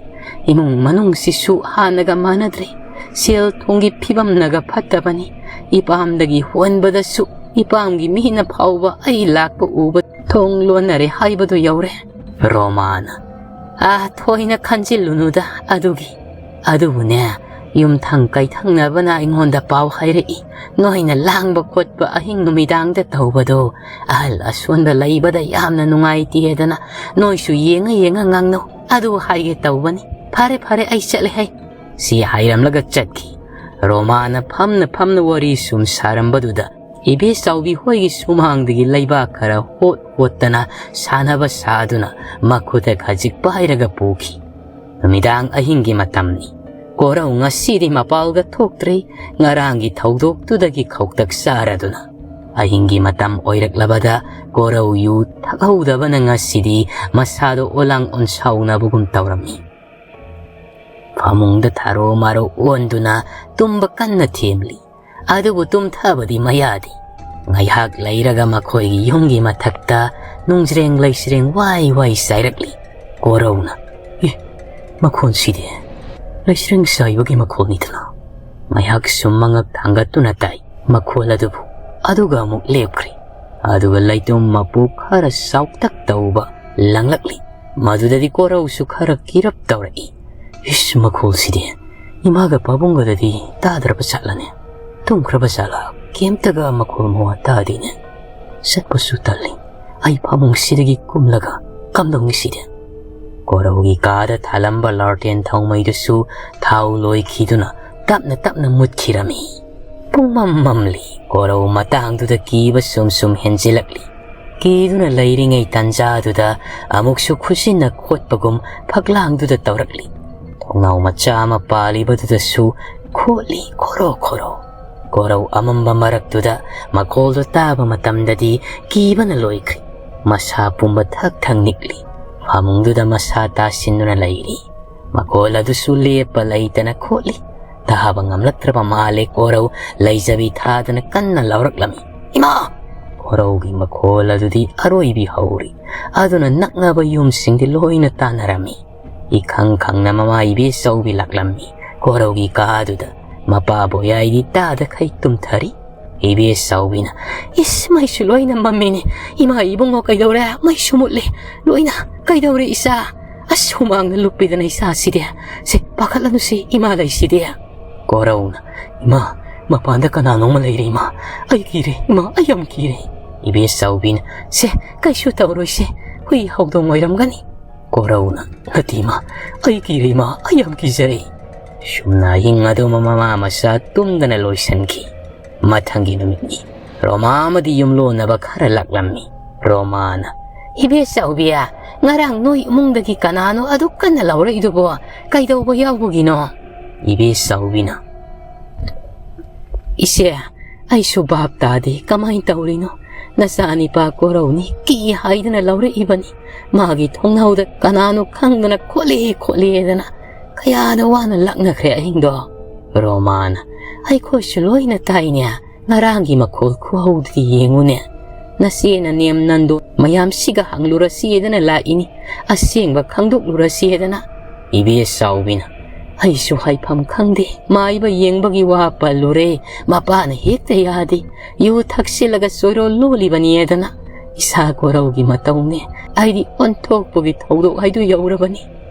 ꯏꯃꯨꯡ ꯃꯅꯨꯡꯁꯤꯁꯨ ꯍꯥꯟꯅꯒ ꯃꯥꯟꯅꯗ꯭ꯔꯦ꯫ ꯁꯦꯜ ꯊꯨꯝꯒꯤ ꯐꯤꯕꯝꯅꯒ ꯐꯠꯇꯕꯅꯤ꯫ ꯏꯄꯥꯝꯗꯒꯤ ꯍꯣꯟꯕꯗꯁꯨ ꯏꯄꯥꯝꯒꯤ ꯃꯤꯅ ꯐꯥꯎꯕ ꯑꯩ ꯂꯥꯛꯄ ꯎꯕ ꯊꯣꯡ ꯂꯣꯟꯅꯔꯦ ꯍꯥꯏꯕꯗꯨ ꯌꯧꯔꯦ꯫" ꯔꯣꯃꯥꯅ, "ꯑꯥ, ꯊꯣꯏꯅ ꯈꯟꯖꯤꯜꯂꯨꯅꯨꯗ ꯑꯗꯨꯒꯤ꯫ ꯑꯗꯨꯕꯨꯅꯦ, ꯌꯨꯝꯊꯪ ꯀꯩꯊꯪꯅꯕꯅ ꯑꯩꯉꯣꯟꯗ ꯄꯥꯎ ꯍꯥꯏꯔꯛꯏ꯫ ꯅꯣꯏꯅ ꯂꯥꯡꯕ ꯈꯣꯠꯄ ꯑꯍꯤꯡ ꯅꯨꯃꯤꯗꯥꯡꯗ ꯇꯧꯕꯗꯣ ꯑꯍꯜ ꯑꯁꯣꯟꯕ ꯂꯩꯕꯗ ꯌꯥꯝꯅ ꯅꯨꯡꯉꯥꯏꯇꯦꯗꯅ ꯅꯣꯏꯁꯨ ꯌꯦꯡꯉ ꯌꯦꯡꯉ ꯉꯥꯡꯅꯧ꯫ ꯑꯗꯨ ꯍꯥꯏꯒꯦ ꯇꯧꯕꯅꯤ꯫ ꯐꯔꯦ, ꯐꯔꯦ, ꯑꯩ ꯆꯠꯂꯦ ꯍꯩ꯫" ꯁꯤ ꯍꯥꯏꯔꯝꯂꯒ ꯆꯠꯈꯤ꯫ ꯔꯣꯃꯥꯅ ꯐꯝꯅ ꯐꯝꯅ ꯋꯥꯔꯤ ꯁꯨꯝ ꯁꯥꯔꯝꯕꯗꯨꯗ ꯏꯕꯦꯆꯥꯎꯕꯤ ꯍꯣꯏꯒꯤ ꯁꯨꯃꯥꯡꯗꯒꯤ ꯂꯩꯕꯥꯛ ꯈꯔ ꯍꯣꯠ ꯍꯣꯠꯇꯅ ꯁꯥꯟꯅꯕ ꯁꯥꯗꯨꯅ ꯃꯈꯨꯠꯇ ꯈꯖꯤꯛ ꯄꯥꯏꯔꯒ ꯄꯨꯈꯤ꯫ ꯅꯨꯃꯤꯗꯥꯡ ꯑꯍꯤꯡꯒꯤ ꯃꯇꯝꯅꯤ꯫ ꯀꯣꯔꯧ ꯉꯁꯤꯗꯤ ꯃꯄꯥꯜꯒ ꯊꯣꯛꯇ꯭ꯔꯦ꯫ ꯉꯔꯥꯡꯒꯤ ꯊꯧꯗꯣꯛꯇꯨꯗꯒꯤ ꯈꯧꯇꯛ ꯆꯥꯔꯗꯨꯅ ꯑꯍꯤꯡꯒꯤ ꯃꯇꯝ ꯑꯣꯏꯔꯛꯂꯕꯗ ꯀꯣꯔꯧ ꯌꯨ ꯊꯛꯍꯧꯗꯕꯅ ꯉꯁꯤꯗꯤ ꯃꯁꯥꯗꯣ ꯑꯣꯂꯥꯡ ꯑꯣꯟꯁꯥꯎꯅꯕꯒꯨꯝ ꯇꯧꯔꯝꯃꯤ꯫ ꯐꯃꯨꯡꯗ ꯊꯥꯔꯣ ꯃꯥꯔꯣ ꯑꯣꯟꯗꯨꯅ ꯇꯨꯝꯕ ꯀꯟꯅ ꯊꯦꯝꯂꯤ꯫ ꯑꯗꯨꯕꯨ ꯇꯨꯝꯊꯕꯗꯤ ꯃꯌꯥꯗꯤ꯫ ꯉꯥꯏꯍꯥꯛ ꯂꯩꯔꯒ ꯃꯈꯣꯏꯒꯤ ꯌꯨꯝꯒꯤ ꯃꯊꯛꯇ ꯅꯨꯡꯖ꯭ꯔꯦꯡ ꯂꯩꯁ꯭ꯔꯦꯡ ꯋꯥꯏ ꯋꯥꯏ ꯆꯥꯏꯔꯛꯂꯤ꯫ ꯀꯣꯔꯧꯅ, "ꯑꯦ, ꯃꯈꯣꯟꯁꯤꯗꯤ ꯂꯩꯁ꯭ꯔꯦꯡ ꯆꯥꯏꯕꯒꯤ ꯃꯈꯣꯜꯅꯤꯗꯅ?" ꯉꯥꯏꯍꯥꯛ ꯁꯨꯝ ꯃꯉꯛ ꯊꯥꯡꯒꯠꯇꯨꯅ ꯇꯥꯏ ꯃꯈꯣꯜ ꯑꯗꯨꯕꯨ꯫ ꯑꯗꯨꯒ ꯑꯃꯨꯛ ꯂꯦꯞꯈ꯭ꯔꯦ꯫ ꯑꯗꯨꯒ ꯂꯩꯇꯨꯝ ꯃꯄꯨ ꯈꯔ ꯆꯥꯎꯇꯛ ꯇꯧꯕ ꯂꯪꯂꯛꯂꯤ꯫ ꯃꯗꯨꯗꯗꯤ ꯀꯣꯔꯧꯁꯨ ꯈꯔ ꯀꯤꯔꯞ ꯇꯧꯔꯛꯏ꯫ "ꯏꯁ, ꯃꯈꯣꯜꯁꯤꯗꯤ ꯏꯃꯥꯒ ꯄꯥꯕꯨꯡꯒꯗꯗꯤ ꯇꯥꯗ꯭ꯔꯕ ꯖꯥꯠꯂꯅꯦ? ꯇꯨꯝꯈ꯭ꯔꯕ ꯖꯥꯠꯂ? ꯀꯩꯝꯇꯒ ꯃꯈꯣꯜ ꯃꯋꯥ ꯇꯥꯗꯦꯅꯦ꯫ ꯆꯠꯄꯁꯨ ꯇꯜꯂꯤ꯫ ꯑꯩ ꯐꯃꯨꯡꯁꯤꯗꯒꯤ ꯀꯨꯝꯂꯒ ꯀꯝꯗꯧꯅꯤ ꯁꯤꯗꯤ?" ꯀꯣꯔꯧꯒꯤ ꯀꯥꯗ ꯊꯥꯜꯂꯝꯕ ꯂꯥꯔꯇꯦꯟ ꯊꯥꯎꯃꯩꯗꯨꯁꯨ ꯊꯥꯎ ꯂꯣꯏꯈꯤꯗꯨꯅ ꯇꯞꯅ ꯇꯞꯅ ꯃꯨꯠꯈꯤꯔꯝꯃꯤ꯫ ꯄꯨꯡꯃꯝ ꯃꯝꯂꯤ꯫ ꯀꯣꯔꯧ ꯃꯇꯥꯡꯗꯨꯗ ꯀꯤꯕ ꯁꯨꯝ ꯁꯨꯝ ꯍꯦꯟꯖꯤꯜꯂꯛꯂꯤ꯫ ꯀꯤꯗꯨꯅ ꯂꯩꯔꯤꯉꯩ ꯇꯥꯟꯖꯥꯗꯨꯗ ꯑꯃꯨꯛꯁꯨ ꯈꯨꯠꯁꯤꯟꯅ ꯈꯣꯠꯄꯒꯨꯝ ꯐꯛꯂꯥꯡꯗꯨꯗ ꯇꯧꯔꯛꯂꯤ꯫ ꯊꯣꯡꯅꯥꯎ ꯃꯆꯥ ꯑꯃ ꯄꯥꯜꯂꯤꯕꯗꯨꯗꯁꯨ ꯈꯣꯠꯂꯤ ꯈꯣꯔꯣ ꯈꯣꯔꯣ꯫ ꯀꯣꯔꯧ ꯑꯃꯝꯕ ꯃꯔꯛꯇꯨꯗ ꯃꯈꯣꯜꯗꯣ ꯇꯥꯕ ꯃꯇꯝꯗꯗꯤ ꯀꯤꯕꯅ ꯂꯣꯏꯈ꯭ꯔꯦ꯫ ꯃꯁꯥ ꯄꯨꯝꯕ ꯊꯛ ꯊꯛ ꯅꯤꯛꯂꯤ꯫ ꯐꯃꯨꯡꯗꯨꯗ ꯃꯁꯥ ꯇꯥꯁꯤꯟꯗꯨꯅ ꯂꯩꯔꯤ꯫ ꯃꯈꯣꯜ ꯑꯗꯨꯁꯨ ꯂꯦꯞꯄ ꯂꯩꯇꯅ ꯈꯣꯠꯂꯤ꯫ ꯇꯥꯕ ꯉꯝꯂꯛꯇ꯭ꯔꯕ ꯃꯥꯜꯂꯦ ꯀꯣꯔꯧ ꯂꯩꯖꯕꯤ ꯊꯥꯗꯅ ꯀꯟꯅ ꯂꯥꯎꯔꯛꯂꯝꯃꯤ, "ꯏꯃꯥ!" ꯀꯣꯔꯧꯒꯤ ꯃꯈꯣꯜ ꯑꯗꯨꯗꯤ ꯑꯔꯣꯏꯕꯤ ꯍꯧꯔꯤ꯫ ꯑꯗꯨꯅ ꯅꯛꯅꯕ ꯌꯨꯝꯁꯤꯡꯗꯤ ꯂꯣꯏꯅ ꯇꯥꯟꯅꯔꯝꯃꯤ꯫ ꯏꯈꯪ ꯈꯪꯅ ꯃꯃꯥ ꯏꯕꯦꯆꯧꯕꯤ ꯂꯥꯛꯂꯝꯃꯤ꯫ ꯀꯣꯔꯧꯒꯤ ꯀꯥꯗꯨꯗ ꯃꯄꯥ ꯕꯣꯌꯥꯏꯗꯤ ꯇꯥꯗꯈꯩ ꯇꯨꯝꯊꯔꯤ꯫ ꯏꯕꯦꯆꯧꯕꯤꯅ, "ꯏꯁ, ꯃꯩꯁꯨ ꯂꯣꯏꯅ ꯃꯝꯃꯤꯅꯦ꯫ ꯏꯃꯥ ꯏꯕꯨꯡꯉꯣ ꯀꯩꯗꯧꯔꯦ? ꯃꯩꯁꯨ ꯃꯨꯠꯂꯦ꯫ ꯂꯣꯏꯅ ꯀꯩꯗꯧꯔꯦ ꯏꯆꯥ? ꯑꯁ, ꯍꯨꯃꯥꯡꯅ ꯂꯨꯞꯄꯤꯗꯅ ꯏꯆꯥꯁꯤꯗꯤ꯫ ꯁꯦ, ꯄꯥꯈꯠꯂꯅꯨꯁꯦ, ꯏꯃꯥ ꯂꯩꯁꯤꯗꯤ꯫" ꯀꯣꯔꯧꯅ, "ꯏꯃꯥ, ꯃꯄꯥꯟꯗ ꯀꯅꯥꯅꯣꯝꯃ ꯂꯩꯔꯦ ꯏꯃꯥ꯫ ꯑꯩ ꯀꯤꯔꯦ ꯏꯃꯥ, ꯑꯩ ꯌꯥꯝ ꯀꯤꯔꯦ꯫" ꯏꯕꯦꯆꯧꯕꯤꯅ, "ꯁꯦ, ꯀꯩꯁꯨ ꯇꯧꯔꯣꯏꯁꯦ꯫ ꯍꯨꯏ ꯍꯧꯗꯣꯡ ꯑꯣꯏꯔꯝꯒꯅꯤ꯫" ꯀꯣꯔꯧꯅ, "ꯅꯠꯇꯦ ꯏꯃꯥ, ꯑꯩ ꯀꯤꯔꯦ ꯏꯃꯥ, ꯑꯩ ꯌꯥꯝ ꯀꯤꯖꯔꯦ꯫" ꯁꯨꯝꯅ ꯑꯍꯤꯡ ꯑꯗꯨ ꯃꯃꯥ ꯃꯆꯥ ꯇꯨꯝꯗꯅ ꯂꯣꯏꯁꯤꯟꯈꯤ꯫ ꯃꯊꯪꯒꯤ ꯅꯨꯃꯤꯠꯅꯤ꯫ ꯔꯣꯃꯥ ꯑꯃꯗꯤ ꯌꯨꯝꯂꯣꯟꯅꯕ ꯈꯔ ꯂꯥꯛꯂꯝꯃꯤ꯫ ꯔꯣꯃꯥꯅ, "ꯏꯕꯦꯆꯧꯕꯤ, ꯉꯔꯥꯡ ꯅꯣꯏ ꯏꯃꯨꯡꯗꯒꯤ ꯀꯅꯥꯅꯣ ꯑꯗꯨꯛ ꯀꯟꯅ ꯂꯥꯎꯔꯛꯏꯗꯨꯕꯣ? ꯀꯩꯗꯧꯕ ꯌꯥꯎꯕꯒꯤꯅꯣ?" ꯏꯕꯦ ꯆꯥꯎꯕꯤꯅ, "ꯏꯆꯦ, ꯑꯩꯁꯨ ꯚꯥꯞ ꯇꯥꯗꯦ, ꯀꯃꯥꯏꯅ ꯇꯧꯔꯤꯅꯣ? ꯅꯆꯥ ꯅꯤꯄꯥ ꯀꯣꯔꯧꯅꯤ ꯀꯤ ꯍꯥꯏꯗꯅ ꯂꯧꯔꯛꯏꯕꯅꯤ꯫ ꯃꯥꯒꯤ ꯊꯣꯡꯅꯥꯎꯗ ꯀꯅꯥꯅꯣ ꯈꯪꯗꯅ ꯈꯣꯠꯂꯦ ꯈꯣꯠꯂꯦꯗꯅ ꯀꯌꯥꯗ ꯋꯥꯅ ꯂꯛꯅꯈ꯭ꯔꯦ ꯑꯍꯤꯡꯗꯣ꯫" ꯔꯣꯃꯥꯅ, "ꯑꯩꯈꯣꯏꯁꯨ ꯂꯣꯏꯅ ꯇꯥꯏꯅꯦ꯫ ꯉꯔꯥꯡꯒꯤ ꯃꯈꯣꯜ ꯈꯨꯍꯧꯗꯨꯗꯤ ꯌꯦꯡꯉꯨꯅꯦ꯫ ꯅꯆꯦꯅ ꯅꯦꯝ ꯅꯟꯗꯣ ꯃꯌꯥꯝꯁꯤꯒ ꯍꯪꯂꯨꯔꯁꯤꯗꯅ ꯂꯥꯛꯏꯅꯤ, ꯑꯁꯦꯡꯕ ꯈꯪꯗꯣꯛꯂꯨꯔꯁꯤꯗꯅ꯫" ꯏꯕꯦ ꯆꯥꯎꯕꯤꯅ, "ꯑꯩꯁꯨ ꯍꯥꯏꯐꯝ ꯈꯪꯗꯦ, ꯃꯥꯏꯕ ꯌꯦꯡꯕꯒꯤ ꯋꯥ ꯄꯜꯂꯨꯔꯦ, ꯃꯄꯥꯅ ꯍꯦꯛꯇ ꯌꯥꯗꯦ, ꯌꯨ ꯊꯛꯆꯤꯜꯂꯒ ꯆꯣꯏꯔꯣꯜ ꯂꯣꯜꯂꯤꯕꯅꯤ ꯑꯗꯨꯅ꯫ ꯏꯁꯥ ꯀꯣꯔꯧꯒꯤ ꯃꯇꯧꯅꯦ, ꯑꯩꯗꯤ ꯑꯣꯟꯊꯣꯛꯄꯒꯤ ꯊꯧꯗꯣꯛ ꯍꯥꯏꯗꯨ ꯌꯧꯔꯕꯅꯤ꯫"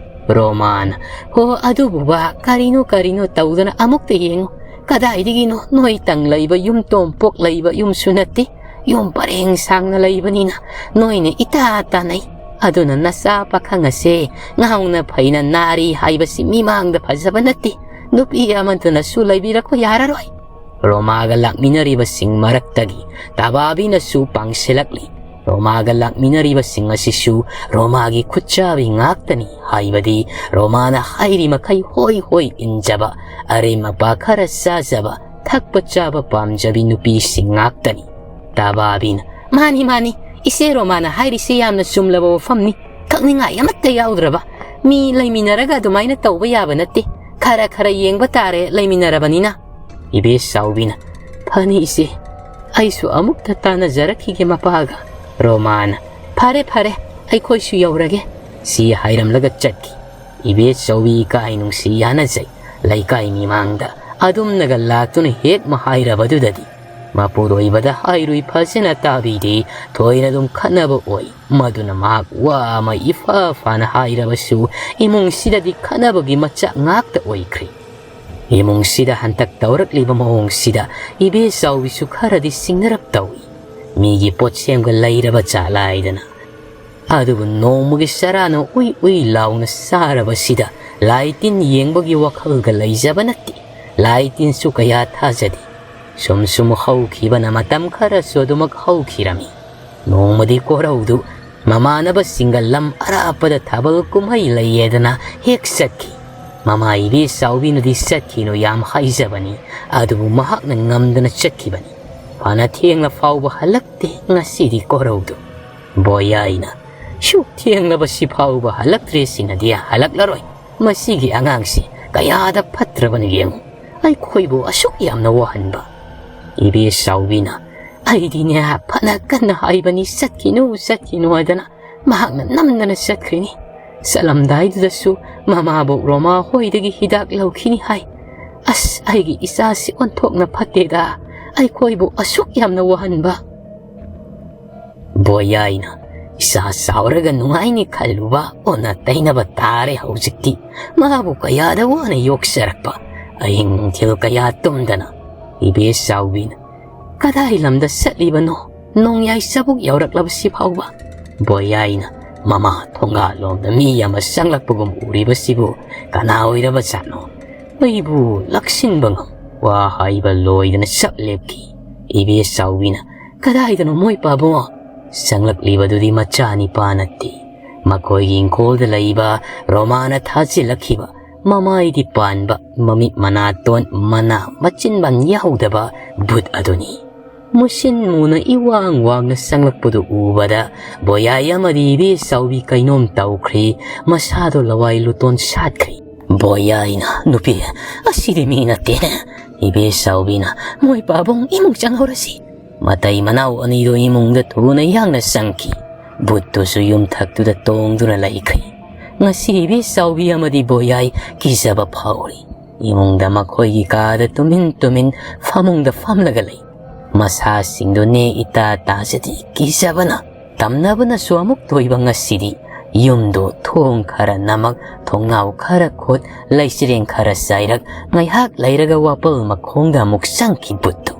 ꯔꯣꯃꯥꯅ, "ꯍꯣ, ꯑꯗꯨꯕꯨꯕ ꯀꯔꯤꯅꯣ ꯀꯔꯤꯅꯣ ꯇꯧꯗꯅ ꯑꯃꯨꯛꯇ ꯌꯦꯡꯉꯨ꯫ ꯀꯗꯥꯏꯗꯒꯤꯅꯣ ꯅꯣꯏ ꯇꯪ ꯂꯩꯕ ꯌꯨꯝ ꯇꯣꯝꯄꯣꯛ ꯂꯩꯕ ꯌꯨꯝꯁꯨ ꯅꯠꯇꯦ꯫ ꯌꯨꯝ ꯄꯔꯦꯡ ꯁꯥꯡꯅ ꯂꯩꯕꯅꯤꯅ ꯅꯣꯏꯅ ꯏꯇꯥ ꯇꯥꯅꯩ꯫ ꯑꯗꯨꯅ ꯅꯆꯥ ꯄꯥꯈꯪ ꯑꯁꯦ ꯉꯥꯎꯅ ꯐꯩꯅ ꯅꯥꯔꯤ ꯍꯥꯏꯕꯁꯤ ꯃꯤꯃꯥꯡꯗ ꯐꯖꯕ ꯅꯠꯇꯦ꯫ ꯅꯨꯄꯤ ꯑꯃꯗꯨꯅꯁꯨ ꯂꯩꯕꯤꯔꯛꯄ ꯌꯥꯔꯔꯣꯏ꯫" ꯔꯣꯃꯥꯒ ꯂꯥꯛꯃꯤꯟꯅꯔꯤꯕꯁꯤꯡ ꯃꯔꯛꯇꯒꯤ ꯇꯥꯕꯥꯕꯤꯅꯁꯨ ꯄꯥꯡꯁꯤꯜꯂꯛꯂꯤ꯫ ꯔꯣꯃꯥꯒ ꯂꯥꯛꯃꯤꯟꯅꯔꯤꯕꯁꯤꯡ ꯑꯁꯤꯁꯨ ꯔꯣꯃꯥꯒꯤ ꯈꯨꯠꯆꯥꯕꯤ ꯉꯥꯛꯇꯅꯤ ꯍꯥꯏꯕꯗꯤ ꯔꯣꯃꯥꯅ ꯍꯥꯏꯔꯤ ꯃꯈꯩ ꯍꯣꯏ ꯍꯣꯏ ꯏꯟꯖꯕ, ꯑꯔꯦꯝ ꯑꯄꯥ ꯈꯔ ꯆꯥꯖꯕ, ꯊꯛꯄ ꯆꯥꯕ ꯄꯥꯝꯖꯕꯤ ꯅꯨꯄꯤꯁꯤꯡ ꯉꯥꯛꯇꯅꯤ꯫ ꯇꯥꯕꯥꯕꯤꯅ, "ꯃꯥꯅꯤ, ꯃꯥꯅꯤ, ꯏꯆꯦ ꯔꯣꯃꯥꯅ ꯍꯥꯏꯔꯤꯁꯦ ꯌꯥꯝꯅ ꯆꯨꯝꯂꯕ ꯋꯥꯐꯝꯅꯤ꯫ ꯊꯛꯅꯤꯡꯉꯥꯏ ꯑꯃꯠꯇ ꯌꯥꯎꯗ꯭ꯔꯕ꯫ ꯃꯤ ꯂꯩꯃꯤꯟꯅꯔꯒ ꯑꯗꯨꯃꯥꯏꯅ ꯇꯧꯕ ꯌꯥꯕ ꯅꯠꯇꯦ꯫ ꯈꯔ ꯈꯔ ꯌꯦꯡꯕ ꯇꯥꯔꯦ ꯂꯩꯃꯤꯟꯅꯔꯕꯅꯤꯅ꯫" ꯏꯕꯦ ꯆꯥꯎꯕꯤꯅ, "ꯐꯅꯤ ꯏꯆꯦ, ꯑꯩꯁꯨ ꯑꯃꯨꯛꯇ ꯇꯥꯟꯅꯖꯔꯛꯈꯤꯒꯦ ꯃꯄꯥꯒ꯫" ꯔꯣꯃꯥꯅ, "ꯐꯔꯦ, ꯐꯔꯦ, ꯑꯩꯈꯣꯏꯁꯨ ꯌꯧꯔꯒꯦ꯫" ꯁꯤ ꯍꯥꯏꯔꯝꯂꯒ ꯆꯠꯈꯤ꯫ ꯏꯕꯦ ꯆꯧꯕꯤ ꯏꯀꯥꯏ ꯅꯨꯡꯁꯤ ꯌꯥꯅꯖꯩ꯫ ꯂꯩꯀꯥꯏ ꯃꯤꯃꯥꯡꯗ ꯑꯗꯨꯝꯅꯒ ꯂꯥꯛꯇꯨꯅ ꯍꯦꯛ ꯃꯍꯥꯏꯔꯕꯗꯨꯗꯗꯤ ꯃꯄꯨꯔꯣꯏꯕꯗ ꯍꯥꯏꯔꯨꯏ ꯐꯖꯅ ꯇꯥꯕꯤꯗꯦ꯫ ꯊꯣꯏꯅ ꯑꯗꯨꯝ ꯈꯠꯅꯕ ꯑꯣꯏ꯫ ꯃꯗꯨꯅ ꯃꯍꯥꯛ ꯋꯥ ꯑꯃ ꯏꯐ ꯐꯅ ꯍꯥꯏꯔꯕꯁꯨ ꯏꯃꯨꯡꯁꯤꯗꯗꯤ ꯈꯠꯅꯕꯒꯤ ꯃꯆꯥꯛ ꯉꯥꯛꯇ ꯑꯣꯏꯈ꯭ꯔꯦ꯫ ꯏꯃꯨꯡꯁꯤꯗ ꯍꯟꯇꯛ ꯇꯧꯔꯛꯂꯤꯕ ꯃꯑꯣꯡꯁꯤꯗ ꯏꯕꯦ ꯆꯥꯎꯕꯤꯁꯨ ꯈꯔꯗꯤ ꯁꯤꯡꯅꯔꯞ ꯇꯧꯏ꯫ ꯃꯤꯒꯤ ꯄꯣꯠꯁꯦꯝꯒ ꯂꯩꯔꯕ ꯖꯥꯠꯂꯥ ꯍꯥꯏꯗꯅ꯫ ꯑꯗꯨꯕꯨ ꯅꯣꯡꯃꯒꯤ ꯆꯔꯥꯅ ꯎꯏ ꯎꯏ ꯂꯥꯎꯅ ꯆꯥꯔꯕꯁꯤꯗ ꯂꯥꯏ ꯇꯤꯟ ꯌꯦꯡꯕꯒꯤ ꯋꯥꯈꯜꯒ ꯂꯩꯖꯕ ꯅꯠꯇꯦ꯫ ꯂꯥꯏ ꯇꯤꯟꯁꯨ ꯀꯌꯥ ꯊꯥꯖꯗꯦ꯫ ꯁꯨꯝ ꯁꯨꯝ ꯍꯧꯈꯤꯕꯅ ꯃꯇꯝ ꯈꯔꯁꯨ ꯑꯗꯨꯃꯛ ꯍꯧꯈꯤꯔꯝꯃꯤ꯫ ꯅꯣꯡꯃꯗꯤ ꯀꯣꯔꯧꯗꯨ ꯃꯃꯥꯟꯅꯕꯁꯤꯡꯒ ꯂꯝ ꯑꯔꯥꯞꯄꯗ ꯊꯥꯕꯜ ꯀꯨꯝꯍꯩ ꯂꯩꯌꯦꯗꯅ ꯍꯦꯛ ꯆꯠꯈꯤ꯫ ꯃꯃꯥ ꯏꯕꯦ ꯆꯥꯎꯕꯤꯅꯗꯤ ꯆꯠꯈꯤꯅꯨ ꯌꯥꯝ ꯍꯥꯏꯖꯕꯅꯤ, ꯑꯗꯨꯕꯨ ꯃꯍꯥꯛꯅ ꯉꯝꯗꯅ ꯆꯠꯈꯤꯕꯅꯤ꯫ ꯐꯅ ꯊꯦꯡꯂ ꯐꯥꯎꯕ ꯍꯜꯂꯛꯇꯦ ꯉꯁꯤꯗꯤ ꯀꯣꯔꯧꯗꯨ꯫ ꯕꯣꯌꯥꯏꯅ, "ꯁꯨꯛ ꯊꯦꯡꯂꯕꯁꯤ ꯐꯥꯎꯕ ꯍꯜꯂꯛꯇ꯭ꯔꯦ ꯁꯤꯅꯗꯤ ꯍꯜꯂꯛꯂꯔꯣꯏ꯫ ꯃꯁꯤꯒꯤ ꯑꯉꯥꯡꯁꯤ ꯀꯌꯥꯗ ꯐꯠꯇ꯭ꯔꯕꯅ ꯌꯦꯡꯉꯨ, ꯑꯩꯈꯣꯏꯕꯨ ꯑꯁꯨꯛ ꯌꯥꯝꯅ ꯋꯥꯍꯟꯕ꯫" ꯏꯕꯦ ꯆꯥꯎꯕꯤꯅ, "ꯑꯩꯗꯤꯅꯦ ꯐꯅ ꯀꯟꯅ ꯍꯥꯏꯕꯅꯤ, ꯆꯠꯈꯤꯅꯨ, ꯆꯠꯈꯤꯅꯨ ꯍꯥꯏꯗꯅ ꯃꯍꯥꯛꯅ ꯅꯝꯗꯅ ꯆꯠꯈ꯭ꯔꯤꯅꯤ꯫ ꯆꯠꯂꯝꯗꯥꯏꯗꯨꯗꯁꯨ ꯃꯃꯥꯕꯣꯛ ꯔꯣꯃꯥ ꯍꯣꯏꯗꯒꯤ ꯍꯤꯗꯥꯛ ꯂꯧꯈꯤꯅꯤ ꯍꯥꯏ꯫ ꯑꯁ, ꯑꯩꯒꯤ ꯏꯆꯥꯁꯤ ꯑꯣꯟꯊꯣꯛꯅ ꯐꯠꯇꯦꯗ, ꯑꯩꯈꯣꯏꯕꯨ ꯑꯁꯨꯛ ꯌꯥꯝꯅ ꯋꯥꯍꯟꯕ꯫" ꯕꯣꯌꯥꯏꯅ, "ꯏꯆꯥ ꯆꯥꯎꯔꯒ ꯅꯨꯡꯉꯥꯏꯅꯤ ꯈꯜꯂꯨꯕ ꯑꯣꯟꯅ ꯇꯩꯅꯕ ꯇꯥꯔꯦ ꯍꯧꯖꯤꯛꯇꯤ꯫ ꯃꯥꯕꯨ ꯀꯌꯥꯗ ꯋꯥꯅ ꯌꯣꯛꯆꯔꯛꯄ, ꯑꯍꯤꯡ ꯅꯨꯡꯊꯤꯜ ꯀꯌꯥ ꯇꯨꯝꯗꯅ꯫" ꯏꯕꯦ ꯆꯥꯎꯕꯤꯅ, "ꯀꯗꯥꯏ ꯂꯝꯗ ꯆꯠꯂꯤꯕꯅꯣ? ꯅꯣꯡꯌꯥꯏ ꯆꯕꯨꯛ ꯌꯧꯔꯛꯂꯕꯁꯤ ꯐꯥꯎꯕ?" ꯕꯣꯌꯥꯏꯅ, "ꯃꯃꯥ, ꯊꯣꯡꯒꯥꯜꯂꯣꯝꯗ ꯃꯤ ꯑꯃ ꯆꯪꯂꯛꯄꯒꯨꯝ ꯎꯔꯤꯕꯁꯤꯕꯨ ꯀꯅꯥ ꯑꯣꯏꯔꯕꯖꯥꯠꯅꯣ? ꯑꯩꯕꯨ ꯂꯛꯁꯤꯟꯕ ꯉꯝ꯫" ꯋꯥ ꯍꯥꯏꯕ ꯂꯣꯏꯗꯅ ꯆꯞ ꯂꯦꯞꯈꯤ꯫ ꯏꯕꯦ ꯆꯥꯎꯕꯤꯅ, "ꯀꯗꯥꯏꯗꯅꯣ ꯃꯣꯏ ꯄꯥꯕꯨꯡ?" ꯆꯪꯂꯛꯂꯤꯕꯗꯨꯗꯤ ꯃꯆꯥꯅꯤꯄꯥ ꯅꯠꯇꯦ꯫ ꯃꯈꯣꯏꯒꯤ ꯏꯪꯈꯣꯜꯗ ꯂꯩꯕ ꯔꯣꯃꯥꯅ ꯊꯥꯖꯤꯜꯂꯛꯈꯤꯕ, ꯃꯃꯥꯏꯗꯤ ꯄꯥꯟꯕ, ꯃꯃꯤꯠ ꯃꯅꯥꯇꯣꯟ ꯃꯅꯥ ꯃꯆꯤꯟꯕꯥꯟ ꯌꯥꯎꯗꯕ ꯚꯨꯠ ꯑꯗꯨꯅꯤ꯫ ꯃꯨꯁꯤꯟ ꯃꯨꯅ ꯏꯋꯥꯡ ꯋꯥꯡꯅ ꯆꯪꯂꯛꯄꯗꯨ ꯎꯕꯗ ꯕꯣꯌꯥꯏ ꯑꯃꯗꯤ ꯏꯕꯦ ꯆꯥꯎꯕꯤ ꯀꯩꯅꯣꯝ ꯇꯧꯈ꯭ꯔꯦ, ꯃꯁꯥꯗꯣ ꯂꯋꯥꯏ ꯂꯨꯇꯣꯟ ꯁꯥꯠꯈ꯭ꯔꯦ꯫ ꯕꯣꯌꯥꯏꯅ, "ꯅꯨꯄꯤ, ꯑꯁꯤꯗꯤ ꯃꯤ ꯅꯠꯇꯦ꯫" ꯏꯕꯦ ꯆꯥꯎꯕꯤꯅ, "ꯃꯣꯏ ꯄꯥꯕꯨꯡ, ꯏꯃꯨꯡ ꯆꯪꯍꯧꯔꯁꯤ꯫" ꯃꯇꯩ ꯃꯅꯥꯎ ꯑꯅꯤꯗꯣ ꯏꯃꯨꯡꯗ ꯊꯨꯅ ꯌꯥꯡꯅ ꯆꯪꯈꯤ꯫ ꯚꯨꯠꯇꯨꯁꯨ ꯌꯨꯝꯊꯛꯇꯨꯗ ꯇꯣꯡꯗꯨꯅ ꯂꯩꯈ꯭ꯔꯦ꯫ ꯉꯁꯤ ꯏꯕꯦ ꯆꯥꯎꯕꯤ ꯑꯃꯗꯤ ꯕꯣꯌꯥꯏ ꯀꯤꯖꯕ ꯐꯥꯎꯔꯤ꯫ ꯏꯃꯨꯡꯗ ꯃꯈꯣꯏꯒꯤ ꯀꯥꯗ ꯇꯨꯃꯤꯟ ꯇꯨꯃꯤꯟ ꯐꯃꯨꯡꯗ ꯐꯝꯂꯒ ꯂꯩ꯫ ꯃꯁꯥꯁꯤꯡꯗꯨ ꯅꯦ ꯏꯇꯥ ꯇꯥꯖꯗꯦ, ꯀꯤꯖꯕꯅ꯫ ꯇꯝꯅꯕꯅꯁꯨ ꯑꯃꯨꯛ ꯇꯣꯏꯕ ꯉꯁꯤꯗꯤ ꯌꯨꯝꯗꯨ ꯊꯣꯡ ꯈꯔ ꯅꯝꯃꯛ, ꯊꯣꯡꯅꯥꯎ ꯈꯔ ꯈꯣꯠ, ꯂꯩꯆꯤꯔꯦꯡ ꯈꯔ ꯆꯥꯏꯔꯛ, ꯉꯥꯏꯍꯥꯛ ꯂꯩꯔꯒ ꯋꯥꯄꯜ ꯃꯈꯣꯡꯗ ꯑꯃꯨꯛ ꯆꯪꯈꯤ ꯚꯨꯠꯇꯨ꯫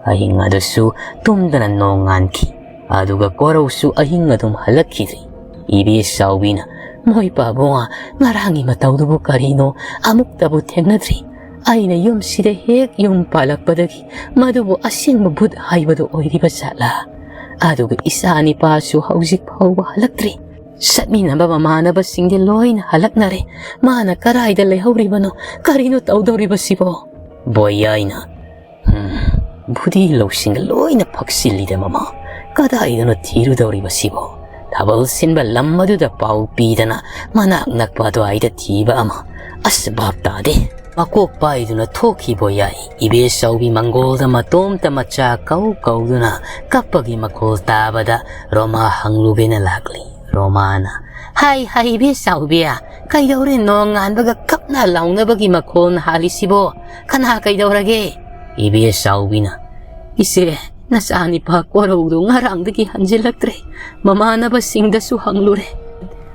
ꯑꯍꯤꯡ ꯑꯗꯨꯁꯨ ꯇꯨꯝꯗꯅ ꯅꯣꯡꯉꯥꯟꯈꯤ꯫ ꯑꯗꯨꯒ ꯀꯣꯔꯧꯁꯨ ꯑꯍꯤꯡ ꯑꯗꯨꯝ ꯍꯜꯂꯛꯈꯤꯗ꯭ꯔꯤ꯫ ꯏꯕꯦ ꯆꯥꯎꯕꯤꯅ, "ꯃꯣꯏ ꯄꯥꯕꯨꯡ, ꯉꯔꯥꯡꯒꯤ ꯃꯇꯧꯗꯨꯕꯨ ꯀꯔꯤꯅꯣ? ꯑꯃꯨꯛꯇꯕꯨ ꯊꯦꯡꯅꯗ꯭ꯔꯤ꯫ ꯑꯩꯅ ꯌꯨꯝꯁꯤꯗ ꯍꯦꯛ ꯌꯨꯝ ꯄꯥꯜꯂꯛꯄꯗꯒꯤ ꯃꯗꯨꯕꯨ ꯑꯁꯦꯡꯕ ꯚꯨꯠ ꯍꯥꯏꯕꯗꯨ ꯑꯣꯏꯔꯤꯕ ꯖꯥꯠꯂꯥ? ꯑꯗꯨꯒ ꯏꯆꯥ ꯅꯤꯄꯥꯁꯨ ꯍꯧꯖꯤꯛ ꯐꯥꯎꯕ ꯍꯜꯂꯛꯇ꯭ꯔꯤ꯫ ꯆꯠꯃꯤꯟꯅꯕ ꯃꯃꯥꯟꯅꯕꯁꯤꯡꯗꯤ ꯂꯣꯏꯅ ꯍꯜꯂꯛꯅꯔꯦ꯫ ꯃꯥꯅ ꯀꯗꯥꯏꯗ ꯂꯩꯍꯧꯔꯤꯕꯅꯣ? ꯀꯔꯤꯅꯣ ꯇꯧꯗꯧꯔꯤꯕꯁꯤꯕꯣ?" ꯕꯣꯌꯥꯏꯅ, "ꯍꯝ, ꯕꯨꯙꯤ ꯂꯧꯁꯤꯡꯒ ꯂꯣꯏꯅ ꯐꯛꯆꯤꯜꯂꯤꯗ ꯃꯃꯥ꯫ ꯀꯗꯥꯏꯗꯅꯣ ꯊꯤꯔꯨꯗꯧꯔꯤꯕꯁꯤꯕꯣ? ꯊꯥꯕꯜ ꯁꯤꯟꯕ ꯂꯝ ꯑꯗꯨꯗ ꯄꯥꯎ ꯄꯤꯗꯅ ꯃꯅꯥꯛ ꯅꯛꯄ ꯑꯗꯨꯋꯥꯏꯗ ꯊꯤꯕ ꯑꯃ꯫ ꯑꯁ, ꯚꯥꯞ ꯇꯥꯗꯦ"꯫ ꯃꯀꯣꯛ ꯄꯥꯏꯗꯨꯅ ꯊꯣꯛꯈꯤ ꯕꯣꯌꯥꯏ꯫ ꯏꯕꯦꯆꯥꯎꯕꯤ ꯃꯪꯒꯣꯜꯗ ꯃꯇꯣꯝꯇ ꯃꯆꯥ ꯀꯧ ꯀꯧꯗꯨꯅ ꯀꯞꯄꯒꯤ ꯃꯈꯣꯜ ꯇꯥꯕꯗ ꯔꯣꯃꯥ ꯍꯪꯂꯨꯒꯦꯅ ꯂꯥꯛꯂꯤ꯫ ꯔꯣꯃꯥꯅ, "ꯍꯥꯏ, ꯍꯥꯏ, ꯏꯕꯦꯆꯥꯎꯕꯤ, ꯀꯩꯗꯧꯔꯦ ꯅꯣꯡ ꯉꯥꯟꯕꯒ ꯀꯞꯅ ꯂꯥꯎꯅꯕꯒꯤ ꯃꯈꯣꯜ ꯍꯥꯜꯂꯤꯁꯤꯕꯣ? ꯀꯅꯥ ꯀꯩꯗꯧꯔꯒꯦ?" ꯏꯕꯦꯆꯥꯎꯕꯤꯅ, "ꯏꯆꯦ, ꯅꯆꯥꯅꯤꯄꯥ ꯀꯣꯔꯧꯗꯨ ꯉꯔꯥꯡꯗꯒꯤ ꯍꯟꯖꯤꯜꯂꯛꯇ꯭ꯔꯦ꯫ ꯃꯃꯥꯟꯅꯕꯁꯤꯡꯗꯁꯨ ꯍꯪꯂꯨꯔꯦ꯫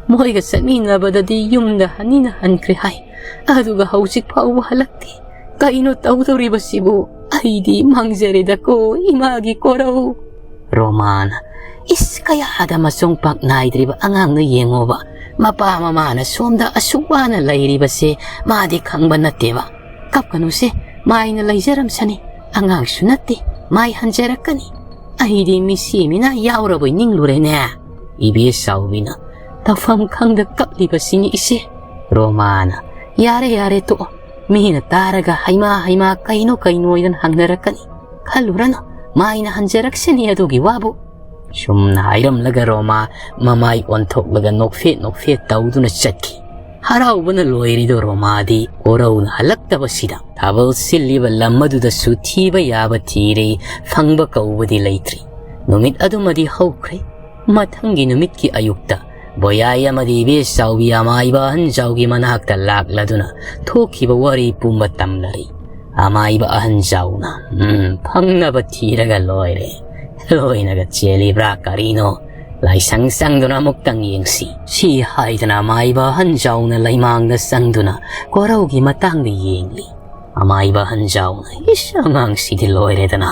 ꯃꯣꯏꯒ ꯆꯠꯃꯤꯟꯅꯕꯗꯗꯤ ꯌꯨꯝꯗ ꯍꯟꯅꯤꯅ ꯍꯟꯈ꯭ꯔꯦ ꯍꯥꯏ꯫ ꯑꯗꯨꯒ ꯍꯧꯖꯤꯛ ꯐꯥꯎꯕ ꯍꯜꯂꯛꯇꯦ꯫ ꯀꯩꯅꯣ ꯇꯧꯗꯧꯔꯤꯕꯁꯤꯕꯨ? ꯑꯩꯗꯤ ꯃꯥꯡꯖꯔꯦꯗꯀꯣ, ꯏꯃꯥꯒꯤ ꯀꯣꯔꯧ"꯫ ꯔꯣꯃꯥꯅ, "ꯏꯁ, ꯀꯌꯥꯗ ꯃꯆꯣꯡ ꯄꯥꯛ ꯅꯥꯏꯗ꯭ꯔꯤꯕ ꯑꯉꯥꯡꯗꯣ ꯌꯦꯡꯉꯣꯕ꯫ ꯃꯄꯥ ꯃꯃꯥꯅ ꯁꯣꯝꯗ ꯑꯁꯨꯛ ꯋꯥꯅ ꯂꯩꯔꯤꯕꯁꯦ ꯃꯥꯗꯤ ꯈꯪꯕ ꯅꯠꯇꯦꯕ꯫ ꯀꯞꯀꯅꯨꯁꯦ, ꯃꯥꯏꯅ ꯂꯩꯖꯔꯝꯁꯅꯤ꯫ ꯑꯉꯥꯡꯁꯨ ꯅꯠꯇꯦ, ꯃꯥꯏ ꯍꯟꯖꯔꯛꯀꯅꯤ꯫ ꯑꯩꯗꯤ ꯃꯤꯁꯤ ꯃꯤꯅ ꯌꯥꯎꯔꯕꯣꯏ ꯅꯤꯡꯂꯨꯔꯦꯅꯦ"꯫ ꯏꯕꯦꯆꯥꯎꯕꯤꯅ, "ꯇꯧꯐꯝ ꯈꯪꯗ ꯀꯞꯂꯤꯕꯁꯤꯅꯤ ꯏꯆꯦ"꯫ ꯔꯣꯃꯥꯅ, "ꯌꯥꯔꯦ, ꯌꯥꯔꯦ, ꯇꯣꯛꯑꯣ꯫ ꯃꯤꯅ ꯇꯥꯔꯒ ꯍꯩꯃꯥ ꯍꯩꯃꯥ ꯀꯩꯅꯣ ꯀꯩꯅꯣ ꯍꯥꯏꯗꯅ ꯍꯪꯅꯔꯛꯀꯅꯤ꯫ ꯈꯜꯂꯨꯔꯅꯨ, ꯃꯥꯏꯅ ꯍꯟꯖꯔꯛꯁꯅꯤ ꯑꯗꯨꯒꯤ ꯋꯥꯕꯨ"꯫ ꯁꯨꯝꯅ ꯍꯥꯏꯔꯝꯂꯒ ꯔꯣꯃꯥ ꯃꯃꯥꯏ ꯑꯣꯟꯊꯣꯛꯂꯒ ꯅꯣꯛꯐꯦꯠ ꯅꯣꯛꯐꯦꯠ ꯇꯧꯗꯨꯅ ꯆꯠꯈꯤ꯫ ꯍꯔꯥꯎꯕꯅ ꯂꯣꯏꯔꯤꯗꯣ ꯔꯣꯃꯥꯗꯤ ꯀꯣꯔꯧꯅ ꯍꯜꯂꯛꯇꯕꯁꯤꯗ꯫ ꯊꯥꯕꯜ ꯁꯤꯜꯂꯤꯕ ꯂꯝ ꯑꯗꯨꯗꯁꯨ ꯊꯤꯕ ꯌꯥꯕ ꯊꯤꯔꯦ, ꯐꯪꯕ ꯀꯧꯕꯗꯤ ꯂꯩꯇ꯭ꯔꯤ꯫ ꯅꯨꯃꯤꯠ ꯑꯗꯨꯃꯗꯤ ꯍꯧꯈ꯭ꯔꯦ꯫ ꯃꯊꯪꯒꯤ ꯅꯨꯃꯤꯠꯀꯤ ꯑꯌꯨꯛꯇ ꯕꯣꯌꯥꯏ ꯑꯃꯗꯤ ꯏꯕꯦꯆꯥꯎꯕꯤ ꯑꯃꯥꯏꯕ ꯑꯍꯟꯖꯥꯎꯒꯤ ꯃꯅꯥꯛꯇ ꯂꯥꯛꯂꯗꯨꯅ ꯊꯣꯛꯈꯤꯕ ꯋꯥꯔꯤ ꯄꯨꯝꯕ ꯇꯝꯂꯔꯤ꯫ ꯑꯃꯥꯏꯕ ꯑꯍꯟꯖꯥꯎꯅ, "ꯎꯝ, ꯐꯪꯅꯕ ꯊꯤꯔꯒ ꯂꯣꯏꯔꯦ꯫ ꯂꯣꯏꯅꯒ ꯆꯦꯜꯂꯤꯕ꯭ꯔꯥ ꯀꯔꯤꯅꯣ? ꯂꯥꯏꯁꯪ ꯆꯪꯗꯨꯅ ꯑꯃꯨꯛꯇꯪ ꯌꯦꯡꯁꯤ"꯫ ꯁꯤ ꯍꯥꯏꯗꯅ ꯑꯃꯥꯏꯕ ꯑꯍꯟꯖꯥꯎꯅ ꯂꯩꯃꯥꯡꯗ ꯆꯪꯗꯨꯅ ꯀꯣꯔꯧꯒꯤ ꯃꯇꯥꯡꯗ ꯌꯦꯡꯂꯤ꯫ ꯑꯃꯥꯏꯕ ꯑꯍꯟꯖꯥꯎꯅ, "ꯏꯁ, ꯑꯉꯥꯡꯁꯤꯗꯤ ꯂꯣꯏꯔꯦꯗꯅ꯫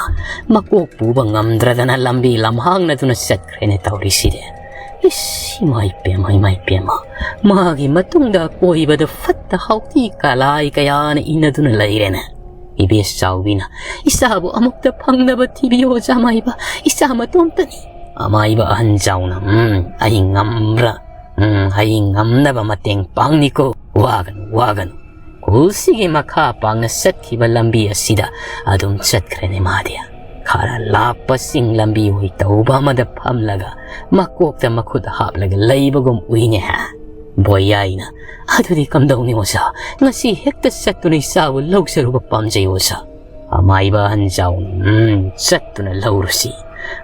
ꯃꯀꯣꯛ ꯄꯨꯕ ꯉꯝꯗ꯭ꯔꯗꯅ ꯂꯝꯕꯤ ꯂꯝꯍꯥꯡꯅꯗꯨꯅ ꯆꯠꯈ꯭ꯔꯦꯅꯦ ꯇꯧꯔꯤꯁꯤꯗꯤ꯫ ꯏꯁ, ꯏꯃꯥꯏ ꯄꯦꯝꯃ, ꯏꯃꯥꯏ ꯄꯦꯝꯃ꯫ ꯃꯥꯒꯤ ꯃꯇꯨꯡꯗ ꯑꯀꯣꯏꯕꯗ ꯐꯠꯇ ꯍꯥꯎꯗꯤ ꯀꯂꯥꯏ ꯀꯌꯥꯅ ꯏꯟꯅꯗꯨꯅ ꯂꯩꯔꯦꯅꯦ"꯫ ꯏꯕꯦꯆꯥꯎꯕꯤꯅ, "ꯏꯆꯥꯕꯨ ꯑꯃꯨꯛꯇ ꯐꯪꯅꯕ ꯊꯤꯕꯤꯌꯣ, ꯖꯃꯥꯏꯕ꯫ ꯏꯆꯥ ꯃꯇꯣꯝꯇꯅꯤ"꯫ ꯑꯃꯥꯏꯕ ꯑꯍꯟ ꯖꯥꯎꯅ, "ꯎꯝ, ꯑꯩ ꯉꯝꯕ꯭ꯔꯥ? ꯎꯝ, ꯑꯩ ꯉꯝꯅꯕ ꯃꯇꯦꯡ ꯄꯥꯡꯅꯤꯀꯣ꯫ ꯋꯥꯒꯅꯨ, ꯋꯥꯒꯅꯨ꯫" ꯈꯨꯜꯁꯤꯒꯤ ꯃꯈꯥ ꯄꯥꯡꯅ ꯆꯠꯈꯤꯕ ꯂꯝꯕꯤ ꯑꯁꯤꯗ ꯑꯗꯨꯝ ꯆꯠꯈ꯭ꯔꯦꯅꯦ ꯃꯥꯗꯤ꯫ ꯈꯔ ꯂꯥꯞꯄ ꯆꯤꯡ ꯂꯝꯕꯤ ꯑꯣꯏ ꯇꯧꯕ ꯑꯃꯗ ꯐꯝꯂꯒ ꯃꯀꯣꯛꯇ ꯃꯈꯨꯠ ꯍꯥꯞꯂꯒ ꯂꯩꯕꯒꯨꯝ ꯎꯏꯅꯦ꯫ ꯕꯣꯌꯥꯏꯅ, "ꯑꯗꯨꯗꯤ ꯀꯝꯗꯧꯅꯤ ꯑꯣꯖꯥ? ꯉꯁꯤ ꯍꯦꯛꯇ ꯆꯠꯇꯨꯅ ꯏꯆꯥꯕꯨ ꯂꯧꯖꯔꯨꯕ ꯄꯥꯝꯖꯩ ꯑꯣꯖꯥ꯫" ꯑꯃꯥꯏꯕ ꯑꯍꯟ ꯖꯥꯎꯅ, "ꯎꯝ, ꯆꯠꯇꯨꯅ ꯂꯧꯔꯨꯁꯤ꯫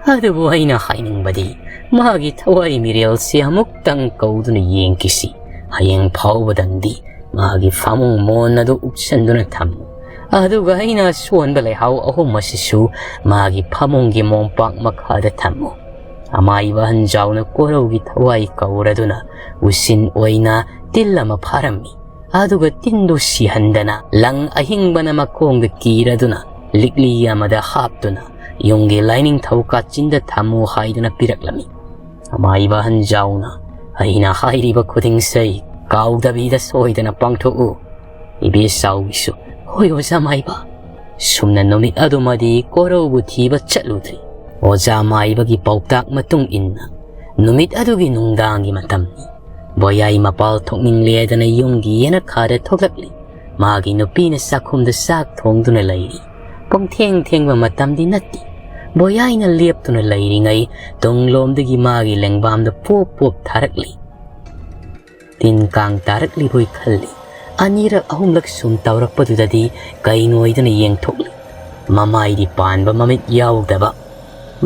ꯑꯗꯨꯕꯨ ꯑꯩꯅ ꯍꯥꯏꯅꯤꯡꯕꯗꯤ, ꯃꯥꯒꯤ ꯊꯋꯥꯏ ꯃꯤꯔꯦꯜꯁꯤ ꯑꯃꯨꯛꯇꯪ ꯀꯧꯗꯨꯅ ꯌꯦꯡꯈꯤꯁꯤ꯫ ꯍꯌꯦꯡ ꯐꯥꯎꯕꯗꯪꯗꯤ ꯃꯥꯒꯤ ꯐꯃꯨꯡ ꯃꯣꯟ ꯑꯗꯨ ꯎꯞꯁꯟꯗꯨꯅ ꯊꯝꯃꯨ꯫ ꯑꯗꯨꯒ ꯑꯩꯅ ꯑꯁꯣꯟꯕ ꯂꯩꯍꯥꯎ ꯑꯍꯨꯝ ꯑꯁꯤꯁꯨ ꯃꯥꯒꯤ ꯐꯃꯨꯡꯒꯤ ꯃꯣꯝꯄꯥꯛ ꯃꯈꯥꯗ ꯊꯝꯃꯨ꯫" ꯑꯃꯥꯏꯕ ꯑꯍꯟ ꯖꯥꯎꯅ ꯀꯣꯔꯧꯒꯤ ꯊꯋꯥꯏ ꯀꯧꯔꯗꯨꯅ ꯎꯆꯤꯟ ꯑꯣꯏꯅ ꯇꯤꯜ ꯑꯃ ꯐꯥꯔꯝꯃꯤ꯫ ꯑꯗꯨꯒ ꯇꯤꯟꯗꯨ ꯁꯤꯍꯟꯗꯅ ꯂꯪ ꯑꯍꯤꯡꯕꯅ ꯃꯈꯣꯡꯗ ꯀꯤꯔꯗꯨꯅ ꯂꯤꯛꯂꯤ ꯑꯃꯗ ꯍꯥꯞꯇꯨꯅ ꯌꯨꯝꯒꯤ ꯂꯥꯏꯅꯤꯡꯊꯧ ꯀꯥꯆꯤꯟꯗ ꯊꯝꯃꯨ ꯍꯥꯏꯗꯨꯅ ꯄꯤꯔꯛꯂꯝꯃꯤ꯫ ꯑꯃꯥꯏꯕ ꯑꯍꯟ ꯖꯥꯎꯅ, "ꯑꯩꯅ ꯍꯥꯏꯔꯤꯕ ꯈꯨꯗꯤꯡꯁꯦ ꯀꯥꯎꯗꯕꯤꯗ ꯁꯣꯏꯗꯅ ꯄꯥꯡꯊꯣꯛꯎ꯫" ꯏꯕꯦꯆꯥꯎꯕꯤꯁꯨ, "ꯍꯣꯏ ꯑꯣꯖꯥ ꯃꯥꯏꯕ꯫" ꯁꯨꯝꯅ ꯅꯨꯃꯤꯠ ꯑꯗꯨꯃꯗꯤ ꯀꯣꯔꯧꯕꯨ ꯊꯤꯕ ꯆꯠꯂꯨꯗ꯭ꯔꯤ꯫ ꯑꯣꯖꯥ ꯃꯥꯏꯕꯒꯤ ꯄꯥꯎꯇꯥꯛ ꯃꯇꯨꯡ ꯏꯟꯅ ꯅꯨꯃꯤꯠ ꯑꯗꯨꯒꯤ ꯅꯨꯡꯗꯥꯡꯒꯤ ꯃꯇꯝꯅꯤ꯫ ꯕꯣꯌꯥꯏ ꯃꯄꯥꯜ ꯊꯣꯛꯅꯤꯡꯂꯦꯗꯅ ꯌꯨꯝꯒꯤ ꯌꯦꯅꯈꯥꯗ ꯊꯣꯛꯂꯛꯂꯤ꯫ ꯃꯥꯒꯤ ꯅꯨꯄꯤꯅ ꯆꯥꯛꯈꯨꯝꯗ ꯆꯥꯛ ꯊꯣꯡꯗꯨꯅ ꯂꯩꯔꯤ꯫ ꯄꯨꯡꯊꯦꯡ ꯊꯦꯡꯕ ꯃꯇꯝꯗꯤ ꯅꯠꯇꯦ꯫ ꯕꯣꯌꯥꯏꯅ ꯂꯦꯞꯇꯨꯅ ꯂꯩꯔꯤꯉꯩ ꯇꯨꯡꯂꯣꯝꯗꯒꯤ ꯃꯥꯒꯤ ꯂꯦꯡꯕꯥꯝꯗ ꯄꯣꯞ ꯄꯣꯞ ꯊꯥꯔꯛꯂꯤ꯫ ꯇꯤꯟ ꯀꯥꯡ ꯇꯥꯔꯛꯂꯤꯕꯣꯏ ꯈꯜꯂꯤ꯫ ꯑꯅꯤꯔꯛ ꯑꯍꯨꯝꯂꯛ ꯁꯨꯝ ꯇꯧꯔꯛꯄꯗꯨꯗꯗꯤ ꯀꯩ ꯅꯣꯏꯗꯨꯅ ꯌꯦꯡꯊꯣꯛꯂꯤ꯫ ꯃꯃꯥꯏꯗꯤ ꯄꯥꯟꯕ, ꯃꯃꯤꯠ ꯌꯥꯎꯗꯕ,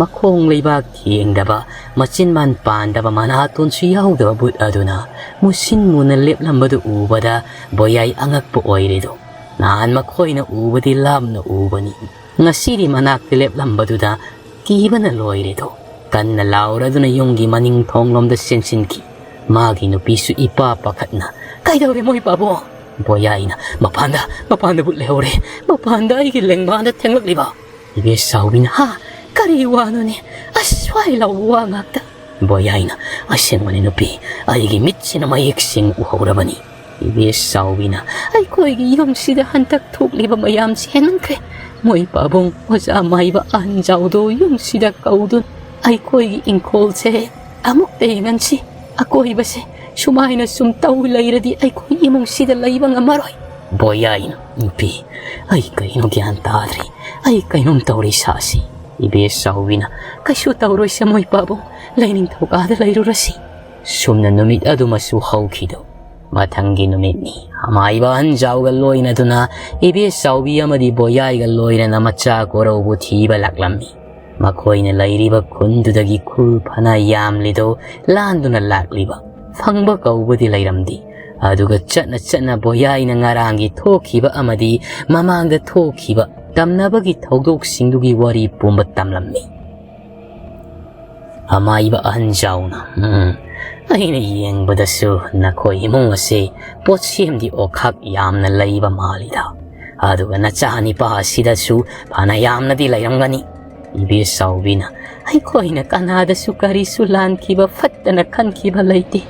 ꯃꯈꯣꯡ ꯂꯩꯕꯥꯛ ꯊꯦꯡꯗꯕ, ꯃꯆꯤꯟ ꯃꯥꯟ ꯄꯥꯟꯗꯕ, ꯃꯅꯥꯇꯣꯟꯁꯨ ꯌꯥꯎꯗꯕ ꯕꯨꯠ ꯑꯗꯨꯅ ꯃꯨꯁꯤꯟ ꯃꯨꯅ ꯂꯦꯞꯂꯝꯕꯗꯨ ꯎꯕꯗ ꯕꯣꯌꯥꯏ ꯑꯉꯛꯄ ꯑꯣꯏꯔꯦꯗꯣ꯫ ꯅꯍꯥꯟ ꯃꯈꯣꯏꯅ ꯎꯕꯗꯤ ꯂꯥꯞꯅ ꯎꯕꯅꯤ꯫ ꯉꯁꯤꯗꯤ ꯃꯅꯥꯛꯇ ꯂꯦꯞꯂꯝꯕꯗꯨꯗ ꯀꯤꯕꯅ ꯂꯣꯏꯔꯦꯗꯣ꯫ ꯀꯟꯅ ꯂꯥꯎꯔꯗꯨꯅ ꯌꯨꯝꯒꯤ ꯃꯅꯤꯡ ꯊꯣꯡꯂꯣꯝꯗ ꯆꯦꯟꯁꯤꯟꯈꯤ꯫ ꯃꯥꯒꯤ ꯅꯨꯄꯤꯁꯨ ꯏꯄꯥ ꯄꯥꯈꯠꯅ, "ꯀꯩꯗꯧꯔꯦ ꯃꯣꯏ ꯄꯥꯕꯨꯡ?" ꯕꯣꯌꯥꯏꯅ, "ꯃꯄꯥꯟꯗ, ꯃꯄꯥꯟꯗ ꯕꯨꯠ ꯂꯩꯍꯧꯔꯦ꯫ ꯃꯄꯥꯟꯗ ꯑꯩꯒꯤ ꯂꯦꯡꯕꯥꯟꯗ ꯊꯦꯡꯂꯛꯂꯤꯕ꯫" ꯏꯕꯦꯆꯥꯎꯕꯤꯅ, "ꯍꯥ? ꯀꯔꯤ ꯋꯥꯅꯣꯅꯦ? ꯑꯁ, ꯁ꯭ꯋꯥꯏ ꯂꯥꯎꯕ ꯋꯥ ꯉꯥꯛꯇ꯫" ꯕꯣꯌꯥꯏꯅ, "ꯑꯁꯦꯡꯕꯅꯤ ꯅꯨꯄꯤ, ꯑꯩꯒꯤ ꯃꯤꯠꯁꯤꯅ ꯃꯌꯦꯛ ꯁꯦꯡꯅ ꯎꯍꯧꯔꯕꯅꯤ꯫" ꯏꯕꯦꯆꯥꯎꯕꯤꯅ, "ꯑꯩꯈꯣꯏꯒꯤ ꯌꯨꯝꯁꯤꯗ ꯍꯟꯗꯛ ꯊꯣꯛꯂꯤꯕ ꯃꯌꯥꯝꯁꯤ ꯍꯦꯟꯃꯟꯈ꯭ꯔꯦ꯫ ꯃꯣꯏ ꯄꯥꯕꯨꯡ, ꯑꯣꯖꯥ ꯃꯥꯏꯕ, ꯑꯍꯟ ꯖꯥꯎꯗꯣ ꯌꯨꯝꯁꯤꯗ ꯀꯧꯗꯨꯅ ꯑꯩꯈꯣꯏꯒꯤ ꯏꯪꯈꯣꯜꯁꯦ ꯑꯃꯨꯛꯇ ꯌꯦꯡꯍꯟꯁꯤ꯫ ꯑꯀꯣꯏꯕꯁꯦ ꯁꯨꯃꯥꯏꯅ ꯁꯨꯝ ꯇꯧ ꯂꯩꯔꯗꯤ ꯑꯩꯈꯣꯏ ꯏꯃꯨꯡꯁꯤꯗ ꯂꯩꯕ ꯉꯝꯃꯔꯣꯏ꯫ ꯕꯣꯌꯥꯏꯅ, ꯅꯨꯄꯤ, ꯑꯩ ꯀꯩꯅꯣ ꯒ꯭ꯌꯥꯟ ꯇꯥꯗ꯭ꯔꯦ꯫ ꯑꯩ ꯀꯩꯅꯣꯝ ꯇꯧꯔꯦ ꯏꯁꯥꯁꯤ꯫ ꯏꯕꯦꯆꯥꯎꯕꯤꯅ, ꯀꯩꯁꯨ ꯇꯧꯔꯣꯏꯁꯦ ꯃꯣꯏ ꯄꯥꯕꯨꯡ, ꯂꯩꯅꯤꯡꯊꯧ ꯀꯥꯗ ꯂꯩꯔꯨꯔꯁꯤ꯫ ꯁꯨꯝꯅ ꯅꯨꯃꯤꯠ ꯑꯗꯨꯃꯁꯨ ꯍꯧꯈꯤꯗꯧ꯫ ꯃꯊꯪꯒꯤ ꯅꯨꯃꯤꯠꯅꯤ꯫ ꯑꯃꯥꯏꯕ ꯑꯍꯟ ꯖꯥꯎꯒ ꯂꯣꯏꯅꯗꯨꯅ ꯏꯕꯦꯆꯥꯎꯕꯤ ꯑꯃꯗꯤ ꯕꯣꯌꯥꯏꯒ ꯂꯣꯏꯅꯅ ꯃꯆꯥ ꯀꯣꯔꯧꯕꯨ ꯊꯤꯕ ꯂꯥꯛꯂꯝꯃꯤ꯫ ꯃꯈꯣꯏꯅ ꯂꯩꯔꯤꯕ ꯈꯨꯟꯗꯨꯗꯒꯤ ꯈꯨꯜ ꯐꯅ ꯌꯥꯝꯂꯤꯗꯣ ꯂꯥꯟꯗꯨꯅ ꯂꯥꯛꯂꯤꯕ ꯐꯪꯕ ꯀꯧꯕꯗꯤ ꯂꯩꯔꯝꯗꯦ꯫ ꯑꯗꯨꯒ ꯆꯠꯅ ꯆꯠꯅ ꯕꯣꯌꯥꯏꯅ ꯉꯔꯥꯡꯒꯤ ꯊꯣꯛꯈꯤꯕ ꯑꯃꯗꯤ ꯃꯃꯥꯡꯗ ꯊꯣꯛꯈꯤꯕ ꯇꯝꯅꯕꯒꯤ ꯊꯧꯗꯣꯛꯁꯤꯡꯗꯨꯒꯤ ꯋꯥꯔꯤ ꯄꯨꯝꯕ ꯇꯝꯂꯝꯃꯤ꯫ ꯑꯃꯥꯏꯕ ꯑꯍꯟ ꯖꯥꯎꯅ, "ꯎꯝ, ꯑꯩꯅ ꯌꯦꯡꯕꯗꯁꯨ ꯅꯈꯣꯏ ꯏꯃꯨꯡ ꯑꯁꯤ ꯄꯣꯠꯁꯦꯝꯗꯤ ꯑꯣꯈꯥꯛ ꯌꯥꯝꯅ ꯂꯩꯕ ꯃꯥꯜꯂꯤꯗ꯫ ꯑꯗꯨꯒ ꯅꯆꯥ ꯅꯤꯄꯥ ꯑꯁꯤꯗꯁꯨ ꯐꯅ ꯌꯥꯝꯅꯗꯤ ꯂꯩꯔꯝꯒꯅꯤ꯫" ꯏꯕꯦꯆꯥꯎꯕꯤꯅ, "ꯑꯩꯈꯣꯏꯅ ꯀꯅꯥꯗꯁꯨ ꯀꯔꯤꯁꯨ ꯂꯥꯟꯈꯤꯕ, ꯐꯠꯇꯅ ꯈꯟꯈꯤꯕ ꯂꯩꯇꯦ꯫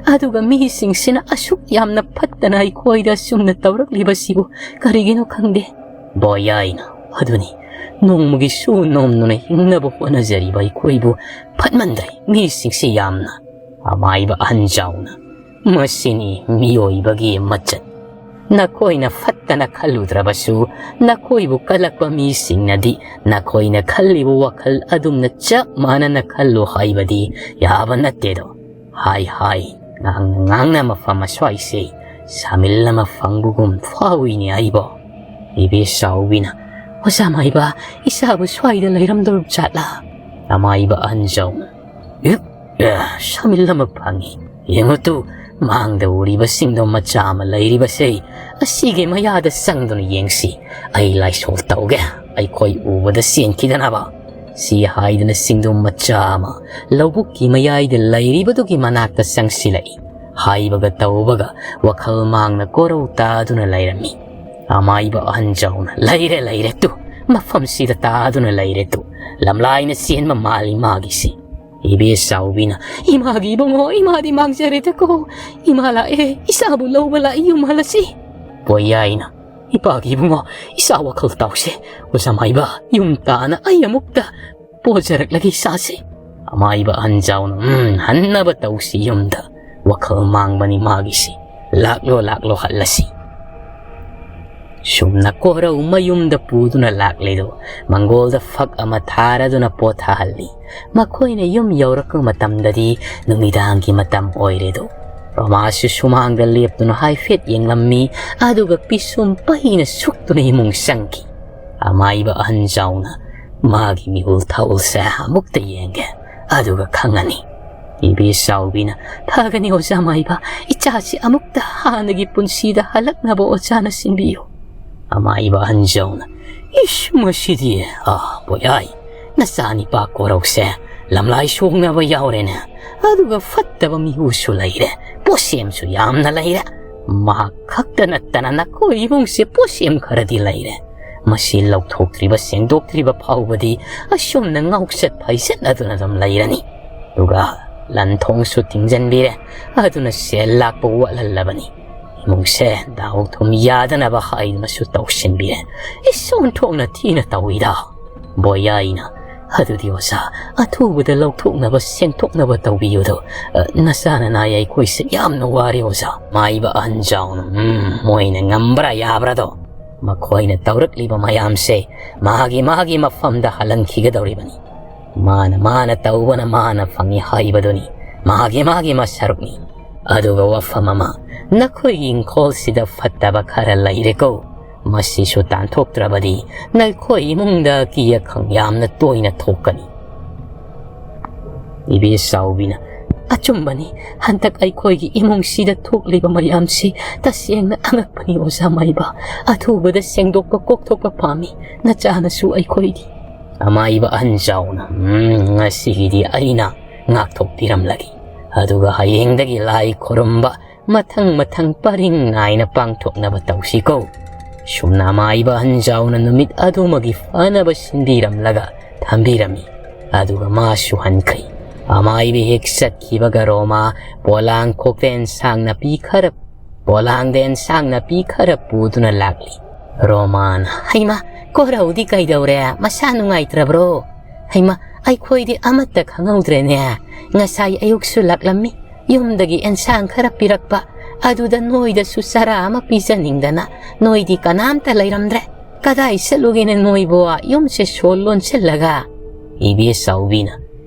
ꯑꯗꯨꯒ ꯃꯤꯁꯤꯡꯁꯤꯅ ꯑꯁꯨꯛ ꯌꯥꯝꯅ ꯐꯠꯇꯅ ꯑꯩꯈꯣꯏꯗ ꯑꯁꯨꯝꯅ ꯇꯧꯔꯛꯂꯤꯕꯁꯤꯕꯨ ꯀꯔꯤꯒꯤꯅꯣ ꯈꯪꯗꯦ꯫" ꯕꯣꯌꯥꯏꯅ, "ꯑꯗꯨꯅꯤ, ꯅꯣꯡꯃꯒꯤ ꯁꯨ ꯅꯣꯝꯗꯨꯅ ꯍꯤꯡꯅꯕ ꯍꯣꯠꯅꯖꯔꯤꯕ ꯑꯩꯈꯣꯏꯕꯨ ꯐꯠꯃꯟꯗ꯭ꯔꯦ ꯃꯤꯁꯤꯡꯁꯤ ꯌꯥꯝꯅ꯫" ꯑꯃꯥꯏꯕ ꯑꯍꯟ ꯖꯥꯎꯅ, "ꯃꯁꯤꯅꯤ ꯃꯤꯑꯣꯏꯕꯒꯤ ꯃꯆꯠ꯫ ꯅꯈꯣꯏꯅ ꯐꯠꯇꯅ ꯈꯜꯂꯨꯗ꯭ꯔꯕꯁꯨ, ꯅꯈꯣꯏꯕꯨ ꯀꯜꯂꯛꯄ ꯃꯤꯁꯤꯡꯅꯗꯤ ꯅꯈꯣꯏꯅ ꯈꯜꯂꯤꯕ ꯋꯥꯈꯜ ꯑꯗꯨꯝꯅ ꯆꯞ ꯃꯥꯟꯅꯅ ꯈꯜꯂꯨ ꯍꯥꯏꯕꯗꯤ ꯌꯥꯕ ꯅꯠꯇꯦꯗꯣ꯫" ꯍꯥꯏ ꯍꯥꯏ ꯉꯥꯡꯅ ꯉꯥꯡꯅ ꯃꯐꯝ ꯑꯁ꯭ꯋꯥꯏꯁꯦ ꯁꯥꯃꯤꯜ ꯑꯃ ꯐꯪꯕꯒꯨꯝ ꯐꯥꯎꯏꯅꯦ ꯑꯩꯕꯣ꯫ ꯏꯕꯦꯆꯥꯎꯕꯤꯅ, "ꯑꯣꯖꯥ ꯃꯥꯏꯕ, ꯏꯆꯥꯕꯨ ꯁ꯭ꯋꯥꯏꯗ ꯂꯩꯔꯝꯗꯧꯔꯤꯕ ꯖꯥꯠꯂꯥ?" ꯑꯃꯥꯏꯕ ꯑꯍꯟ ꯖꯥꯎꯅ, "ꯏꯞ, ꯑꯦ, ꯁꯥꯃꯤꯜ ꯑꯃ ꯐꯪꯉꯤ꯫ ꯌꯦꯡꯉꯨ ꯇꯨ, ꯃꯥꯡꯗ ꯎꯔꯤꯕꯁꯤꯡꯗꯣ ꯃꯆꯥ ꯑꯃ ꯂꯩꯔꯤꯕꯁꯦ, ꯑꯁꯤꯒꯤ ꯃꯌꯥꯗ ꯆꯪꯗꯨꯅ ꯌꯦꯡꯁꯤ꯫ ꯑꯩ ꯂꯥꯏꯁꯣꯜ ꯇꯧꯒꯦ, ꯑꯩꯈꯣꯏ ꯎꯕꯗ ꯆꯦꯟꯈꯤꯗꯅꯕ꯫" ꯁꯤ ꯍꯥꯏꯗꯨꯅ ꯆꯤꯡꯗꯨꯝ ꯃꯆꯥ ꯑꯃ ꯂꯧꯕꯨꯛꯀꯤ ꯃꯌꯥꯏꯗ ꯂꯩꯔꯤꯕꯗꯨꯒꯤ ꯃꯅꯥꯛꯇ ꯆꯪꯁꯤꯜꯂꯛꯏ꯫ ꯍꯥꯏꯕꯒ ꯇꯧꯕꯒ ꯋꯥꯈꯜ ꯃꯥꯡꯅ ꯀꯣꯔꯧ ꯇꯥꯗꯨꯅ ꯂꯩꯔꯝꯃꯤ꯫ ꯑꯃꯥꯏꯕ ꯑꯍꯟ ꯖꯥꯎꯅ, "ꯂꯩꯔꯦ, ꯂꯩꯔꯦ ꯇꯨ, ꯃꯐꯝꯁꯤꯗ ꯇꯥꯗꯨꯅ ꯂꯩꯔꯦ ꯇꯨ, ꯂꯝꯂꯥꯏꯅ ꯆꯦꯟꯕ ꯃꯥꯜꯂꯤ ꯃꯥꯒꯤꯁꯤ꯫" ꯏꯕꯦꯆꯥꯎꯕꯤꯅ, "ꯏꯃꯥꯒꯤ ꯏꯕꯨꯡꯉꯣ, ꯏꯃꯥꯗꯤ ꯃꯥꯡꯖꯔꯦꯗꯀꯣ, ꯏꯃꯥ ꯂꯥꯛꯑꯦ, ꯏꯆꯥꯕꯨ ꯂꯧꯕ ꯂꯥꯛꯏ, ꯌꯨꯝ ꯍꯜꯂꯁꯤ꯫" ꯄꯣꯌꯥꯏꯅ, "ꯏꯄꯥꯒꯤ ꯏꯕꯨꯡꯉꯣ, ꯏꯆꯥ ꯋꯥꯈꯜ ꯇꯥꯎꯁꯦ, ꯑꯣꯖꯥ ꯃꯥꯏꯕ, ꯌꯨꯝ ꯇꯥꯅ ꯑꯩ ꯑꯃꯨꯛꯇ ꯄꯣꯖꯔꯛꯂꯒꯦ ꯏꯆꯥꯁꯦ꯫ ꯑꯃꯥꯏꯕ ꯑꯍꯟ ꯖꯥꯎꯅ, "ꯎꯝ, ꯍꯟꯅꯕ ꯇꯧꯁꯤ ꯌꯨꯝꯗ꯫ ꯋꯥꯈꯜ ꯃꯥꯡꯕꯅꯤ ꯃꯥꯒꯤꯁꯤ꯫ ꯂꯥꯛꯂꯣ, ꯂꯥꯛꯂꯣ, ꯍꯜꯂꯁꯤ"꯫ ꯁꯨꯝꯅ ꯀꯣꯔꯧ ꯃꯌꯨꯝꯗ ꯄꯨꯗꯨꯅ ꯂꯥꯛꯂꯦꯗꯣ, ꯃꯪꯒꯣꯜꯗ ꯐꯛ ꯑꯃ ꯊꯥꯔꯗꯨꯅ ꯄꯣꯊꯥꯍꯜꯂꯤ꯫ ꯃꯈꯣꯏꯅ ꯌꯨꯝ ꯌꯧꯔꯛꯄ ꯃꯇꯝꯗꯗꯤ ꯅꯨꯃꯤꯗꯥꯡꯒꯤ ꯃꯇꯝ ꯑꯣꯏꯔꯦꯗꯣ꯫ ꯔꯣꯃꯥꯁꯨ ꯁꯨꯃꯥꯡꯗ ꯂꯦꯞꯇꯨꯅ ꯍꯥꯏꯐꯦꯠ ꯌꯦꯡꯂꯝꯃꯤ, ꯑꯗꯨꯒ ꯄꯤꯁꯨꯝ ꯄꯩꯅ ꯁꯨꯛꯇꯨꯅ ꯏꯃꯨꯡ ꯆꯪꯈꯤ꯫ ꯑꯃꯥꯏꯕ ꯑꯍꯟ ꯖꯥꯎꯅ ꯃꯥꯒꯤ ꯃꯤꯍꯨꯜ ꯊꯥꯍꯨꯜꯁꯦ ꯑꯃꯨꯛꯇ ꯌꯦꯡꯒꯦ, ꯑꯗꯨꯒ ꯈꯪꯉꯅꯤ꯫ ꯏꯕꯦ ꯆꯥꯎꯕꯤꯅ, "ꯐꯒꯅꯤ ꯑꯣꯖꯥ ꯃꯥꯏꯕ, ꯏꯆꯥꯁꯤ ꯑꯃꯨꯛꯇ ꯍꯥꯟꯅꯒꯤ ꯄꯨꯟꯁꯤꯗ ꯍꯜꯂꯛꯅꯕ ꯑꯣꯖꯥꯅ ꯁꯤꯟꯕꯤꯌꯨ"꯫ ꯑꯃꯥꯏꯕ ꯑꯍꯟ ꯖꯥꯎꯅ, "ꯏꯁ, ꯃꯁꯤꯗꯤ, ꯑꯥ, ꯕꯣꯌꯥꯏ, ꯅꯆꯥꯅꯤꯄꯥ ꯀꯣꯔꯧꯁꯦ ꯂꯝꯂꯥꯏ ꯁꯣꯡꯅꯕ ꯌꯥꯎꯔꯦꯅꯦ, ꯑꯗꯨꯒ ꯐꯠꯇꯕ ꯃꯤꯍꯨꯁꯨ ꯂꯩꯔꯦ, ꯄꯣꯠꯁꯦꯝꯁꯨ ꯌꯥꯝꯅ ꯂꯩꯔꯦ꯫ ꯃꯍꯥꯛ ꯈꯛꯇ ꯅꯠꯇꯅ ꯅꯈꯣꯏ ꯏꯃꯨꯡꯁꯦ ꯄꯣꯠꯁꯦꯝ ꯈꯔꯗꯤ ꯂꯩꯔꯦ꯫ ꯃꯁꯤ ꯂꯧꯊꯣꯛꯇ꯭ꯔꯤꯕ, ꯁꯦꯡꯗꯣꯛꯇ꯭ꯔꯤꯕ ꯐꯥꯎꯕꯗꯤ ꯑꯁꯨꯝꯅ ꯉꯥꯎꯆꯠ ꯐꯩꯆꯠꯅꯗꯨꯅ ꯑꯗꯨꯝ ꯂꯩꯔꯅꯤ꯫ ꯑꯗꯨꯒ ꯂꯟ ꯊꯣꯡꯁꯨ ꯊꯤꯡꯖꯤꯟꯕꯤꯔꯦ, ꯑꯗꯨꯅ ꯁꯦꯜ ꯂꯥꯛꯄ ꯋꯥꯠꯍꯜꯂꯕꯅꯤ꯫ ꯏꯃꯨꯡꯁꯦ ꯗꯥꯎ ꯊꯨꯝ ꯌꯥꯗꯅꯕ ꯍꯥꯏꯗꯨꯅꯁꯨ ꯇꯧꯁꯤꯟꯕꯤꯔꯦ꯫ ꯏꯁ, ꯑꯣꯟꯊꯣꯛꯅ ꯊꯤꯅ ꯇꯧꯏꯗ"꯫ ꯕꯣꯌꯥꯏꯅ, "ꯑꯗꯨꯗꯤ ꯑꯣꯖꯥ, ꯑꯊꯨꯕꯗ ꯂꯧꯊꯣꯛꯅꯕ, ꯁꯦꯡꯊꯣꯛꯅꯕ ꯇꯧꯕꯤꯌꯨꯗꯣ꯫ ꯑ, ꯅꯆꯥꯅ ꯅꯥꯏ ꯑꯩꯈꯣꯏꯁꯦ ꯌꯥꯝꯅ ꯋꯥꯔꯦ ꯑꯣꯖꯥ"꯫ ꯃꯥꯏꯕ ꯑꯍꯟ ꯖꯥꯎꯅ, "ꯎꯝ, ꯃꯣꯏꯅ ꯉꯝꯕ꯭ꯔꯥ ꯌꯥꯕ꯭ꯔꯥꯗꯣ? ꯃꯈꯣꯏꯅ ꯇꯧꯔꯛꯂꯤꯕ ꯃꯌꯥꯝꯁꯦ ꯃꯥꯒꯤ ꯃꯥꯒꯤ ꯃꯐꯝꯗ ꯍꯜꯍꯟꯈꯤꯒꯗꯧꯔꯤꯕꯅꯤ꯫ ꯃꯥꯅ ꯃꯥꯅ ꯇꯧꯕꯅ ꯃꯥꯅ ꯐꯪꯏ ꯍꯥꯏꯕꯗꯨꯅꯤ꯫ ꯃꯥꯒꯤ ꯃꯥꯒꯤ ꯃꯁꯔꯨꯛꯅꯤ꯫ ꯑꯗꯨꯒ ꯋꯥꯐꯝ ꯑꯃ, ꯅꯈꯣꯏꯒꯤ ꯏꯪꯈꯣꯜꯁꯤꯗ ꯐꯠꯇꯕ ꯈꯔ ꯂꯩꯔꯦꯀꯣ꯫ ꯃꯁꯤꯁꯨ ꯇꯥꯟꯊꯣꯛꯇ꯭ꯔꯕꯗꯤ ꯅꯈꯣꯏ ꯏꯃꯨꯡꯗ ꯑꯀꯤ ꯑꯈꯪ ꯌꯥꯝꯅ ꯇꯣꯏꯅ ꯊꯣꯛꯀꯅꯤ"꯫ ꯏꯕꯦ ꯆꯥꯎꯕꯤꯅ, "ꯑꯆꯨꯝꯕꯅꯤ, ꯍꯟꯗꯛ ꯑꯩꯈꯣꯏꯒꯤ ꯏꯃꯨꯡꯁꯤꯗ ꯊꯣꯛꯂꯤꯕ ꯃꯌꯥꯝꯁꯤ ꯇꯁꯦꯡꯅ ꯑꯉꯛꯄꯅꯤ ꯑꯣꯖꯥ ꯃꯥꯏꯕ꯫ ꯑꯊꯨꯕꯗ ꯁꯦꯡꯗꯣꯛꯄ ꯀꯣꯛꯊꯣꯛꯄ ꯄꯥꯝꯃꯤ, ꯅꯆꯥꯅꯁꯨ ꯑꯩꯈꯣꯏꯒꯤ"꯫ ꯑꯃꯥꯏꯕ ꯑꯍꯟ ꯖꯥꯎꯅ, "ꯎꯝ, ꯉꯁꯤꯒꯤꯗꯤ ꯑꯩꯅ ꯉꯥꯛꯊꯣꯛꯄꯤꯔꯝꯂꯒꯦ꯫ ꯑꯗꯨꯒ ꯍꯌꯦꯡꯗꯒꯤ ꯂꯥꯏ ꯈꯨꯔꯨꯝꯕ ꯃꯊꯪ ꯃꯊꯪ ꯄꯔꯤꯡ ꯅꯥꯏꯅ ꯄꯥꯡꯊꯣꯛꯅꯕ ꯇꯧꯁꯤꯀꯣ"꯫ ꯁꯨꯝꯅ ꯑꯃꯥꯏꯕ ꯑꯍꯟ ꯖꯥꯎꯅ ꯅꯨꯃꯤꯠ ꯑꯗꯨꯃꯒꯤ ꯐꯅꯕ ꯁꯤꯟꯕꯤꯔꯝꯂꯒ ꯊꯝꯕꯤꯔꯝꯃꯤ꯫ ꯑꯗꯨꯒ ꯃꯥꯁꯨ ꯍꯟꯈ꯭ꯔꯦ꯫ ꯑꯃꯥꯏꯕ ꯍꯦꯛ ꯆꯠꯈꯤꯕꯒ ꯔꯣꯃꯥ ꯄꯣꯂꯥꯡ ꯈꯣꯛꯇ ꯑꯦꯟꯁꯥꯡ ꯅꯥꯄꯤ ꯈꯔ, ꯄꯣꯂꯥꯡꯗ ꯑꯦꯟꯁꯥꯡ ꯅꯥꯄꯤ ꯈꯔ ꯄꯨꯗꯨꯅ ꯂꯥꯛꯂꯤ꯫ ꯔꯣꯃꯥꯅ, "ꯍꯩꯃꯥ, ꯀꯣꯔꯧꯗꯤ ꯀꯩꯗꯧꯔꯦ? ꯃꯁꯥ ꯅꯨꯡꯉꯥꯏꯇ꯭ꯔꯕ꯭ꯔꯣ?" "ꯍꯩꯃ, ꯑꯩꯈꯣꯏꯗꯤ ꯑꯃꯠꯇ ꯈꯪꯍꯧꯗ꯭ꯔꯦꯅꯦ꯫ ꯉꯁꯥꯏ ꯑꯌꯨꯛꯁꯨ ꯂꯥꯛꯂꯝꯃꯤ, ꯌꯨꯝꯗꯒꯤ ꯑꯦꯟꯁꯥꯡ ꯈꯔ ꯄꯤꯔꯛꯄ, ꯑꯗꯨꯗ ꯅꯣꯏꯗꯁꯨ ꯆꯔꯥ ꯑꯃ ꯄꯤꯖꯅꯤꯡꯗꯅ꯫ ꯅꯣꯏꯗꯤ ꯀꯅꯥꯝꯇ ꯂꯩꯔꯝꯗ꯭ꯔꯦ꯫ ꯀꯗꯥꯏ ꯆꯠꯂꯨꯒꯦꯅꯦ ꯅꯣꯏꯕꯣ, ꯌꯨꯝꯁꯦ ꯁꯣ ꯂꯣꯟꯁꯤꯜꯂꯒ?" ꯏꯕꯦ ꯆꯥꯎꯕꯤꯅ,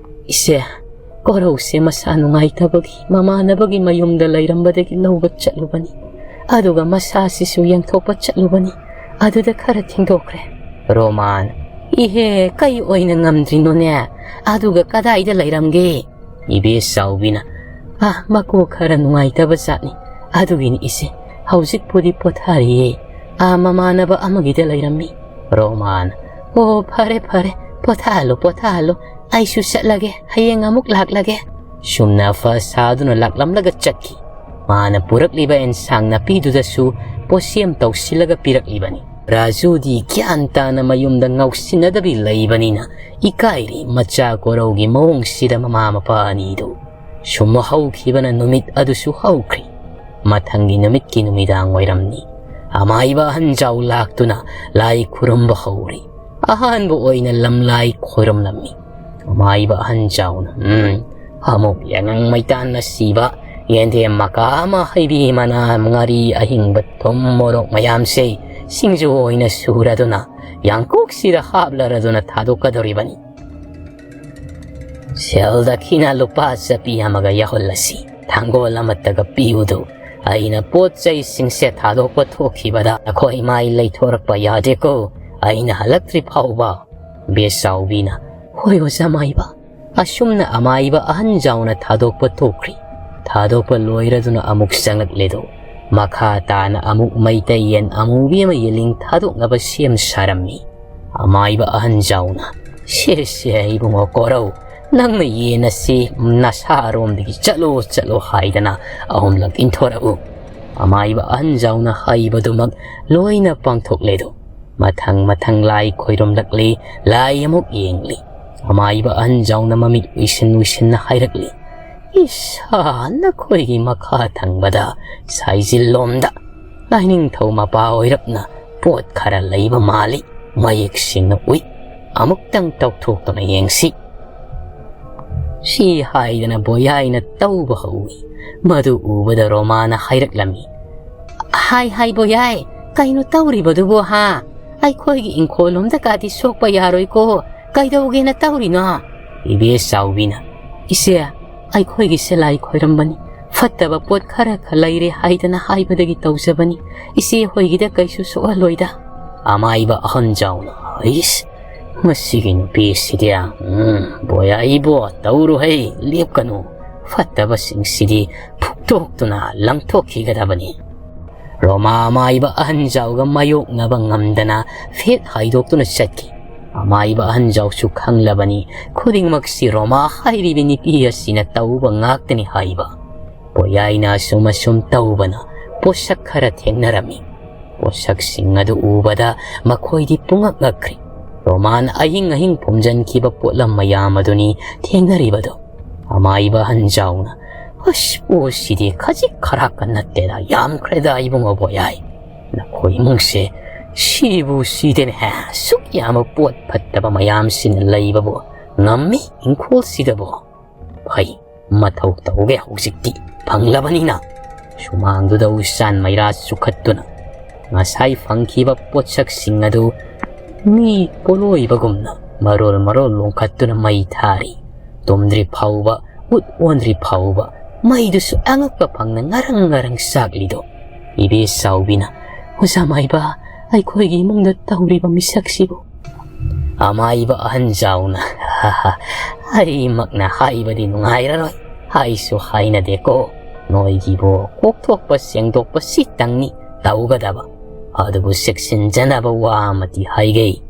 "ꯏꯆꯦ, ꯀꯣꯔꯧꯁꯦ ꯃꯁꯥ ꯅꯨꯡꯉꯥꯏꯇꯕꯒꯤ ꯃꯃꯥꯟꯅꯕꯒꯤ ꯃꯌꯨꯝꯗ ꯂꯩꯔꯝꯕꯗꯒꯤ ꯂꯧꯕ ꯆꯠꯂꯨꯕꯅꯤ꯫ ꯑꯗꯨꯒ ꯃꯁꯥꯁꯤꯁꯨ ꯌꯦꯡꯊꯣꯛꯄ ꯆꯠꯂꯨꯕꯅꯤ꯫ ꯑꯗꯨꯗ ꯈꯔ ꯊꯦꯡꯗꯣꯛꯈ꯭ꯔꯦ꯫" ꯔꯣꯃꯥꯟ, "ꯏꯍꯦ, ꯀꯩ ꯑꯣꯏꯅ ꯉꯝꯗ꯭ꯔꯤꯅꯣꯅꯦ? ꯑꯗꯨꯒ ꯀꯗꯥꯏꯗ ꯂꯩꯔꯝꯒꯦ?" ꯏꯕꯦ ꯆꯥꯎꯕꯤꯅ, "ꯑꯥ, ꯃꯀꯣꯛ ꯈꯔ ꯅꯨꯡꯉꯥꯏꯇꯕ ꯖꯥꯠꯅꯤ꯫ ꯑꯗꯨꯒꯤꯅꯤ ꯏꯆꯦ, ꯍꯧꯖꯤꯛꯄꯨꯗꯤ ꯄꯣꯊꯥꯔꯤꯌꯦ꯫ ꯑꯥ, ꯃꯃꯥꯟꯅꯕ ꯑꯃꯒꯤꯗ ꯂꯩꯔꯝꯃꯤ꯫" ꯔꯣꯃꯥꯟ, "ꯑꯣ, ꯐꯔꯦ, ꯐꯔꯦ, ꯄꯣꯊꯥꯍꯜꯂꯣ, ꯄꯣꯊꯥꯍꯜꯂꯣ꯫ ꯑꯩꯁꯨ ꯆꯠꯂꯒꯦ, ꯍꯌꯦꯡ ꯑꯃꯨꯛ ꯂꯥꯛꯂꯒꯦ꯫" ꯁꯨꯝꯅ ꯑꯐ ꯁꯥꯗꯨꯅ ꯂꯥꯛꯂꯝꯂꯒ ꯆꯠꯈꯤ꯫ ꯃꯥꯅ ꯄꯨꯔꯛꯂꯤꯕ ꯑꯦꯟꯁꯥꯡ ꯅꯥꯄꯤꯗꯨꯗꯁꯨ ꯄꯣꯠꯁꯦꯝ ꯇꯧꯁꯤꯜꯂꯒ ꯄꯤꯔꯛꯂꯤꯕꯅꯤ꯫ ꯔꯥꯖꯨꯗꯤ ꯒ꯭ꯌꯥꯟ ꯇꯥꯅ ꯃꯌꯨꯝꯗ ꯉꯥꯎꯁꯤꯟꯅꯗꯕꯤ ꯂꯩꯕꯅꯤꯅ ꯏꯀꯥꯏꯔꯤ ꯃꯆꯥ ꯀꯣꯔꯧꯒꯤ ꯃꯑꯣꯡꯁꯤꯗ ꯃꯃꯥ ꯃꯄꯥ ꯑꯅꯤꯗꯨ꯫ ꯁꯨꯝ ꯍꯧꯈꯤꯕꯅ ꯅꯨꯃꯤꯠ ꯑꯗꯨꯁꯨ ꯍꯧꯈ꯭ꯔꯤ꯫ ꯃꯊꯪꯒꯤ ꯅꯨꯃꯤꯠꯀꯤ ꯅꯨꯃꯤꯗꯥꯡ ꯑꯣꯏꯔꯝꯅꯤ꯫ ꯑꯃꯥꯏꯕ ꯑꯍꯟ ꯖꯥꯎ ꯂꯥꯛꯇꯨꯅ ꯂꯥꯏ ꯈꯨꯔꯨꯝꯕ ꯍꯧꯔꯤ꯫ ꯑꯍꯥꯟꯕ ꯑꯣꯏꯅ ꯂꯝꯂꯥꯏ ꯈꯣꯏꯔꯝꯂꯝꯃꯤ꯫ ꯑꯃꯥꯏꯕ ꯑꯍꯟ ꯖꯥꯎꯅ, "ꯎꯝ, ꯑꯃꯨꯛ ꯌꯥꯉꯪ ꯃꯩꯇꯥꯟꯅ ꯁꯤꯕ ꯌꯦꯟꯗꯦꯝ ꯃꯀꯥ ꯑꯃ, ꯍꯩꯕꯤ ꯃꯅꯥ, ꯉꯥꯔꯤ ꯑꯍꯤꯡꯕ, ꯊꯨꯝ, ꯃꯣꯔꯣꯛ ꯃꯌꯥꯝꯁꯦ ꯁꯤꯡꯖꯨ ꯑꯣꯏꯅ ꯁꯨꯔꯗꯨꯅ ꯌꯥꯡꯀꯣꯛꯁꯤꯗ ꯍꯥꯞꯂꯔꯗꯨꯅ ꯊꯥꯗꯣꯛꯀꯗꯧꯔꯤꯕꯅꯤ꯫ ꯁꯦꯜ ꯗꯈꯤꯅ ꯂꯨꯄꯥ ꯆꯄꯤ ꯑꯃꯒ ꯌꯥꯎꯍꯜꯂꯁꯤ꯫ ꯊꯥꯡꯒꯣꯜ ꯑꯃꯠꯇꯒ ꯄꯤꯌꯨꯗꯨ꯫ ꯑꯩꯅ ꯄꯣꯠ ꯆꯩꯁꯤꯡꯁꯦ ꯊꯥꯗꯣꯛꯄ ꯊꯣꯛꯈꯤꯕꯗ ꯅꯈꯣꯏ ꯃꯥꯏ ꯂꯩꯊꯣꯔꯛꯄ ꯌꯥꯗꯦꯀꯣ, ꯑꯩꯅ ꯍꯜꯂꯛꯇ꯭ꯔꯤ ꯐꯥꯎꯕ꯫" ꯕꯦꯆꯥꯎꯕꯤꯅ, "ꯍꯣꯏ, ꯑꯣꯖꯥ ꯃꯥꯏꯕ꯫" ꯑꯁꯨꯝꯅ ꯑꯃꯥꯏꯕ ꯑꯍꯟ ꯖꯥꯎꯅ ꯊꯥꯗꯣꯛꯄ ꯊꯣꯛꯈ꯭ꯔꯤ꯫ ꯊꯥꯗꯣꯛꯄ ꯂꯣꯏꯔꯗꯨꯅ ꯑꯃꯨꯛ ꯆꯪꯂꯛꯂꯦꯗꯣ꯫ ꯃꯈꯥ ꯇꯥꯅ ꯑꯃꯨꯛ ꯃꯩꯇꯩ ꯌꯦꯟ ꯑꯃꯨꯕꯤ ꯑꯃ ꯌꯦꯂꯤꯡ ꯊꯥꯗꯣꯛꯅꯕ ꯁꯦꯝ ꯁꯥꯔꯝꯃꯤ꯫ ꯑꯃꯥꯏꯕ ꯑꯍꯟ ꯖꯥꯎꯅ, "ꯁꯦ, ꯁꯦ, ꯏꯕꯨꯡꯉꯣ ꯀꯣꯔꯧ, ꯅꯪꯅ ꯌꯦꯟ ꯑꯁꯤ ꯅꯁꯥꯔꯣꯝꯗꯒꯤ ꯆꯠꯂꯣ, ꯆꯠꯂꯣ ꯍꯥꯏꯗꯅ ꯑꯍꯨꯝꯂꯛ ꯏꯟꯊꯣꯔꯛꯎ꯫" ꯑꯃꯥꯏꯕ ꯑꯍꯟ ꯖꯥꯎꯅ ꯍꯥꯏꯕꯗꯨꯃꯛ ꯂꯣꯏꯅ ꯄꯥꯡꯊꯣꯛꯂꯦꯗꯣ꯫ ꯃꯊꯪ ꯃꯊꯪ ꯂꯥꯏ ꯈꯣꯏꯔꯝꯂꯛꯂꯤ, ꯂꯥꯏ ꯑꯃꯨꯛ ꯌꯦꯡꯂꯤ꯫ ꯑꯃꯥꯏꯕ ꯑꯍꯟ ꯖꯥꯎꯅ ꯃꯃꯤꯠ ꯎꯏꯁꯤꯟ ꯎꯏꯁꯤꯟꯅ ꯍꯥꯏꯔꯛꯂꯤ, "ꯏꯁꯥ, ꯅꯈꯣꯏꯒꯤ ꯃꯈꯥ ꯊꯪꯕꯗ ꯁꯥꯏꯖꯤꯜꯂꯣꯝꯗ ꯂꯥꯏꯅꯤꯡꯊꯧ ꯃꯄꯥ ꯑꯣꯏꯔꯞꯅ ꯄꯣꯠ ꯈꯔ ꯂꯩꯕ ꯃꯥꯜꯂꯤ, ꯃꯌꯦꯛ ꯁꯦꯡꯅ ꯎꯏ꯫" ꯑꯃꯨꯛꯇꯪ ꯇꯧꯊꯣꯛꯇꯨꯅ ꯌꯦꯡꯁꯤ꯫ ꯁꯤ ꯍꯥꯏꯗꯅ ꯕꯣꯌꯥꯏꯅ ꯇꯧꯕ ꯍꯧꯏ꯫ ꯃꯗꯨ ꯎꯕꯗ ꯔꯣꯃꯥꯅ ꯍꯥꯏꯔꯛꯂꯝꯃꯤ, "ꯍꯥꯏ ꯍꯥꯏ ꯕꯣꯌꯥꯏ, ꯀꯩꯅꯣ ꯇꯧꯔꯤꯕꯗꯨꯕꯣ ꯍꯥ? ꯑꯩꯈꯣꯏꯒꯤ ꯏꯪꯈꯣꯜ ꯂꯣꯝꯗ ꯀꯥꯗꯤ ꯁꯣꯛꯄ ꯌꯥꯔꯣꯏꯀꯣ, ꯀꯩꯗꯧꯒꯦꯅ ꯇꯧꯔꯤꯅꯣ?" ꯏꯕꯦ ꯆꯥꯎꯕꯤꯅ, "ꯏꯆꯦ, ꯑꯩꯈꯣꯏꯒꯤꯁꯦ ꯂꯥꯏ ꯈꯣꯏꯔꯝꯕꯅꯤ, ꯐꯠꯇꯕ ꯄꯣꯠ ꯈꯔ ꯈ ꯂꯩꯔꯦ ꯍꯥꯏꯗꯅ ꯍꯥꯏꯕꯗꯒꯤ ꯇꯧꯖꯕꯅꯤ, ꯏꯆꯦ ꯍꯣꯏꯒꯤꯗ ꯀꯩꯁꯨ ꯁꯣꯛꯍꯜꯂꯣꯏꯗ꯫" ꯑꯃꯥꯏꯕ ꯑꯍꯟ ꯖꯥꯎꯅ, "ꯏꯁ, ꯃꯁꯤꯒꯤ ꯅꯨꯄꯤꯁꯤꯗꯤ, ꯎꯝ, ꯕꯣꯌꯥꯏꯕꯣ, ꯇꯧꯔꯨꯍꯩ, ꯂꯦꯞꯀꯅꯨ, ꯐꯠꯇꯕꯁꯤꯡꯁꯤꯗꯤ ꯐꯨꯛꯇꯣꯛꯇꯨꯅ ꯂꯪꯊꯣꯛꯈꯤꯒꯗꯕꯅꯤ꯫" ꯔꯣꯃꯥ ꯑꯃꯥꯏꯕ ꯑꯍꯟ ꯖꯥꯎꯒ ꯃꯥꯌꯣꯛꯅꯕ ꯉꯝꯗꯅ ꯐꯦꯠ ꯍꯥꯏꯗꯣꯛꯇꯨꯅ ꯆꯠꯈꯤ꯫ ꯑꯃꯥꯏꯕ ꯑꯍꯟ ꯖꯥꯎꯁꯨ ꯈꯪꯂꯕꯅꯤ, ꯈꯨꯗꯤꯡꯃꯛꯁꯤ ꯔꯣꯃꯥ ꯍꯥꯏꯔꯤꯕꯤ ꯅꯨꯄꯤ ꯑꯁꯤꯅ ꯇꯧꯕ ꯉꯥꯛꯇꯅꯤ ꯍꯥꯏꯕ꯫ ꯕꯣꯌꯥꯏꯅ ꯑꯁꯨꯝ ꯑꯁꯨꯝ ꯇꯧꯕꯅ ꯄꯣꯠꯁꯛ ꯈꯔ ꯊꯦꯡꯅꯔꯝꯃꯤ꯫ ꯄꯣꯠꯁꯛꯁꯤꯡ ꯑꯗꯨ ꯎꯕꯗ ꯃꯈꯣꯏꯗꯤ ꯄꯨꯡꯉꯛ ꯉꯛꯈ꯭ꯔꯦ꯫ ꯔꯣꯃꯥꯅ ꯑꯍꯤꯡ ꯑꯍꯤꯡ ꯐꯨꯝꯖꯤꯟꯈꯤꯕ ꯄꯣꯠꯂꯝ ꯃꯌꯥꯝ ꯑꯗꯨꯅꯤ ꯊꯦꯡꯅꯔꯤꯕꯗꯣ꯫ ꯑꯃꯥꯏꯕ ꯑꯍꯟ ꯖꯥꯎꯅ, "ꯑꯁ, ꯄꯣꯠꯁꯤꯗꯤ ꯈꯖꯤꯛ ꯈꯔꯥꯛꯀ ꯅꯠꯇꯦꯗ, ꯌꯥꯝꯈ꯭ꯔꯦꯗ ꯏꯕꯨꯡꯉꯣ ꯕꯣꯌꯥꯏ꯫ ꯅꯈꯣꯏ ꯏꯃꯨꯡꯁꯦ ꯁꯤꯕꯨ ꯁꯤꯗꯦꯅꯦ, ꯁꯨꯛ ꯌꯥꯝꯕ ꯄꯣꯠ ꯐꯠꯇꯕ ꯃꯌꯥꯝꯁꯤꯅ ꯂꯩꯕꯕꯨ ꯉꯝꯃꯤ ꯏꯪꯈꯣꯜꯁꯤꯗꯕꯨ꯫ ꯐꯩ, ꯃꯊꯧ ꯇꯧꯒꯦ ꯍꯧꯖꯤꯛꯇꯤ, ꯐꯪꯂꯕꯅꯤꯅ꯫" ꯁꯨꯃꯥꯡꯗꯨꯗ ꯎꯆꯥꯟ ꯃꯩꯔꯥ ꯆꯨꯈꯠꯇꯨꯅ ꯉꯁꯥꯏ ꯐꯪꯈꯤꯕ ꯄꯣꯠꯁꯛꯁꯤꯡ ꯑꯗꯨ ꯃꯤ ꯄꯣꯂꯣꯏꯕꯒꯨꯝꯅ ꯃꯔꯣꯜ ꯃꯔꯣꯜ ꯂꯣꯡꯈꯠꯇꯨꯅ ꯃꯩ ꯊꯥꯔꯤ꯫ ꯇꯨꯝꯗ꯭ꯔꯤ ꯐꯥꯎꯕ, ꯎꯠ ꯑꯣꯟꯗ꯭ꯔꯤ ꯐꯥꯎꯕ ꯃꯩꯗꯨꯁꯨ ꯑꯉꯛꯄ ꯐꯪꯅ ꯉꯔꯪ ꯉꯔꯪ ꯆꯥꯛꯂꯤꯗꯣ꯫ ꯏꯕꯦ ꯆꯥꯎꯕꯤꯅ, "ꯑꯣꯖꯥ ꯃꯥꯏꯕ, ꯑꯩꯈꯣꯏꯒꯤ ꯏꯃꯨꯡꯗ ꯇꯧꯔꯤꯕ ꯃꯤꯁꯛꯁꯤꯕꯨ?" ꯑꯃꯥꯏꯕ ꯑꯍꯟ ꯖꯥꯎꯅ, "ꯑꯩꯃꯛꯅ ꯍꯥꯏꯕꯗꯤ ꯅꯨꯡꯉꯥꯏꯔꯔꯣꯏ, ꯍꯥꯏꯁꯨ ꯍꯥꯏꯅꯗꯦꯀꯣ꯫ ꯅꯣꯏꯒꯤꯕꯨ ꯀꯣꯛꯊꯣꯛꯄ ꯁꯦꯡꯗꯣꯛꯄ ꯁꯤꯇꯪꯅꯤ ꯇꯧꯒꯗꯕ꯫ ꯑꯗꯨꯕꯨ ꯆꯦꯛꯁꯤꯟꯖꯅꯕ ꯋꯥ ꯑꯃꯗꯤ ꯍꯥꯏꯒꯦ꯫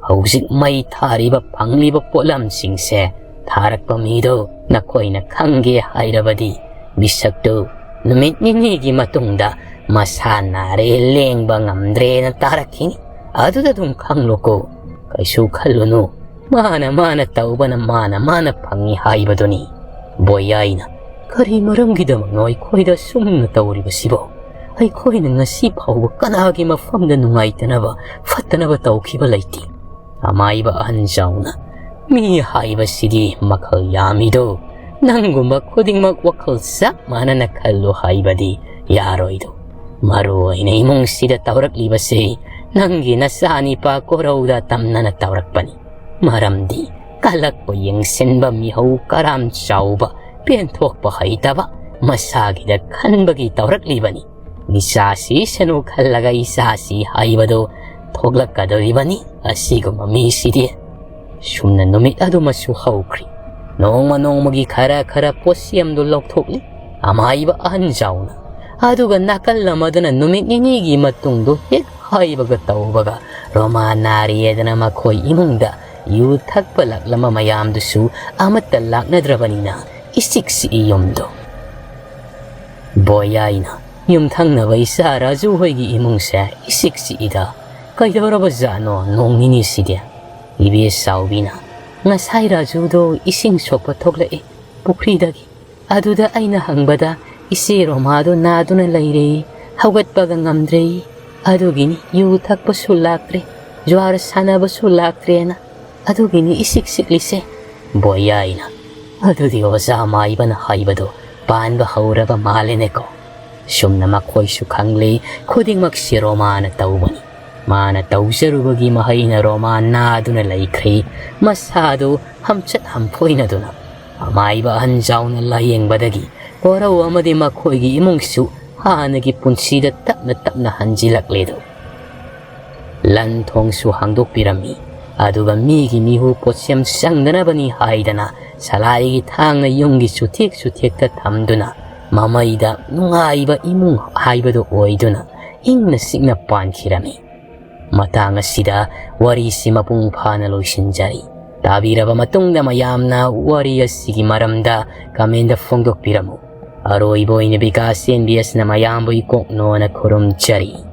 ꯍꯧꯖꯤꯛ ꯃꯩ ꯊꯥꯔꯤꯕ ꯐꯪꯂꯤꯕ ꯄꯣꯠꯂꯝꯁꯤꯡꯁꯦ ꯊꯥꯔꯛꯄ ꯃꯤꯗꯣ ꯅꯈꯣꯏꯅ ꯈꯪꯒꯦ ꯍꯥꯏꯔꯕꯗꯤ ꯃꯤꯁꯛꯇꯨ ꯅꯨꯃꯤꯠ ꯅꯤꯅꯤꯒꯤ ꯃꯇꯨꯡꯗ ꯃꯁꯥ ꯅꯥꯔꯦ, ꯂꯦꯡꯕ ꯉꯝꯗ꯭ꯔꯦꯅ ꯇꯥꯔꯛꯈꯤꯅꯤ꯫ ꯑꯗꯨꯗ ꯑꯗꯨꯝ ꯈꯪꯂꯣꯀꯣ꯫ ꯀꯩꯁꯨ ꯈꯜꯂꯨꯅꯨ꯫ ꯃꯥꯅ ꯃꯥꯅ ꯇꯧꯕꯅ ꯃꯥꯅ ꯃꯥꯅ ꯐꯪꯉꯤ ꯍꯥꯏꯕꯗꯨꯅꯤ꯫" ꯕꯣꯌꯥꯏꯅ, "ꯀꯔꯤ ꯃꯔꯝꯒꯤꯗꯃꯛꯅꯣ ꯑꯩꯈꯣꯏꯗ ꯁꯨꯝꯅ ꯇꯧꯔꯤꯕꯁꯤꯕꯣ? ꯑꯩꯈꯣꯏꯅ ꯉꯁꯤ ꯐꯥꯎꯕ ꯀꯅꯥꯒꯤ ꯃꯐꯝꯗ ꯅꯨꯡꯉꯥꯏꯇꯅꯕ, ꯐꯠꯇꯅꯕ ꯇꯧꯈꯤꯕ ꯂꯩꯇꯦ꯫ ꯑꯃꯥꯏꯕ ꯑꯍꯟ ꯖꯥꯎꯅ, "ꯃꯤ ꯍꯥꯏꯕꯁꯤꯗꯤ ꯃꯈꯜ ꯌꯥꯝꯃꯤꯗꯣ, ꯅꯪꯒꯨꯝꯕ ꯈꯨꯗꯤꯡꯃꯛ ꯋꯥꯈꯜ ꯆꯞ ꯃꯥꯟꯅꯅ ꯈꯜꯂꯨ ꯍꯥꯏꯕꯗꯤ ꯌꯥꯔꯣꯏꯗꯣ꯫ ꯃꯔꯨ ꯑꯣꯏꯅ ꯏꯃꯨꯡꯁꯤꯗ ꯇꯧꯔꯛꯂꯤꯕꯁꯤ ꯅꯪꯒꯤ ꯅꯆꯥꯅꯤꯄꯥ ꯀꯣꯔꯧꯗ ꯇꯝꯅꯅ ꯇꯧꯔꯛꯄꯅꯤ꯫ ꯃꯔꯝꯗꯤ ꯀꯂꯛꯄ ꯌꯦꯡꯁꯤꯟꯕ ꯃꯤꯍꯧ ꯀꯔꯥꯝ ꯆꯥꯎꯕ, ꯄꯦꯟꯊꯣꯛꯄ ꯍꯩꯇꯕ, ꯃꯁꯥꯒꯤꯗ ꯈꯟꯕꯒꯤ ꯇꯧꯔꯛꯂꯤꯕꯅꯤ꯫ ꯏꯆꯥꯁꯤ ꯁꯅꯨ ꯈꯜꯂꯒ ꯏꯆꯥꯁꯤ ꯍꯥꯏꯕꯗꯨ ꯊꯣꯛꯂꯛꯀꯗꯧꯔꯤꯕꯅꯤ ꯑꯁꯤꯒꯨꯝꯕ ꯃꯤꯁꯤꯗꯤ"꯫ ꯁꯨꯝꯅ ꯅꯨꯃꯤꯠ ꯑꯗꯨꯃꯁꯨ ꯍꯧꯈ꯭ꯔꯤ꯫ ꯅꯣꯡꯃ ꯅꯣꯡꯃꯒꯤ ꯈꯔ ꯈꯔ ꯄꯣꯠꯁꯦꯝꯗꯨ ꯂꯧꯊꯣꯛꯂꯤ ꯑꯃꯥꯏꯕ ꯑꯍꯟ ꯖꯥꯎꯅ꯫ ꯑꯗꯨꯒ ꯅꯥꯀꯜ ꯑꯃꯗꯅ ꯅꯨꯃꯤꯠ ꯅꯤꯅꯤꯒꯤ ꯃꯇꯨꯡꯗꯨ ꯍꯦꯛ ꯍꯥꯏꯕꯒ ꯇꯧꯕꯒ ꯔꯣꯃꯥ ꯅꯥꯔꯦꯗꯅ ꯃꯈꯣꯏ ꯏꯃꯨꯡꯗ ꯌꯨ ꯊꯛꯄ ꯂꯥꯛꯂꯝꯕ ꯃꯌꯥꯝꯗꯨꯁꯨ ꯑꯃꯠꯇ ꯂꯥꯛꯅꯗ꯭ꯔꯕꯅꯤꯅ ꯏꯆꯤꯛ ꯆꯤꯛꯏ ꯌꯨꯝꯗꯣ꯫ ꯕꯣꯌꯥꯏꯅ, "ꯌꯨꯝꯊꯪꯅꯕ ꯏꯆꯥ ꯔꯥꯖꯨ ꯍꯣꯏꯒꯤ ꯏꯃꯨꯡꯁꯦ ꯏꯆꯤꯛ ꯆꯤꯛꯏꯗ꯫ ꯀꯩꯗꯧꯔꯕ ꯖꯥꯠꯅꯣ ꯅꯣꯡ ꯅꯤꯅꯤꯁꯤꯗꯤ?" ꯏꯕꯦ ꯆꯥꯎꯕꯤꯅ, "ꯉꯁꯥꯏ ꯔꯥꯖꯨꯗꯣ ꯏꯁꯤꯡ ꯁꯣꯛꯄ ꯊꯣꯛꯂꯛꯏ ꯄꯨꯈ꯭ꯔꯤꯗꯒꯤ꯫ ꯑꯗꯨꯗ ꯑꯩꯅ ꯍꯪꯕꯗ ꯏꯆꯦ ꯔꯣꯃꯥꯗꯣ ꯅꯥꯗꯨꯅ ꯂꯩꯔꯦ꯫ ꯍꯧꯒꯠꯄꯒ ꯉꯝꯗ꯭ꯔꯦ꯫ ꯑꯗꯨꯒꯤꯅꯤ ꯌꯨ ꯊꯛꯄꯁꯨ ꯂꯥꯛꯇ꯭ꯔꯦ, ꯖ꯭ꯋꯥꯔ ꯁꯥꯟꯅꯕꯁꯨ ꯂꯥꯛꯇ꯭ꯔꯦꯅ꯫ ꯑꯗꯨꯒꯤꯅꯤ ꯏꯁꯤꯛ ꯁꯤꯛꯂꯤꯁꯦ"꯫ ꯕꯣꯌꯥꯏꯅ, "ꯑꯗꯨꯗꯤ ꯑꯣꯖꯥ ꯃꯥꯏꯕꯅ ꯍꯥꯏꯕꯗꯣ ꯄꯥꯟꯕ ꯍꯧꯔꯕ ꯃꯥꯜꯂꯦꯅꯦꯀꯣ"꯫ ꯁꯨꯝꯅ ꯃꯈꯣꯏꯁꯨ ꯈꯪꯂꯦ, ꯈꯨꯗꯤꯡꯃꯛꯁꯤ ꯔꯣꯃꯥꯅ ꯇꯧꯕꯅꯤ꯫ ꯃꯥꯅ ꯇꯧꯖꯔꯨꯕꯒꯤ ꯃꯍꯩꯅ ꯔꯣꯃꯥ ꯅꯥꯗꯨꯅ ꯂꯩꯈ꯭ꯔꯦ꯫ ꯃꯁꯥꯗꯨ ꯍꯝꯆꯠ ꯍꯝꯐꯣꯏꯅꯗꯨꯅ ꯑꯃꯥꯏꯕ ꯑꯍꯟ ꯖꯥꯎꯅ ꯂꯥꯌꯦꯡꯕꯗꯒꯤ ꯀꯣꯔꯧ ꯑꯃꯗꯤ ꯃꯈꯣꯏꯒꯤ ꯏꯃꯨꯡꯁꯨ ꯍꯥꯟꯅꯒꯤ ꯄꯨꯟꯁꯤꯗ ꯇꯞꯅ ꯇꯞꯅ ꯍꯟꯖꯤꯜꯂꯛꯂꯦꯗꯣ꯫ ꯂꯟ ꯊꯣꯡꯁꯨ ꯍꯥꯡꯗꯣꯛꯄꯤꯔꯝꯃꯤ꯫ ꯑꯗꯨꯒ ꯃꯤꯒꯤ ꯃꯤꯍꯨ ꯄꯣꯠꯁꯦꯝ ꯆꯪꯗꯅꯕꯅꯤ ꯍꯥꯏꯗꯅ ꯁꯂꯥꯏꯒꯤ ꯊꯥꯡꯅ ꯌꯨꯝꯒꯤ ꯆꯨꯊꯦꯛ ꯆꯨꯊꯦꯛꯇ ꯊꯝꯗꯨꯅ ꯃꯃꯩꯗ ꯅꯨꯡꯉꯥꯏꯕ ꯏꯃꯨꯡ ꯍꯥꯏꯕꯗꯨ ꯑꯣꯏꯗꯨꯅ ꯏꯪꯅ ꯆꯤꯛꯅ ꯄꯥꯟꯈꯤꯔꯝꯃꯤ꯫ ꯃꯇꯥꯡ ꯑꯁꯤꯗ ꯋꯥꯔꯤꯁꯤ ꯃꯄꯨꯡ ꯐꯥꯅ ꯂꯣꯏꯁꯤꯟꯖꯔꯤ꯫ ꯇꯥꯕꯤꯔꯕ ꯃꯇꯨꯡꯗ ꯃꯌꯥꯝꯅ ꯋꯥꯔꯤ ꯑꯁꯤꯒꯤ ꯃꯔꯝꯗ ꯀꯃꯦꯟꯗ ꯐꯣꯡꯗꯣꯛꯄꯤꯔꯝꯃꯨ꯫ ꯑꯔꯣꯏꯕ ꯑꯣꯏꯅ ꯕꯤꯀꯥꯁ ꯑꯦꯟ ꯕꯤ ꯑꯦꯁꯅ ꯃꯌꯥꯝꯕꯨ ꯏꯀꯣꯛꯅꯣꯅ ꯈꯨꯔꯨꯝꯖꯔꯤ꯫